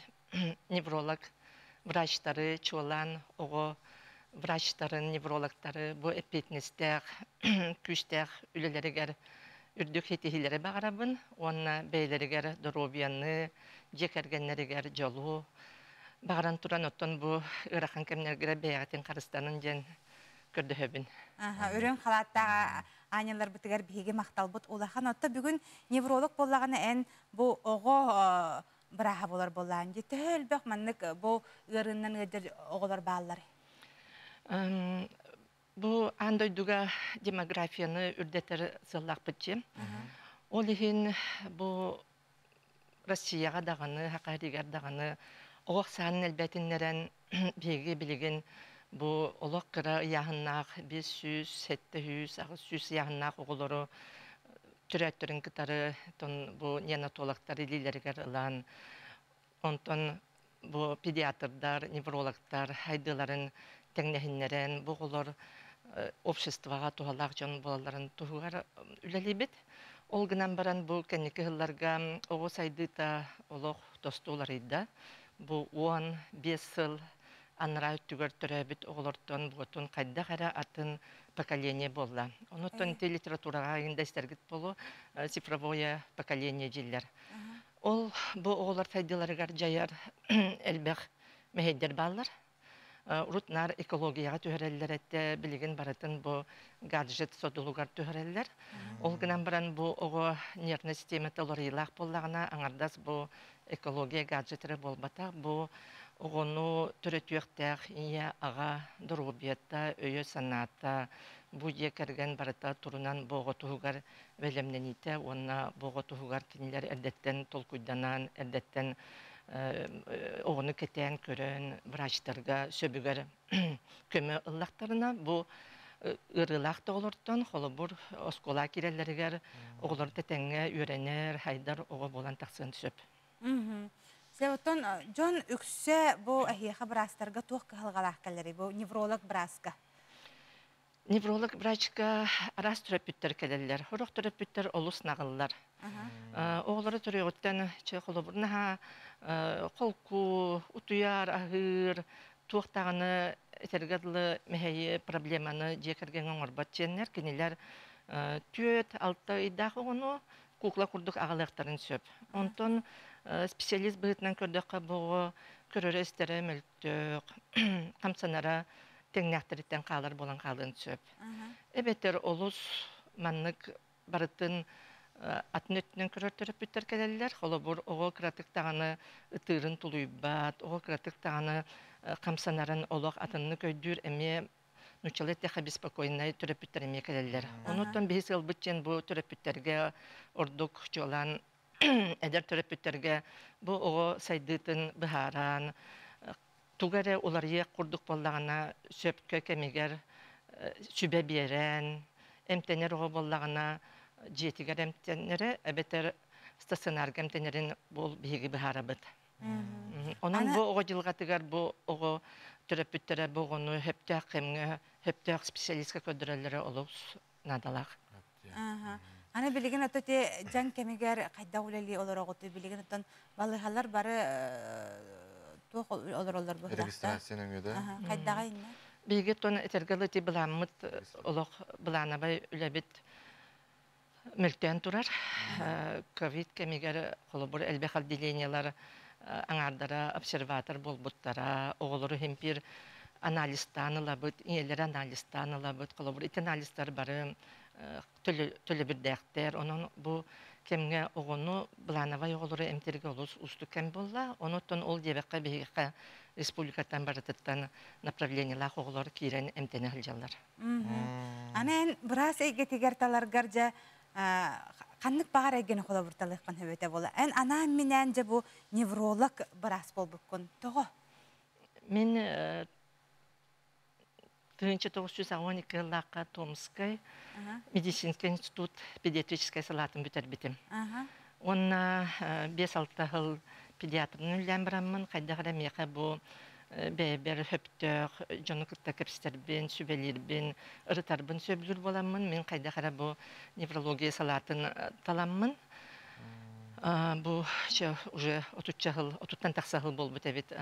невролог врачтары, чуолаан оҕо врачтарын, неврологтары бу эппиэтинэстээх, күүстээх үлэлэригэр үрдүк ситиһиилэри баҕарабын уонна бэйэлэригэр доруобуйаны, дьиэ кэргэннэригэр дьолу баҕаран туран оттон бу ыарахан кэмнэргэ бэйэҕитин харыстанын диэн көрдөһөбүн. Үрүҥ халааттаах аанньалларбытыгар биһиги махталбыт улахан. Отто бүгүн невролог буоллаҕына эн бу оҕо бырааһа буолар буоллаан дии. Төһө элбэх маннык бу ыарыыннан ыалдьар оҕолор бааллар? Бу аан дойдуга демографияны үрдэтэр сыаллаахпыт дьиэ. Ол иһин бу Россияҕа даҕаны, Саха сиригэр даҕаны оҕо ахсаанын элбэтиннэрэн биһиги билигин бу олох кыра ыйааһыннаах 500, 700, 800 ыйааһыннаах оҕолору төрөөттөрүн кытары бу неонатологтар илиилэригэр ылан, онтон бу педиатрдар, неврологтар хайдыыларын тэҥнэһиннэрэн, бу оҕолор обществоҕа туһалаах дьон буолалларын туһугар үлэлиибит. Ол гынан баран бу кэнники сылларга оҕо сайдыыта олох тосту уларыйда. Бу 15 сыл анараа өттүгэр төрөөбүт оҕолортон буотун хайдах эрэ атын поколение буолла. Онуттан ити литератураҕа да истэргит буолуо цифровое поколение дииллэр. Ол бу оҕолор сайдыыларыгар дьайар элбэх мэһэйдэр бааллар. Урут наар экологияҕа түһэрэллэр этэ, билигин барытын бу гаджет содулугар түһэрэллэр. Ол гынан баран бу оҕо нервнай системата уларыйыылаах буоллаҕына, аҥардас бу экология гаджет эрэ буолбатах, бу оҕону төрөтүөхтээх ийэ, аҕа доруобуйата, өйө-санаата, бу дьиэ кэргэн барыта турунан бу оҕо туһугар бэлэмнэниитэ уонна бу оҕо туһугар кинилэр эрдэттэн толкуйданан, эрдэттэн оҕону кэтээн көрөн врачтарга сөбүгэр көмө ыллахтарына бу ыарыылаах да оҕолортон холобур оскуола киирэллэригэр оҕолор тэтэҥҥэ үөрэнэр, хайдар оҕо буолан тахсыан сөп. Оттон дьон үксэ бу эһиэхэ быраастарга туох кыһалҕалаах кэлэрий бу невролог бырааска? Невролог врачка араас төрөппүттэр кэлэллэр. Сорох төрөппүттэр олус наҕыллар. Оҕолоро төрүөҕүттэн чэ холобур наһаа холку, утуйар, аһыыр, туох даҕаны этэргэ дылы мэһэйи, проблеманы дьиэ кэргэҥҥэ оҥорбот диэннэр кинилэр 4-6 ыйдаах оҕону кукла курдук аҕалыахтарын сөп. Онтон специалист быһыытынан көрдөххө бу оҕо көрөрө-истэрэ мөлтөх, хамсанара тэҥнээхтэриттэн хаалар буолан хаалыан сөп. Эбэтэр олус маннык барытын атын өттүнэн көрөр төрөппүттэр кэлэллэр. Холобур, оҕо кыратык даҕаны ытыырын тулуйбат, оҕо кыратык даҕаны хамсанарын олох атыннык өйдүүр эмиэ нууччалыы эттэххэ беспокойнай төрөппүттэр эмиэ кэлэллэр. Онуттан биһи сыалбыт диэн бу төрөппүттэргэ ордук чуолаан эдэр төрөппүттэргэ бу оҕо сайдыытын быһааран, Туга эрэ уларыйыах курдук буоллаҕына, сөпкө кэмигэр сүбэ биэрэн, эмтэнэр оҕо буоллаҕына, дьиэтигэр эмтэнэрэ эбэтэр стационарга эмтэнэрин бу биһиги быһаарабыт. Онон бу оҕо дьылҕатыгар бу оҕо төрөппүттэрэ бу оҕону сөптөөх кэмҥэ, сөптөөх специалистка көрдөрөллөрө олус наадалаах. Аны билигин ото те дьаҥ кэмигэр хайдах үлэлии олороҕутуй? Билигин оттон балыыһалар бары туох олороллор быһыылаах. Регистрация нөҥүө да? Хайдаҕа иннэ? Биһиги оттон этэргэ дылы ити былааммыт олох былаанабай үлэбит мөлтөөн турар. Ковид кэмигэр холобур элбэх отделениелар аҥаардара обсерватор буолбуттара, оҕолору иһин анализтаан ылабыт, ийэлэри анализтаан ылабыт. Холобур, ити анализтар бары төлөбүрдээхтэр. Онон бу кэмҥэ оҕону, былаанабай оҕолору эмтииргэ олус уустук кэм буолла. Онуттан ол диэбэккэ биһиэхэ республикаттан барытыттан направлениелаах оҕолор киирэн эмтэнэ сылдьаллар. Аны эн быраас эйгэтигэр таларгар дьэ ханнык баҕар эйгэни холобурталыаххын сөбөтө буола. Эн анаан-минээн дьэ бу невролог быраас буолбуккун. Тоҕо? Мин 1982 сыллаахха Томскай медицинскэй институт педиатрическай салаатын бүтэрбитим. Уонна 5-6 сыл педиатрынан үлэлээн бараммын, хайдах эрэ миэхэ бу бэйэбэр сөптөөх дьону кытта кэпсэтэрбин, сүбэлиирбин, ырытарбын сөбүлүүр буоламмын, мин хайдах эрэ бу неврология салаатын таламмын, бу уже отучча сыл, отуттан тахса сыл буолбут эбит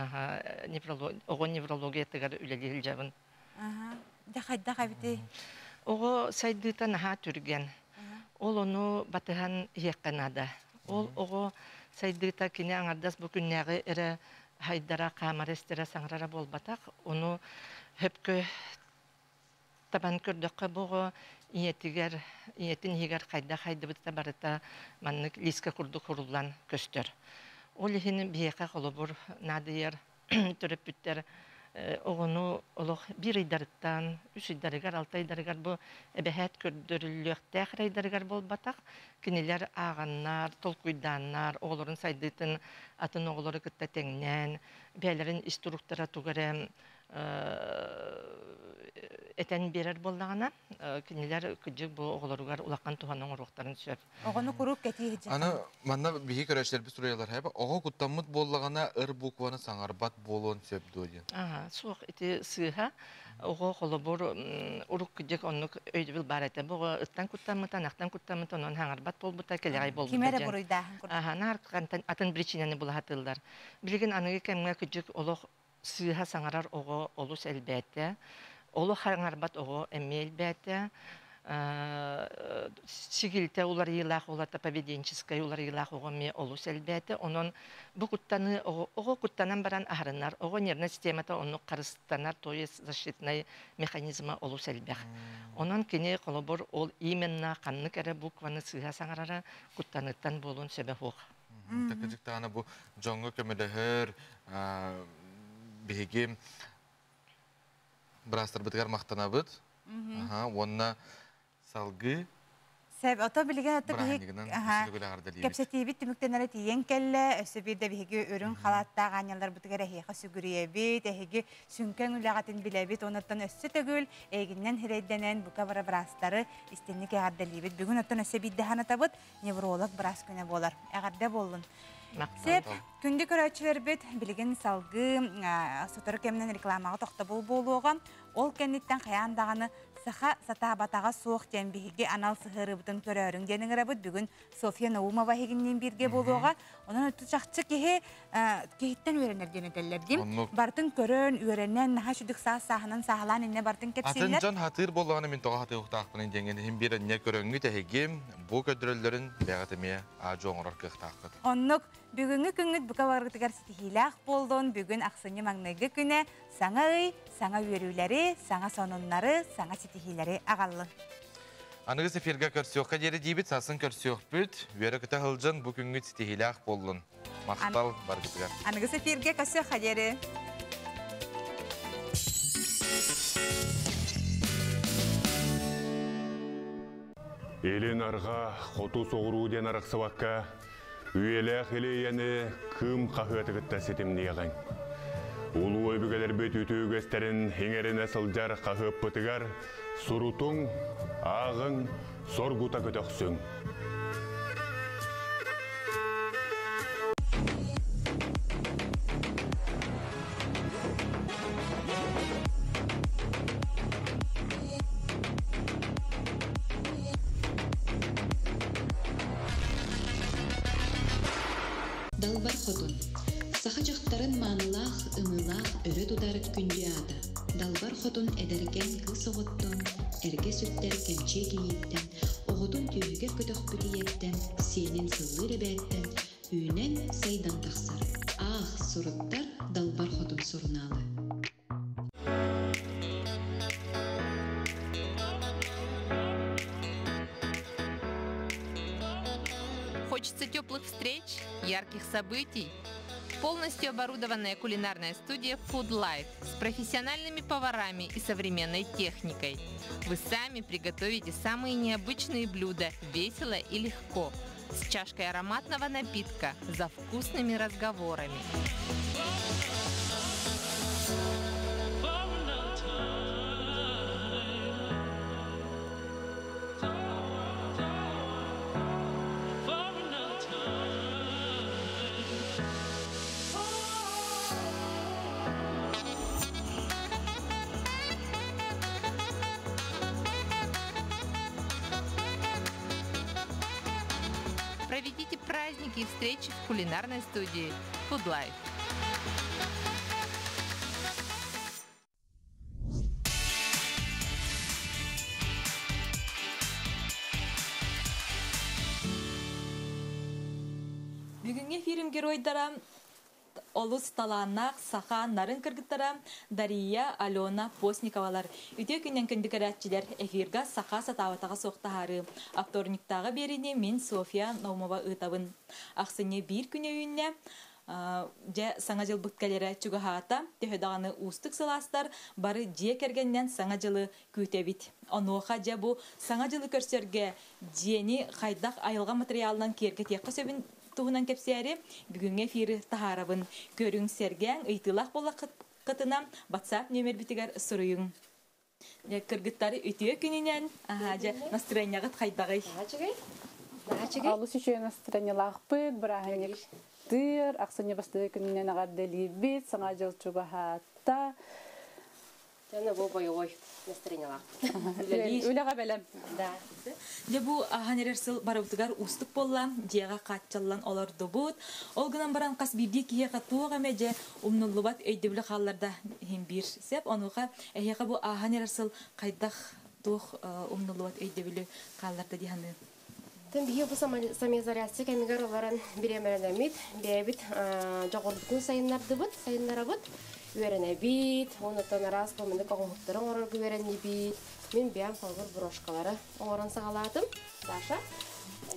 оҕо неврологиятыгар үлэлии сылдьабын. Дьэ хайдах эбитий? Оҕо сайдыыта наһаа түргэн. Ол ону батыһан иһиэххэ наада. Ол оҕо сайдыыта кини аҥардас бу күннээҕи эрэ хайдара, хаамара, истэрэ, саҥарара буолбатах. Ону хөпкө табан көрдөххө, бу оҕо ийэтигэр, ийэтин иһигэр хайдах хайдыбыта барыта маннык лиискэ курдук хуруллан көстөр. Ол иһин биһиэхэ холобур наадыйар төрөппүттэр оҕону олох биир ыйдарыттан, үс ыйдарыгар, алта ыйдарыгар бу эбэһээт көрдөрүллүөхтээх эрэ буолбатах. Кинилэр ааҕаннар, толкуйдааннар, оҕолорун сайдыытын атын оҕолору кытта тэҥнээн, бэйэлэрин ис туруктара тугу эрэ этэн биэрэр буоллаҕына, кинилэр кыдьык бу оҕолоругар улахан туһаны оҥоруохтарын сөп. Оҕону куруук кэтии Аны манна биһи көрөөччүлэрбит суруйалар хэп оҕо куттаммыт буоллаҕына ыр букваны саҥарбат буолуон сөп дуо диэн. Аха, суох ити сыыһа. Оҕо холобур урук кыдьык оннук өйдөбүл баар этэ. Бу оҕо ыттан куттаммыта, ынахтан куттаммыта, онон хаҥарбат буолбута, кэлэҕэй буолбута Ким эрэ буруйдааһын курдук. Аха, наар атын причинаны булаһатыллар. Билигин аныгы кэмҥэ кыдьык олох сыыһа саҥарар оҕо олус элбээтэ. Олох хаҥарбат оҕо эмиэ элбээтэ. Сигилитэ уларыйыылаах улата поведенческай уларыйыылаах оҕо эмиэ олус элбээтэ. Онон бу куттаныы оҕо куттанан баран аһарынар. Оҕо нервнай системата оннук харыстанар, то есть защитнай механизма олус элбэх. Онон кини холобур ол именно ханнык эрэ букваны сыыһа саҥарара куттаныыттан буолуон сөбө суох. Такыдьыктаҕына бу дьоҥҥо көмөлөһөр биһиги быраастарбытыгар махтанабыт. Уонна салгыы Сэб, ото билигин ото биһи кэпсэтиибит түмүктэнэрэ тиийэн кэллэ. Өссө биирдэ биһиги үрүҥ халааттаах аанньалларбытыгар эһиэхэ сүгүрүйэбит, эһиги сүҥкэҥ үлэҕитин билэбит. Онуттан өссө төгүл эйигиннэн хирэйдэнэн бука бара быраастары истинник эҕэрдэлиибит. Бүгүн оттон өссө биирдэ санатабыт, невролог быраас күнэ буолар. Эҕэрдэ буоллун. Сеп, күндү көрөөччүлэрбит, билигин салгыы сотору кэминэн рекламаҕа тохтобул буолуоҕа. Ол кэнниттэн хайаан даҕаны саха сатаабатаҕа суох диэн биһиги анал сыһыарыыбытын көрөөрүҥ диэн ыҥырабыт. Бүгүн Софья Наумова иһигинниин бииргэ буолуоҕа. Онон чахчы киһи киһиттэн үөрэнэр диэн этэллэр дим. Бартын көрөн, үөрэнэн, наһаа сүдүк саас сааһынан сааһылаан инне бартын кэпсииллэр. Атын дьон хатыыр буоллаҕына мин тоҕо хатыахтаахпын диэҥҥин иһин биир анньа көрөҥҥүт эһигим бу көрдөрөллөрүн бэйэҕит эмиэ аадьу оҥорор кыахтааххыт. Оннук бүгүҥҥү күҥҥүт бука барытыгар ситиһиилээх буоллун. Бүгүн ахсынньы маҥнайгы күнэ саҥа ый, саҥа үөрүүлэри, саҥа сонуннары, саҥа ситиһиилэри аҕаллын. Аныгыс эфиргэ көрсүөххэ диэри диибит, сасын көрсүөхпүт. Үөрэ-көтө сылдьан бу күҥҥүт ситиһиилээх буоллун. Махтал баргытыгар. Аныгыс эфиргэ көрсүөххэ диэри. Илин арҕа хоту соҕуруу диэн арахсыбакка, үйэлээх илиэйэни кыым хаһыаты кытта ситимниэҕиҥ. Улуу өбүгэлэрбит үтүө үгэстэрин иҥэринэ сылдьар хаһыаппытыгар сурутуҥ, ааҕыҥ, соргута көтөхсүҥ. Далбар Хотун. Саха дьахтарын маанылаах, ымыылаах өрө тутар күндү аата. Далбар Хотун эдэркээн кыыс оҕоттон, эргэ сүктэр кэмчиэ кийииттэн, оҕотун түөһүгэр көтөхпүт ийэттэн, сиэнин сыллыыр эбээттэн үүнэн, сайдан тахсар. Аах, суруттар Далбар Хотун сурунаалы. Хочется теплых встреч, ярких событий. Полностью оборудованная кулинарная студия Food Life с профессиональными поварами и современной техникой. Вы сами приготовите самые необычные блюда весело и легко, с чашкой ароматного напитка, за вкусными разговорами. Проведите праздники и встречи в кулинарной студии Food Life. Бүгүҥҥү эфирим геройдара олус талааннаах саха нарын кыргыттара Дария, Алена Постниковалар. Үтүө күнүнэн күндү көрөөччүлэр, эфирга саха сатаабатаҕа суох таһаарыы. Вторниктааҕы биэриини мин Софья Наумова ыытабын. Ахсынньы биир күнэ үүннэ, дьэ саҥа дьылбыт кэлэрэ чугаһаата, төһө даҕаны уустук сылаастар бары дьиэ кэргэнинэн саҥа дьылы күүтэбит. Онуоха дьэ бу саҥа дьылы көрсөргө дьиэни хайдах айылҕа материалынан киэргэтиэххэ сөбүн туһунан кэпсээри бүгүҥҥү эфиры таһаарабын. Көрүҥ, сэргээҥ, ыйытыылаах буоллаххытына WhatsApp нүөмэрбитигэр суруйуҥ. Кыргыттары үтүө күнүнэн, дьэ настроениеҕыт хайдаҕый? Олус үчүгэй настроениелаахпыт, бырааһынньыктыыр, ахсынньы бастакы күнүнэн эҕэрдэлиирбит, саҥа дьыл чугаһаатта. Жана бу боевой настроениелаах. Үлэҕэ бэлэм. Да. Дьэ бу аһан эрэр сыл барыбытыгар уустук буолла, дьиэҕэ хааччаллан олордубут. Ол гынан баран хас биирдии киһиэхэ туох эмэ дьэ умнуллубат өйдөбүлү хаалларда иһин биир сеп. Онуоха эһиэхэ бу ааһан эрэр сыл хайдах туох умнуллубат өйдөбүлү хаалларда дии саныын? Тэн биһи бу самоизоляция кэмигэр олорон бириэмэлэнэммит, бэйэбит дьоҕурбутун сайыннардыбыт, сайыннарабыт, үөрэнэбит, онуттан араас бу маннык оҥоһуктары оҥорорго үөрэннибит. Мин бэйэм холобур брошкалары оҥорон саҕалаатым. Даша,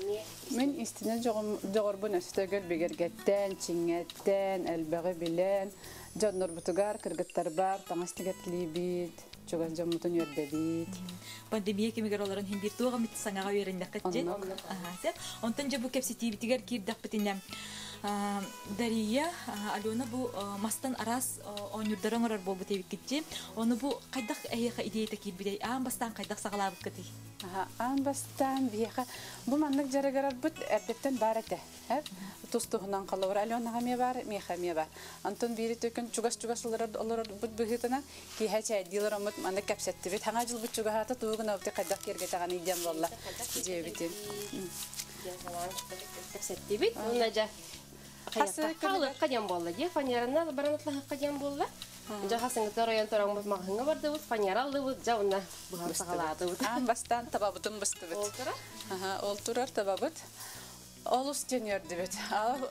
эмиэ Мин истинэ дьоҕурбун өстөгөл бигэргэттэн, чиҥэттэн, элбэҕи билэн, дьоннорбутугар, кыргыттарбар таҥас тигэтлиибит, чугас дьоммутун үөрдэбит. Пандемия кэмигэр олорон иһин биир туох эмит саҥаҕа үөрэннэххит дьин. Онтон дьэ бу кэпсэтиибитигэр киирдэхпитинэ Дария, Алена бу мастан араас оонньуурдары оҥорор буолбут эбиккит Ону бу хайдах эһиэхэ идеята киирбитэй? Аан бастаан хайдах саҕалаабыккытый? Аан бастаан биһиэхэ бу маннык дьарыгырарбыт эрдэттэн баар этэ. Тус-туһунан холобур Аленаҕа эмиэ баар, миэхэ эмиэ баар. Онтон биири төкүн чугас-чугас олорорбут быһыытынан киэһэ чээйдии олороммут маннык кэпсэттибит. Хаҥа дьылбыт чугаһаата тугу гынабытый хайдах киэргэтэҕиний диэн буолла дьиэбитин. Кэпсэттибит. Уонна дьэ халыкка диэн буолла дии. Фанераны баран атлаһыкка диэн буолла. Дьэ хасыҥыта оройон тороҥмут маҕаһыҥҥа бардыбыт, фанера аллыбыт, дьэ уонна быһан саҕалаатыбыт. Аан бастаан табабытын быстыбыт. Ол турар? Ол турар табабыт. Олус диэн үөрдүбүт.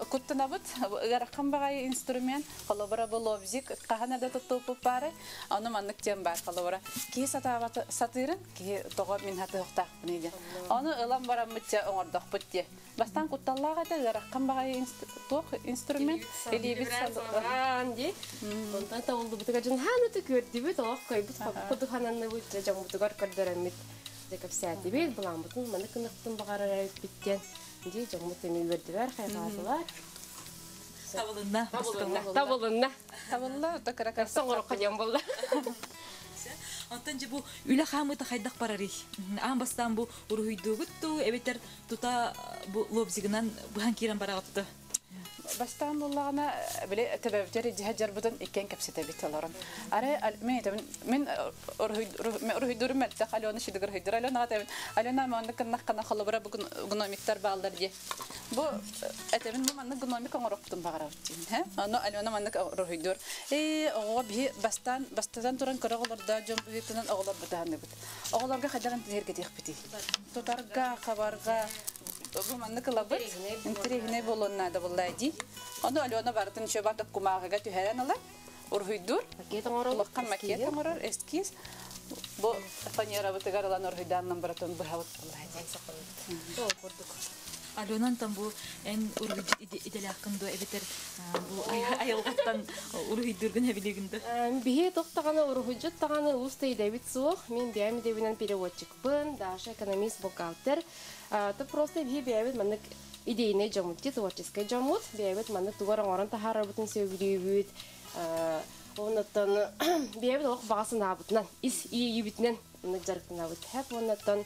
Куттанабыт, ыарахан баҕайы инструмент, холобура бу лобзик хаһан эрдэ туттууппут баары, ону маннык диэн баар холобура. Киһи сатаабаты сатыырын, киһи тоҕо мин сатыахтаахпыный диэн. Ону ылан бараммыт дьэ оҥордохпут диэ. Бастаан кутталлаах этэ, ыарахан баҕайы туох инструмент, илиибит салаан дии. Онтон табыллыбытыгар дьон хаан ытык үөрдүбүт, олох койбут кудухананныбыт, дьэ дьоммутугар көрдөрөммүт дьэ кэпсээтибит, былааммытын маннык гыныахпытын баҕарар эбиппит диэн. Дии дьоммут эми үөрдүлэр, хайҕаатылар. Табылынна. Табылынна. Табылынна. Табылла, та Соңорокко дем болла. Онтон же бу үлэ хаамыта хайдах барарый? Аан бастаан бу уруһуйдуугутту, эбэтэр тута бу лобзигынан быһан киирэн бараҕытту? Бастаан буллаҕына били төбөбүтэр дьиһэ жарбытын иккен кэпсэтэбит олорон. Аре мен мен уруһуйдурум мэлтэх Алена шидыгыр уруһуйдур Алена табын. Алена маннык кыннах холобура бу гномиктар бааллар дии. Бу этебин бу маннык гномик оҥороптун баҕарабыт диин. Хэ? Ону Алена маннык уруһуйдур. Э оҕо биһи бастаан бастатан туран көрө оҕолордо дьон быһыытынан оҕолор бытаанныбыт. Оҕолорго хайдах интириэһиргэтиэхпитий? Тутарга, хабарга бу маннык ылабыт. Интириэһинэй буолуон наада буолла дии. Ону Алена барытын еще бар кумааҕыга түһэрэн ылар. Уруһуйдуур. Макет оҥорор. Улахан макет оҥорор, эскиз. Бу фанерабытыгар ылан уруһуйдааннан барытын быһабыт буолла дии. Ол курдук. Алена там бу эн уруһуйдьут иделээххин дуо эбэтэр бу айылҕаттан уруһуйдуургун хэбилигин да? Биһи тохтаҕана уруһуйдьут таҕаны уус тейдэбит суох. Мин бэйэм идэбинэн переводчикпын, Даша экономист, бухгалтер. То просто биһи бэйэбит маннык идейный дьоммут, творческий дьоммут. Бэйэбит маннык тугар оҥорон таһаарарбытын сөбүлүүбүт. Оннуттан бэйэбит олох баҕасынаабытынан, ис иэйибитинэн маннык дьарыктанабыт. Хэп оннуттан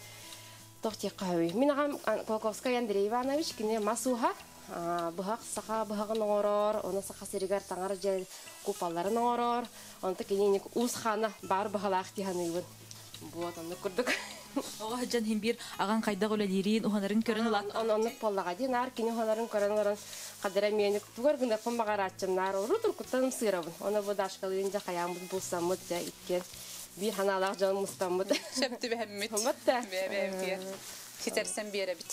тохтиэххэ. Мин аҕам Колковскай Андрей Иванович, кини мас ууһа, быһах саха быһаҕын оҥорор, оны саха сиригэр таҥар дьэл купалларын оҥорор, онто кини уус хана бар быһалаах тиһаныыбын. Вот, оннук курдук. Оҕо сылдьан хин биир аҕаҥ хайдах үлэлиирин, уһанарын көрөн улаат. Оннук буоллаҕа дии, наар кини уһанарын көрөн олорон хадара миэник тугар гынаппын баҕарааччым, наар урут уруккуттан сыырабын. Оны бу Дашкалыын дьэ хаyaаммыт булсаммыт, дьэ иккиэн биир ханаалаах дьон мустаммыт. Сөп түбэһэммит. Хоммат. Бэбэбитигэр. Хитерсен биэрэбит.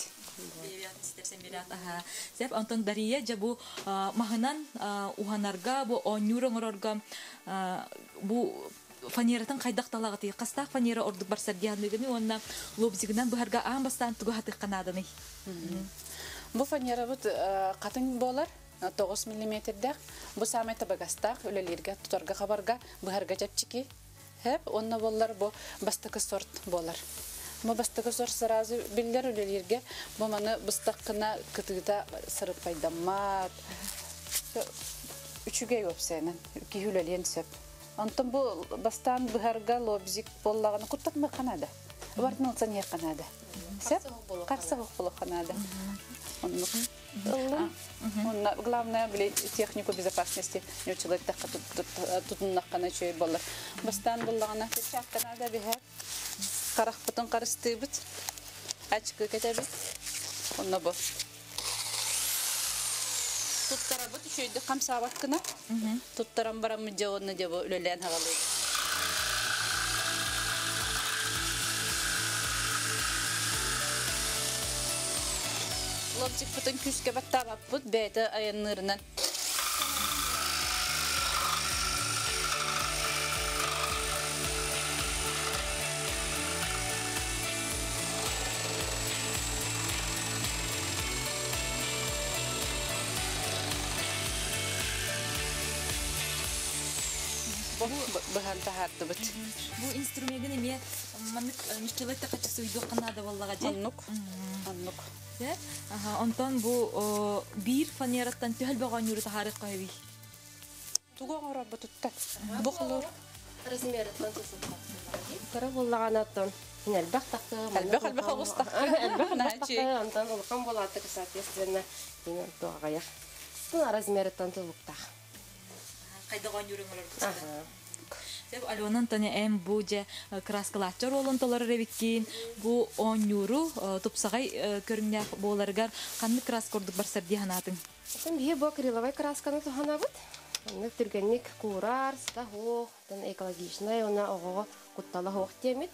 Ситерсен биэрät аха. Сеп онтон Дария же бу маһынан уһанарга, бу оонньуур оҥорорго бу фанератын хайдах талагаты хастаах фанера ордук барсар дианыгыны уонна лобзигынан быһарга аан бастаан тугу хатык канааданы. Бу фанерабыт хатын болар 9 миллиметрдэх. Бу самай табагастаах үлэлииргэ, тутарга хабарга, быһарга чэпчики. Хеп, онно боллар бу бастакы сорт болар. Бу бастакы сорт сразу биллер үлэлииргэ, бу маны быстаккына кытыыта сырыппайдаммат. Үчүгэй опсайнан, киһи үлэлиэн сөп. Онтон бу бастаан быһарга лобзик боллаганы куттатма канада. Бартын олсан канада. Сеп? Карса болу канада. Оннук. Онна главное били технику безопасности не человек так тутуннаккана чөй болар. Бастаан боллагана перчатканада бихер. Карах бутун карыстыыбыт. Ачкы кетебит. Онно бу. Туттарабыт үчөйдү камсаабат кына. Туттаран бараммы жауынны жабы үлелен хавалы. Лобзик бутун күскө баттаабаппыт бэйте айаннырынан. Бу быһан таһаардыбыт. Бу инструментин эме маннык нүччэлэт тахачы суйдук канада боллага же. Оннук. Оннук. Аха, онтон бу биир фанераттан түһэл бөҕөннүүрү таһаарык көһөбүй. Тугу оҥорор бу тутта? Бу холор. Размерыттан тусулла. Кыра буллаганаттан элбэх такы. Элбэх элбэх оҕус такы. Элбэх элбэх такы, онтон улахан болааты, соответственно, ин туаҕайах. Тун размерыттан тулуктах. Хайда оонньуурун олор. Сеп Алена Антония эм бу же краскалааччар олон толорор эбиккин бу оонньууру тупсаҕай көрүҥнээх буоларыгар ханнык краска ордук барсар дии санаатыҥ? Отон биһи бу акриловай красканы туһанабыт. Оннук түргэнник куурар, сыта хуох, тон экологичный, она оҕоҕо куттала хуох диэмит.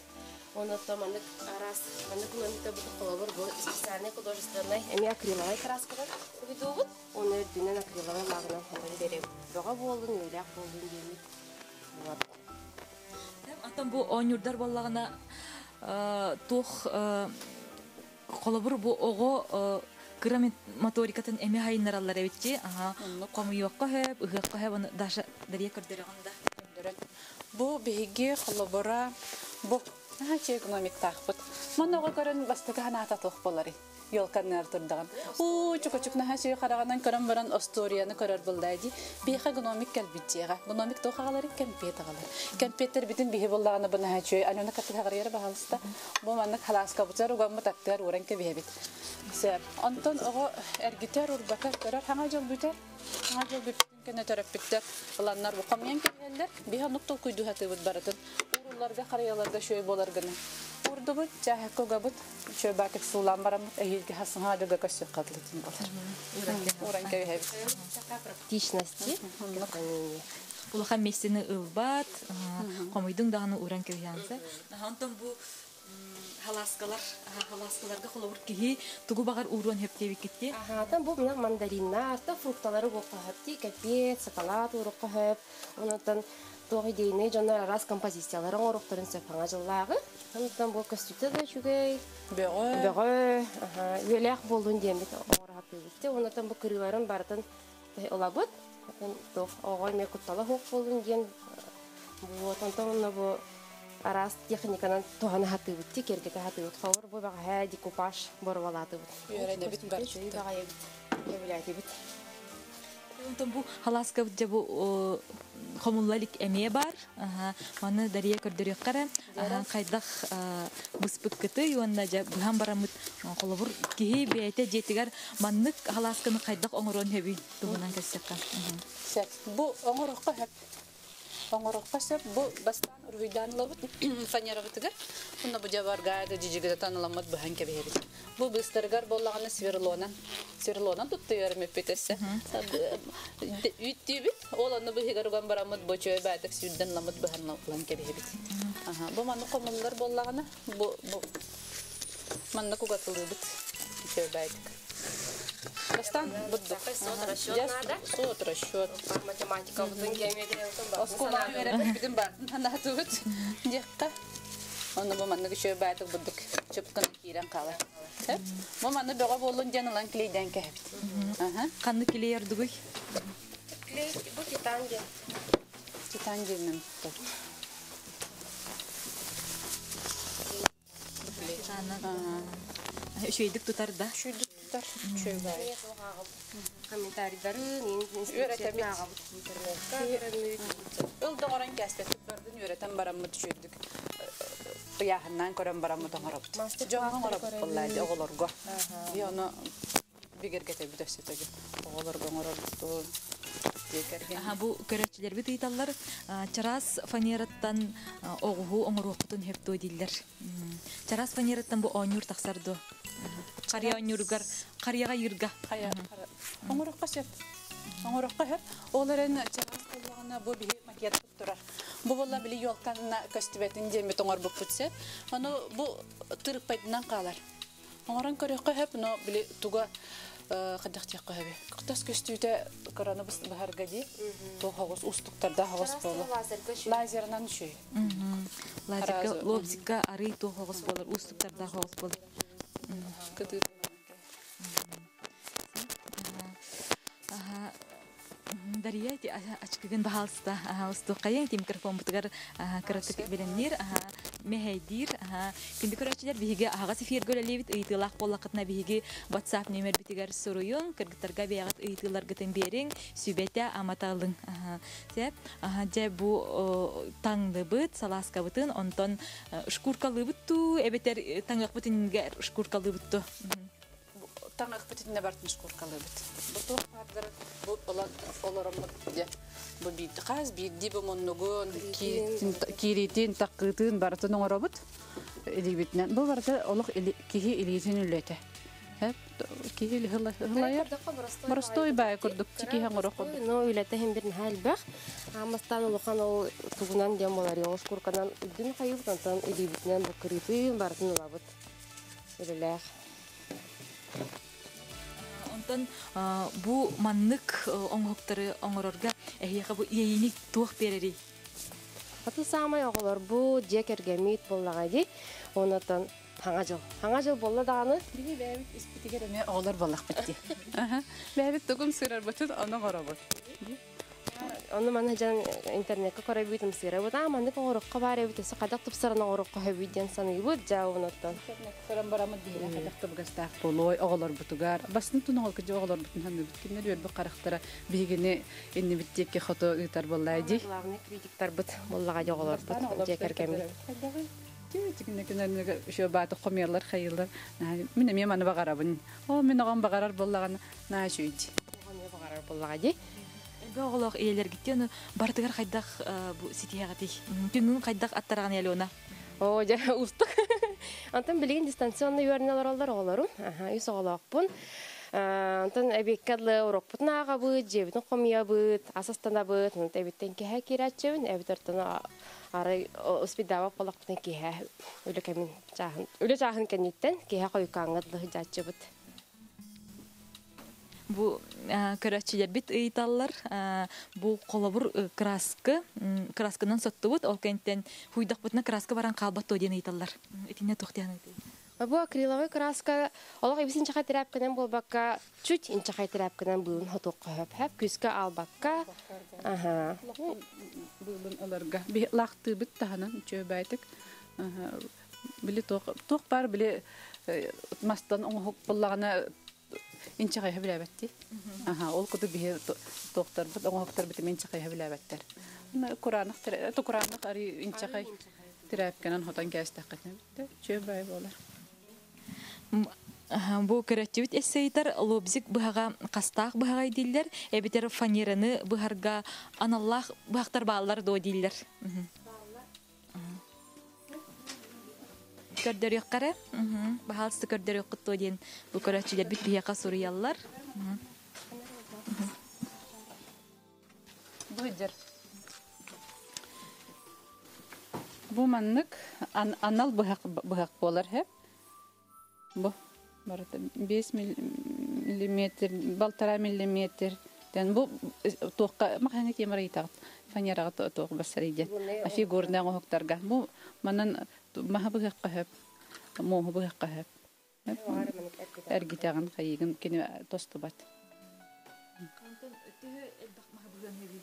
Онно маннык арас, маннык номита бу холобур бу специальный художественный эми акриловай краскадан уйдуубут. Оны үрдүнэн акриловай лагынан хотон беребит. Бөҕө буолун, үөлээх буолун диэмит. Вот. Антон бу оонньуурдар боллагына туох холобур бу оҕо кыра моторикатын эми хайыннараллар эбитчи. Аха, хомуйуокка хөп, ыһыакка хөп, оны Даша Дария көрдөрөҕүн да. Бу биһиги холобура бу Наһаа гномиктаахпыт. Манна оҕо көрөн бастакы санаата туох буоларый? Елканныар турдаҕын. Уу, чукучук наһаа үчүгэй хараҕынан көрөн баран остуоруйаны көрөр буолла дии. Биһиэхэ гномик кэлбит дьиэҕэ. Гномик туох аҕаларый? Кэмпиэт аҕалар. Кэмпиэттэрбитин биһи буллаҕына бу наһаа үчүгэй. Алена катыһаҕырыйара баһаалыста. Бу маннык халааскабытыгар угаммыт аттыгар ууран кэбиһэбит. Сөп. Онтон оҕо эргитэр, урбатар, көрөр хаҥа дьыл бүтэр. Хаҥа дьыл бүппүтүн кэннэ төрөппүттэр ыланнар бу хомуйан кэбиһэллэр. Биһи оннук толкуйдуу сатыыбыт барытын. Уурулларга, харыйаларга үчүгэй буолар гына. Уурдубут, чааһыкка угабыт, үчүгэй баатык суулаан бараммыт, эһиилги хасыҥа дьылга көрсүөххэ дылытын буолар. Ууран кэбиһэбит. Практичности хранения. Улахан миэстэни ылбат, хомуйдуҥ даҕаны ууран кэбиһэҕин. Онтон бу халааскалар, халааскаларга холобур киһи тугу баҕар ууруон сөп диэбиккит Аһаатан бу мына мандариннар, та фрукталары уохха хөп кэмпиэт, шоколад уурукка хөп. Онтон туох идейный дьоннор араас композициялары оҥоруохтарын сөп хаҥа дьыллааҕы. Онтон бу көстүүтэ да үчүгэй. Бөҕө. Бөҕө, үөлээх буоллун диэммит оҥоро сатыыбыт. Онтон бу кырыыларын барытын ылабыт. Туох оҕо эмиэ куттала суох буоллун диэн вот онтон онно бу араас техниканан туһана сатыыбыт, киэргэтэ сатыыбыт. Холобур, бу бэҕэһээ декупаж боруобалаатыбыт. Үөрэнэбит барытын. Баҕайыбыт, сөбүлээтибит. Онтон бу халааскабыт дьэ бу хомулла илик эмиэ бар. Маны Дария көрдөрүөххэ эрэ. Хайдах быспыккытый уонна дьэ быһан бараммыт холобур киһи бэйэтэ дьиэтигэр маннык халаасканы хайдах оҥоруон сөбүй туһунан кэпсиэххэ. Сөп. Бу оҥоруохха сөп. Оҥоруохха сөп. Бу бастаан уруһуйдаан ылабыт фанерабытыгар. Онно бу дьабарга да дьидьигитатан ыламмыт быһан кэбиһэбит. Бу быыстарыгар буоллаҕына сверлонан сверлонан туттуйарым эппит өссө. Үүттүүбүт. Ол онно быһыгар уган бараммыт бу чөй баатык сүүрдэн ыламмыт быһан ылан кэбиһэбит. Бу маннык хомуллар буоллаҕына бу бу маннык угатылыыбыт чөй баатык. Бастаан бурдук. Суот надо. Суот расчет. Математика бутун геометрия Оскуола үөрэппитин баартын ханаатыбыт диэххэ. Онно бу маннык үчүгэй баатык бурдук чыпкын киирэн хаалар. Бу манны бөҕө буоллун диэн ылан клейдээн кэһэбит. Ханнык клей ордугуй? Клей бу титан диэн. Титан диэннэн Үчүгэйдик тутар да? Үчүгэйдик тутар. Үчүгэй. Комментарийдарын, Үөрэтэбит. интернетка көрөммүт. Ыл доҕорон кээспэппит бардын үөрэтэн бараммыт үчүгэйдик ыйааһыннаан көрөн бараммыт оҥоробут. Дьоҥҥо оҥоробут буоллаа оҕолорго. Би ону бигэргэтэбит өссө төгүл. Оҕолорго оҥорорбутун Аха, бу көрөөччүлэрбит ыйыталлар, чараас фанераттан оҕуһу оҥоруохпутун сөп дуо дииллэр. Чараас фанераттан бу оонньуур тахсар дуо? Харыйа оонньууругар, харыйаҕа ыйыырга. Оҥоруохха сөп. Оҥоруохха сөп. Ол эрэн чараас буоллаҕына бу биһи макетпыт турар. Бу буолла били елканна көстүбэтин диэммит оҥорбуппут сөп. Ону бу тырыппайдынан хаалар. Оҥорон көрүөххэ сөп, но били туга хайдах диэххэ сөбүй? Тас көстүүтэ кыраны быһарга дии. Туох оҕус устуктардаах оҕус буолар. Лазерынан үчүгэй. Лазерга, лобзикка арый туох оҕус буолар, уустуктардаах оҕус буолар. Кытыы. Дария, ачкыгын баһаалыста устуоххайыҥ ти микрофоммутугар кыратык бэлэмниир, мэһэйдиир. Күндү көрөөччүлэр, биһиги аһаҕас эфиргэ үлэлиибит. Ыйытыылаах буоллаххытына биһиги WhatsApp нүөмэрбитигэр суруйуҥ, кыргыттарга бэйэҕит ыйытыыларгытын биэриҥ, сүбэтэ амата ылыҥ. Сөп. Дьэ бу таҥныбыт, салааскабытын, онтон шкуркалыыбыт дуу, эбэтэр таҥыахпыт иннигэр шкуркалыыбыт дуу? Таҥахпыт итиннэ бартын шкуркалыыбыт. Бу туох баардарын бу олороммут дьэ бу биирди хас биирдии бу муннугун киириитин таккыытын барытын оҥоробут илиибитинэн. Бу барыта олох киһи илиитин үлэтэ. Киһи ылайар. Боростой баай курдук киһи оҥоро курдук. Но үлэтэ иһин бир наһаа элбэх. Аамастаан улахан ол тугунан диэн буолар, оҕус курканан үрдүн хайыбыт, онтон илиибитинэн бу кырыытын барытын ылабыт. Үлэлээх. Онтон бу маннык оҥоһуктары оҥорорго эһиэхэ бу иэйиини туох биэрэрий? Атын саамай оҕолорбут, дьиэ кэргэммит буоллаҕа дии. Онтон хаҥа дьыл. Хаҥа дьыл буолла даҕаны. Биһи бэйэбит испитигэр эмиэ оҕолор буоллахпыт дии. Бэйэбит тугум сырарбытын ону оҥоробут. Оны маны жан интернетке көрөбүт ымсыырабыт. Аа, маннык оҥорукка баар эбит, өссө хайдах тупсаран оҥорукка хөбүт диэн саныыбыт дьаа онуттан. Интернетке көрөн бараммыт биһиэнэ хайдах табыгастаах буолуой оҕолорбутугар. Бастын тун оҕол кыдьы оҕолорбутун саныыбыт. Кинилэр үөрбүт харахтара биһигини иннибит диэки хоту ыытар буоллаа дии. Главный критиктарбыт буоллаҕа дии оҕолорбут, дьиэ кэргэммит. Еще бааты хомуйаллар хайыылар. Мин эмиэ маны баҕарабын. Оо, мин оҕом баҕарар буоллаҕына наһаа үчүгэй дии. Баҕарар буоллаҕа дии. Элбэх оҕолоох ийэлэргиттэн ону барытыгар хайдах бу ситиһэҕитий? Күҥҥүн хайдах аттараҕын Алена? Оо, дьэ, уустук. Онтон билигин дистанционно үөрэнэ олороллор оҕолорум. Аха, үс оҕолоохпун. Онтон эбиэккэ дылы урокпутун ааҕабыт, дьиэбитин хомуйабыт, ас астанабыт. Онтон эбиттэн киэһэ киирээччибин, эбит ортону арай успейдаабат буоллахпытына киэһэ үлэ кэмин чааһын, үлэ чааһын кэнниттэн киэһэ хойукааҥҥа дылы сылдьааччыбыт. Бу көрөөччүлэрбит ыйыталлар, бу холобур краска, красканан соттубут, ол кэнниттэн хуйдахпытына краска баран хаалбат дуо диэн ыйыталлар. Итиннэ туох диэн ыйытый? Бу акриловый краска олох ибис инчэхэй тряпканан буолбакка, чуть инчэхэй тряпканан быылын хотуохха сөп, хөп күүскэ аалбакка. Аха. Быылын ыларга. Лаахтыыбыт таһынан үчүгэйбээтик. Били туох туох баар били мастан оҥоһук буллаҕына инчэҕэйһэ билээбэттии. Аха, ол курдук биһи туохтарбыт, оҥоһуктарбыт эмиэ инчэҕэйһэ билээбэттэр. Кураанах кураанах арыы инчэҕэй тирээпкэнэн хотон кээстэххитинэ бүттэ. Үчүгэй баай буолар. Бу көрөччүбүт эссейтер лобзик быһаҕа хастаах быһаҕай дииллэр, эбэтэр фанераны быһарга аналлаах быһахтар бааллар дуо дииллэр. Көрдөрүөххэ эрэ. Баһаалыста көрдөрүөххүт дуо диэн бу көрөөччүлэрбит биһиэхэ суруйаллар. Бу сылдьар. Бу маннык анал быһах быһах буолар һэ. Бу барыта 5 миллиметр, 1,5 миллиметр. Тэн бу туохха махаҥа темир ыйтаҕыт фанераҕа туох бассарый диэн фигурный оҥоһуктарга. Бу манан маһы быһыахха сөп, муоһу быһыахха сөп. Эргитэҕин хайыгын кини тостубат. Онтон төһө элбэх маһы быһыан сөбүй?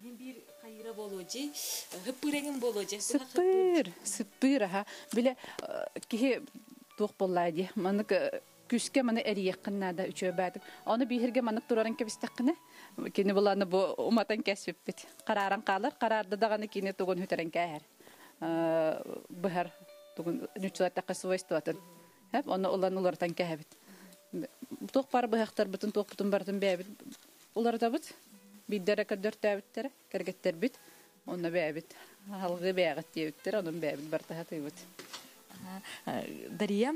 Мин биир хайыра буолуо дии, хыппыыр буолуо дии. Сыппыыр, сыппыыр аха. Биле киһи туох буоллаа дии. Маннык күскэ маны эрийэххин наада үчүгэй баатык. Ону биһирге маннык турарын кэбистэххинэ, кини буланы бу уматан кэспиппит. Харааран хаалар, хараарда даҕаны кини тугун хүтэрэн кээһэр. Быһар тугун ньуччулар свойствотын. Хеп, оны улан улартан кээһэбит. Туох бар быһахтарбытын, туохпутун барытын бэйэбит уларытабыт. Биирдэрэ көрдөртөөбүттэрэ, кэргэттэрбит, онно бэйэбит халгыы бэйэҕит диэбиттэр, онон бэйэбит бартаһатыыбыт. Дария,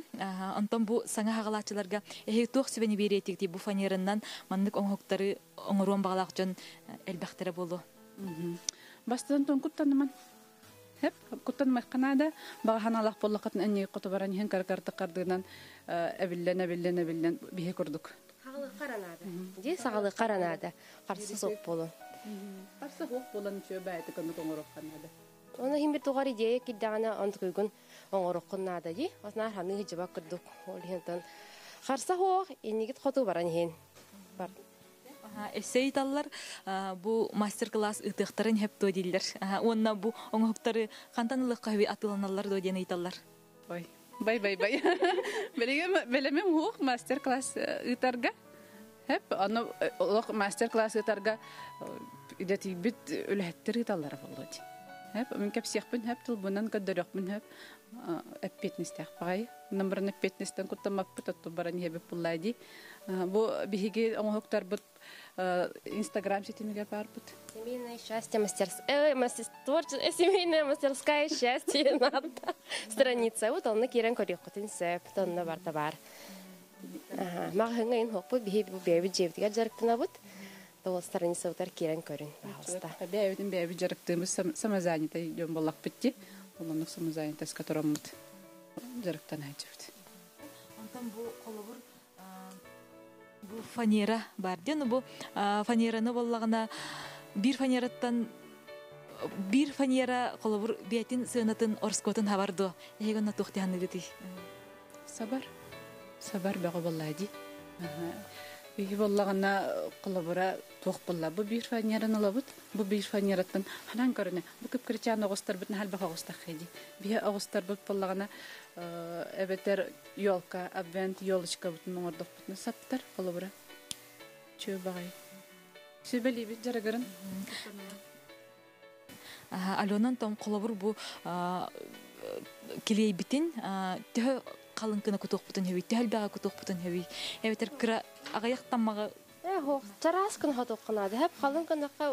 онтон бу саҥа хаҕалааччыларга эһиги туох сүбэни биэриэтигитий бу фанераннан маннык оҥоһуктары оҥоруон баҕалаах дьон элбэхтэрэ буолуо. Бастан тон куттаныман. Хеп, куттанмайхха наада. Баҕа ханаалаах буоллаххытын энньиги хоту баран иһэн кара-карта кардыынан эбиллэн, эбиллэн, эбиллэн биһи курдук. Саҕалыы харанаада. Дии саҕалыы харанаада. Харса суох буолун. Харса суох буолан үчүгэй баайытык оннук оҥоруохха наада. Оны хим бир тугар идея кирдэҕинэ онтукуйгун оҥоруоххун наада дии. Оснаар ханыы хыдьыбак курдук. Ол иһин харса суох иннигит хоту баран иһин. Бар. Эссе ыйталлар бу мастер-класс ыытыахтарын сөп дуо дииллэр. Уонна бу оҥоһуктары хантан ылыахха сөбүй атыыланаллар дуо диэн ыйталлар. Ой, бай бай бай. Билигин бэлэмим уох мастер-класс ыытарга. Хеп, аны олох мастер-класс ыытарга идэтийбит үлэһиттэр ыыталлара буолуо дии. Хеп, мин кэпсиэхпин хөп, тылбынан көрдөрүөхпүн хөп, эппиэтинэстээх баҕайы. Номерын эппиэтинэстэн куттаммаппыт, отту баран иһэбит буллаа дии. Бу биһиги оҥоһуктарбыт Инстаграм ситимигэр баарбыт. Семейное счастье мастерс... Э, творческая семейная мастерская счастье надо страница. Вот онно киирэн көрүөххүтүн сөп, онно барда бар. Маҕаһыҥҥа ин хоппут биһи бу бэйэбит дьиэбитигэр дьарыктанабыт. Ол страницабытар киирэн көрүн, пожалуйста. Бэйэбитин бэйэбит дьарыктыыбыт самозанятай дьон буоллахпыт дии. Оннук самозанятость котороммут дьарыктанааччыбыт. Онтон бу холобур бу фанера бар диэн бу фанераны боллаҕына биир фанераттан биир фанера холобур бэйэтин сыанатын ороскуотун хабар дуо эһиги онно туох диһаныгытый Сабар. Сабар бөҕө буоллаа дии. Биһи боллагана колобура туох булла. Бу биир фанераны ылабыт. Бу биир фанераттан ханан көрүнэ. Бу кыпкырчаан оҕустарбыт наһалбах оҕустах хеди. Биһи оҕустарбыт боллагана эбетер елка, адвент елочка бутун оҥордохпутуна саптар колобура. Чүө багай. Сүбэлиибит жарыгырын. Аленан том холобур бу килиэйбитин төһө халыҥкына кутуохпутун хөбүй, төһө элбэҕэ кутуохпутун хөбүй. Эбэтэр кыра аҕыйах таммаҕы Э, хоох, чараас гына хотуоххунаада. Хэп халыҥ гынахха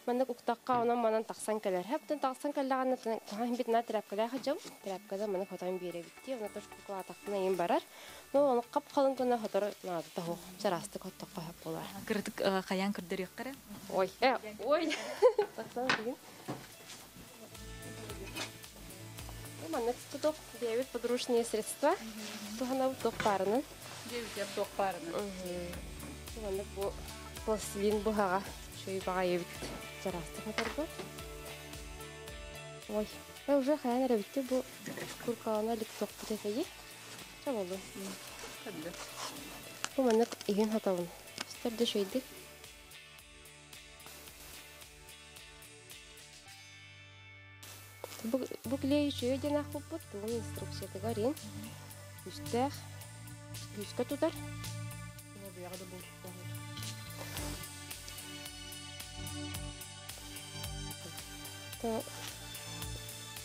маннык уктахха онон манан тахсан кэлэр. Хэптэн тахсан кэллэҕинэ хаһан бит на тряпкалаах дьом. Тряпкада маннык хотон биэрэбит дии. Онон тушкулаатахпына иин барар. Но ону хап халыҥ гына хотор наадата хоох. Чараастык хоттоххо хөп буолар. Кыратык хайаан көрдөрүөххэ. Ой, э, ой. Тахсан бүгүн. Маннык тутук бэйэбит подручные средства. Туһанабыт туох баарынан. Дебитер туох баарынан. Маннык бу пластилин быһаҕа шөй баҕайыбыт чараастык хоторго. Ой, э, уже хайан эрэ битти бу куркалана илик туохпут этэйи. Ча болду. Бу маннык иһин хотобун. Үстэр шөйдик. Бу клей үчүгэй диэн аахпыппыт, тугун инструкциятыгар ин үстээх күүскэ тутар.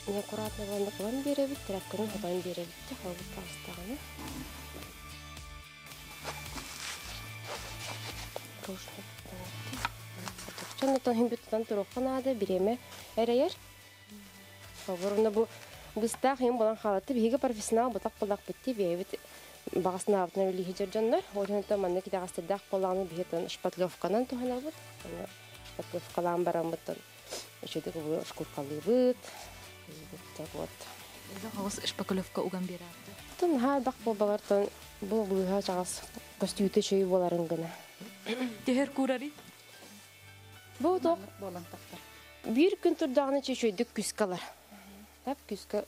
Неаккуратно буолан ылан биэрэбит, тряпканы хотон биэрэбит те холбут таҕыстаҕына. Чон отон хин тутан туруохха наада, бириэмэ эрэйэр. Оборона бу быстаах им болан халатты биһиги профессионал бутак булак битти бэйэбит багаснаабытына билиһи дьоннор. Ол маннык итэҕэстэрдээх буоллаҕына биһиги шпатлевканан туһанабыт. Шпатлевкалаан бараммыттан үчүгэй бу шкуркалыыбыт. Вот. Оҕус шпаклевка уган биэрэр. Тон ха бак болбалартан бу быыха чаҕас көстүүтэ чөй боларын гына. Төһөр куурари? Бу тоқ болан тахтар. Бир күн турдаҕына чөчөйдүк күскэ алар. Хап күскэ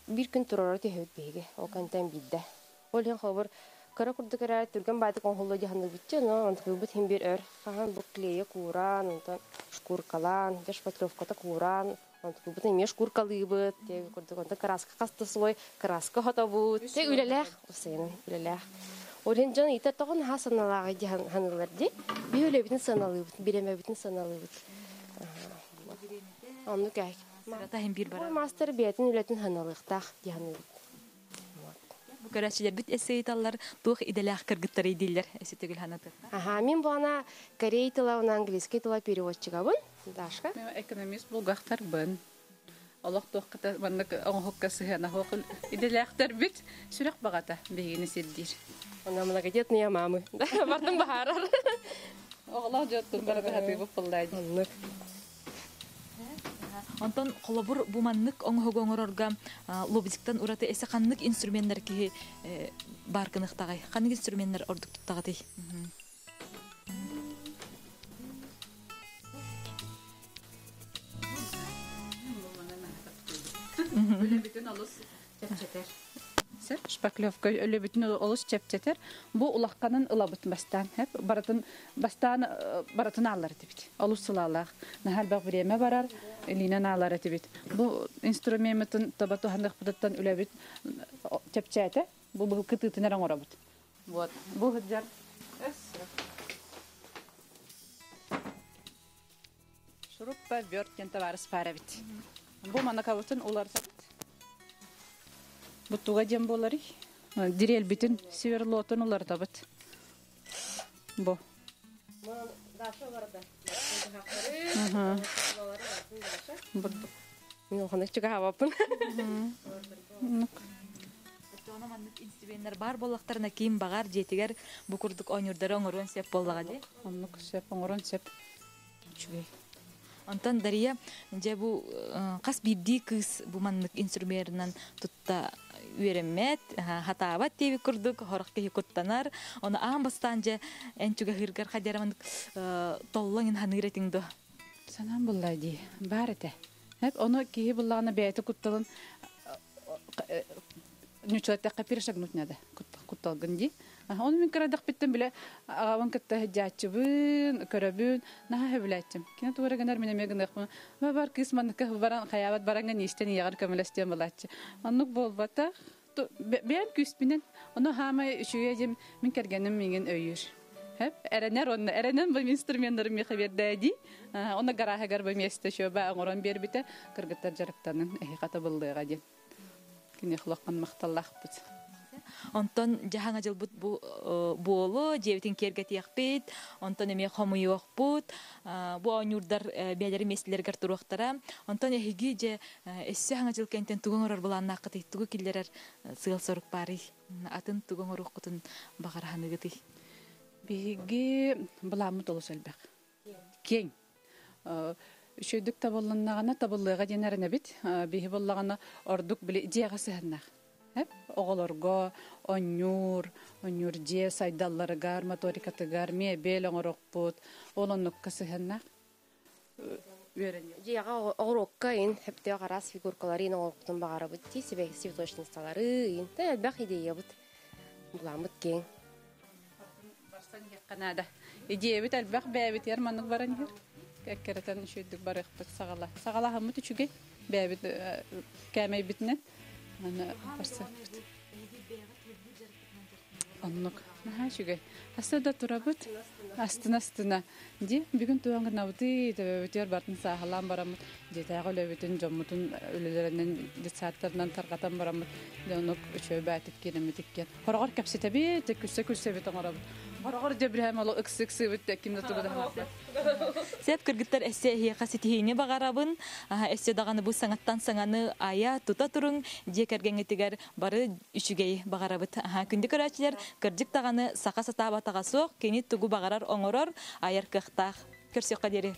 бир күн турара төһөт биһиги. Ол кантан бидде. Ол хен хобор кыра курдук эрэ түргэн баатык оҥхолло дьаһанны битче, но антыгыбыт хин бир өр. Хахан бу клея кууран, онтон шкуркалаан, дьэ шпатлевката кууран, антыгыбыт эмиэ шкуркалыыбыт, те курдук онтон краска хаста слой, краска хотобут, те үлэлээх, усайынан үлэлээх. Ол хен дьон итер тоҕон ха саналааҕы дьахан ханылар ди. Би үлэбитин саналыыбыт, биремэбитин саналыыбыт. Онну кээх. Сырата хин бир барар. Мастер биэтин үлэтин ханалыктаах дьаһаныыбыт. Бу көрәчилер бит эссейталлар туох иделээх кыргыттар идиллер эси төгүл ханаты. Аха, мин буана корей тыла, уна английский тыла переводчигабын. Дашка. Мен экономист булгахтар бын. Олох туохката маннык оҥоһукка сыһыана хоқул иделээхтер бит сүрэх багата биһигини сирдиир. Она многодетные мамы. Бартын бахарар. Оҕолоох дьоттун барата хатыыбыт буллаadi. Оннук. Онтон холобур бу маннык оҥоһугу оҥорорго лобзиктан ураты эсе ханнык инструменттар киһи бар кыныхтагай. Ханнык инструменттар ордук туттагатый? Өлөбүтүн олус чэпчэтэр. Сер шпаклевка өлөбүтүн олус чэпчэтэр. Бу улахканын ылабыт бастан. Хеп баратын бастан баратын алар этибит. Олус сылалаах. Нахал бак время барар, илинен алар этибит. Бу инструментын табату хандык үлөбүт чэпчэтэ. Бу бу кытытын оңорабыт. Вот. Бу хыджар. Шуруппа бөрткен товарыс парабит. Бу манакабытын уларсабыт. Буттуга дем болары. Дирел битин сверлотун улартабыт. Бу. Мен оханнык чуга хабаппын. Тоно маннык инструменттар бар боллактарына кийин багар жетигер бу курдук оñурдары оҥоруон сеп боллага ди. Оннук сеп оҥорон сеп. Үчүгэй. Онтон Дария же бу кас бирдии кыз бу маннык инструменттарынан тутта үөреммет, хатаабат теби курдук, хорох киһи куттанар. Оны аан бастаан же эн чуга хыргар хадяра маннык толлоң ин ханыыр этиң до. Санам булла ди. Бар эте. Хеп оны киһи буллагына бэйэти кутталын нючуаттакка перешагнуть надо. Кутталгын ди. Оны мин кырадах биттен биле агабын кытта жаачыбын, көрөбүн, наха хөбүләчим. Кина тугара гынар мен эме гыныкмын. Ба бар кыз манныка баран хаябат баранга ништен ягар көмөлөстен булачы. Оннук болбата. Бәм күспинен. Оны хамай үшүгө жем мин кергеним миңен өйүр. Хеп, эренер онны, эренен бу инструментлары мехе бердәди. Оны гараһагар бу месте шөбә оңорон бербите, кыргыттар жарыктанын эхи ката булдыга ден. Кине хулаккан макталлах бит. Онтон жахаңа жылбыт буолу, жебитин кергетиякпит, онтон эме хомуйуокпут, бу оñурдар бээлери меслергер туруактара. Онтон эһиги же эссе хаңа жыл кентен тугун орор буланнакыты, тугу киллерер сыгыл сорук бары. Атын тугун оруккутун багарханыгыты. Биһиги буламмыт олус элбэх. Кең. Үчөйдүк табылланнагана табыллыга денәренә бит. Биһи боллагана ордук биле дияга сыһыннах. Хеп, оголорго, оннюр, оннюр же сайдалларыгар, моторикатыгар, мебель оңорокпут, олоннукка сыһыннах. Үөрен. Жияга оңорокка ин хепте карас фигуркалары ин оңорктун багарабыт ти себе цветочницалары ин та элбэх идея бут. Буламыт кең. Канада. Идея бит элбэх бэбит яр маннык баран хер. Кәккеретен шүйдүк барык бит сагала. Сагала хаммыт үчүгей бэбит кәмәй битне. Аны барса бит. Оннук. Наха үчүгей. Хаста да турабыт. Астына астына. Ди бүгүн туган гынабыты төбөбүтер бартын сахалан барамыт. Жетага өлөбүтүн жоммутун өлөлөрүнөн детсаттарынан таргатан барамыт. Оннук үчөө баатык келеметиккен. Хорогор кепсетеби, күлсө күлсө бит оңорабыт. Хорогор жебрем оло ыксы ыксы бит кимде тугуда. Сеп кыргыттар эссе хиэха ситиһиини багарабын, эссе даганы бу саңаттан саңаны ая тута турун, дие кергеңетигер бары үчүгей багарабыт. Күндү көрәчилер кырдьык даганы сака сатаабатага суох, кини тугу багарар оңорор, аяр кыхтаах. Көрсөккө диэри.